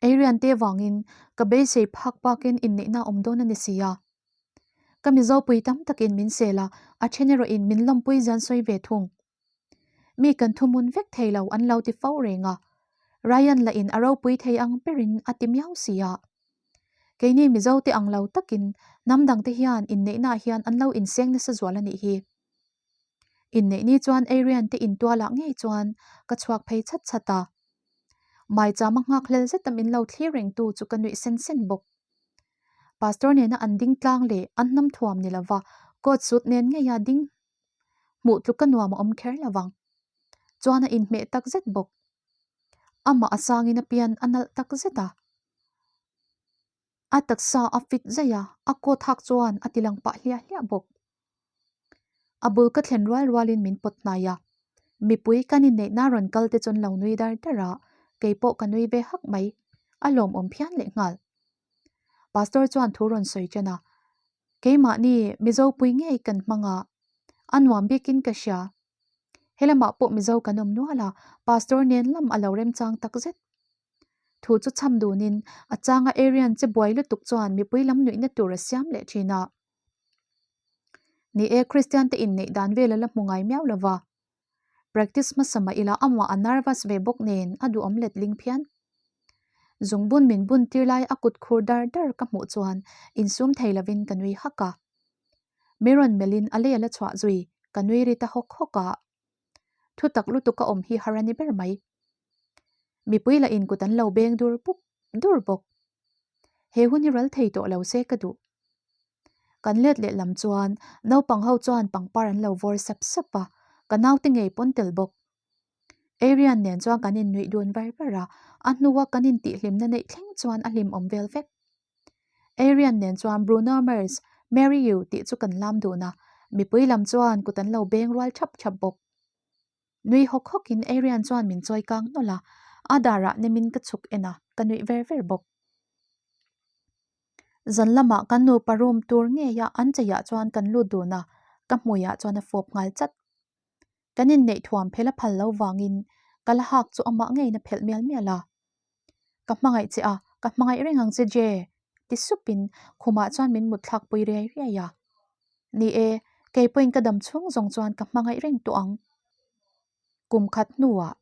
Eirian te vangin ka beisei phak bakin inneihna a awm dawn a ni si a. Ka Mizopui tam takin min sel a, a then erawhin min lawmpui zian sawi ve thung. Mi kan thuhmun vek thei lo an lo ti fo reng a, Ryan lah in a ropui thei ang berin a ti miau si a. Keini Mizo te ang lo takin hnam dang te hian inneihna ah hian an lo inseng nasa zual a nih hi. Inneih ni chuan Arian te intualah ngei chuan ka chhuak phei chhat chhat a. Maichama nghak hlel zeta min lo thlir rengtu chu ka nuih sen sen bawk. Pastor nena an ding tlang leh an hnam thuam ni lova coat suit nen ngeia ding hmuh tluk ka nuam a awm kher lo vang. Chuan a inhmeh tak zet bawk. Amah a sangin a pian a nalh tak zet a. A taksa a fit zaih a, a coat hak chuan a ti lang pah hliah hliah bawk. A bul ka thlen rual rualin min pawt hnai a. Mipui kan inneihna rawn kal te chuan lo nui dar dar a, kei pawh ka nui ve hak mai. A lawmawm phian lehnghal. Pastor chuan thu rawn sawi ṭan a, Keimahni Mizopui ngei kan hmang a, a nuam bikin ka hria. Helamah pawh Mizo kan awm nual a, Pastor nen lam a lo remchang tak zet. Thu chu chham dunin a changa Arian che buai lutuk chuan mipui lam nuihna tur a siam leh thin a. Ni e, Kristian te inneih dan vel a la hmu ngai miau lo va. Practice hmasa mah ila amah a nervous ve bawk nen a duhawm letling phian. Zungbun min bun tir lai a kut khur dar dar ka hmuh chuan insum thei lovin ka nui hak a. Mi rawn melhin a lei a la chhuah zui, ka nui ri ta hawk hawk a. Thu tak lutuk a awm hi har a ni ber mai. Mipui lah in kut an lo beng dur buk dur bawk. He hun hi ral thei tawh lo se ka duh. Kan let leh lam chuan naupang ho chuan pangpar an lo vawr sap sap a, ka naute ngei pawn tel bawk. Arian nen chuan kan innuih dun var var a, a hnua kan intihhlimna neih thleng chuan a hlimawm vel vek. Arian nen chuan Bruno Mars, Marry You tih chu kan lam dun a, mipui lam chuan kut an lo beng rual thap thap bawk. Nui hawk hawkin Arian chuan min chawi kang nawlh a, a darah nemin ka chhuk en a, ka nuih ver ver bawk. Zan lamah kan nupa room tur ngeia an cheiah chuan kan lut dun a, ka hmuiah chuan a fawp nghal chat. Kan inneih thuam phel a phal lo vangin ka la hak chu amah ngeiin a phelh mial mial a. Ka hmangaih che a, ka hmangaih reng ang che Je! ti supin khumah chuan min mut thlak pui riai riai a. Ni e, kei pawhin ka dam chhung zawng chuan ka hmangaih reng tawh ang. Kum khat hnuah.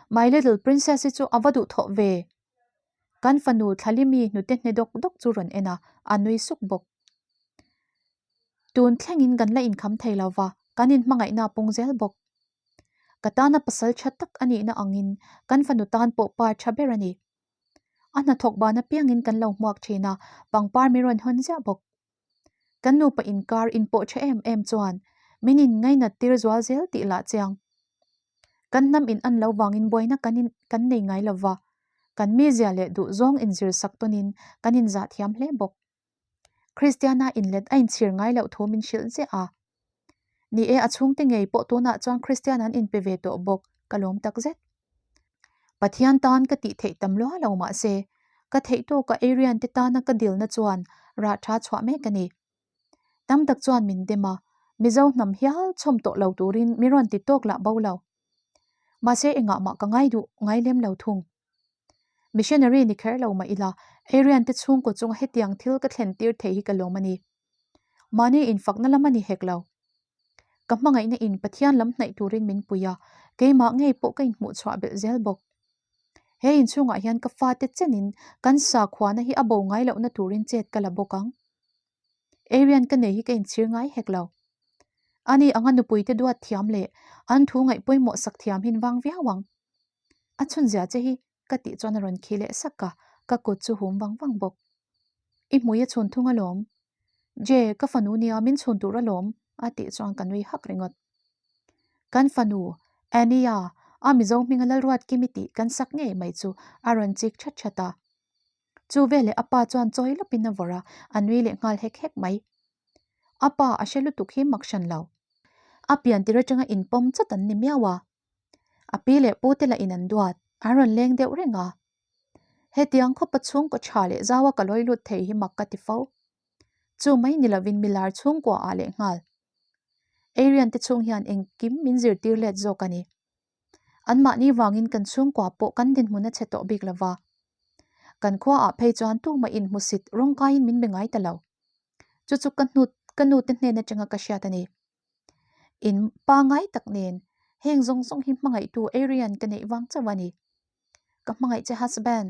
My little princess hi chu a va duhthawh ve! Kan fanu Thlalimi hnute hne dawk dawk chu rawn en a, a nui suk bawk. Tun thlengin kan la inkham thei lo va, kan inhmangaihna a pung zel bawk. Ka tana pasal tha tak a nihna angin kan fanu tan pawh pa tha ber a ni. A hnathawk ban apiangin kan lo hmuak thin a, pangpar min rawn hawn ziah bawk. Kan nupa inkar inpawh tha em em chuan min inngainat tir zual zel tih lah chiang. Kan hnam in an lo vangin buaina kan in kan nei ngai lo va. Kan mizia leh duhzawng inzir sak tawnin kan inzah thiam hle bawk. Kristiana inlet a inchhir ngai loh thu min hrilh ziah a. Ni e, a chhungte ngei pawh tunah chuan Kristian an inpe ve tawh bawk, ka lawm tak zet. Pathian tan ka tih theih tam lua lo mah se, ka theih tawka Arian te tana ka dilna chuan rah tha chhuah mek a ni. Tam tak chuan min dem a, Mizo hnam hial chhawm tawh lo turin mi rawn ti tawk lah bo lo. Mahse engah mah ka ngai duh ngai lem lo thung. Missionary ni kher lo mah ila, Arian te chhungkaw chunga hetiang thil ka thlen tir thei hi ka lawm a ni. Mahni infakna lam a ni hek lo. Ka hmangaihna in Pathian lam hnaih turin min pui a, keimah ngei pawh ka inhmuh chhuah belh zel bawk. He inchhungah hian ka fate chenin kan sakhuana hi a bo ngai lohna turin chet ka la bawk ang. Arian ka nei hi ka inchhir ngai hek lo. Ani anga nupuite duat thiam leh an thu ngaih pawimawh sak thiam hin vang viau ang. A chhunzia che hi ka tih chuan a rawn khi leh sak a, ka kut chu hum vang vang bawk. I hmui a chhun thung alawm. Je, ka fanu nia min chhun tur alawm a tih chuan ka nui hak ringawt. Kan fanu, Annie-a, a Mizo hminga Lalruatkimi tih kan sak ngei mai chu a rawn chik that that a. Chu veleh a pa chuan chawi lawpin a vawrh a, a nui leh nghal hek hek mai. A pa a hre lutuk hi mak hran lo. A pian tir atanga inpawm chat an ni miau a. A pi leh pu te lah in an duat, an rawn leng deuh reng a. Hetiang khawpa chhungkaw tha leh zaua ka lawi lut thei hi mak ka ti fo. Chu mai ni lovin milar chhungkua ah leh nghal. Arian te chhung hian engkim min zirtir let zawk a ni. Anmahni vangin kan chhungkua pawh kan dinhmun a chhe tawh bik lova. Kan khuaah phei chuan tumah inhmusit rawngkaiin min be ngai ta lo. Chu chu ka hnut ka nute hnen atanga ka hriat a ni. In pangai tak nen heng zawng zawng hi hmangaihtu Arian ka neih vang chauh a ni. Ka hmangaih che husband.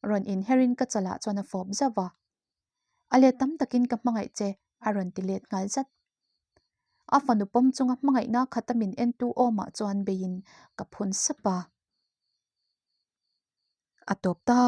Rawn inherin ka chalah chuan a fawp zauh va. A let tam takin ka hmangaih che a rawn ti let nghal zat. A fanu pawm chunga hmangaihna khata min entu awmah chuan beiin ka phun sap a. A tawp ta.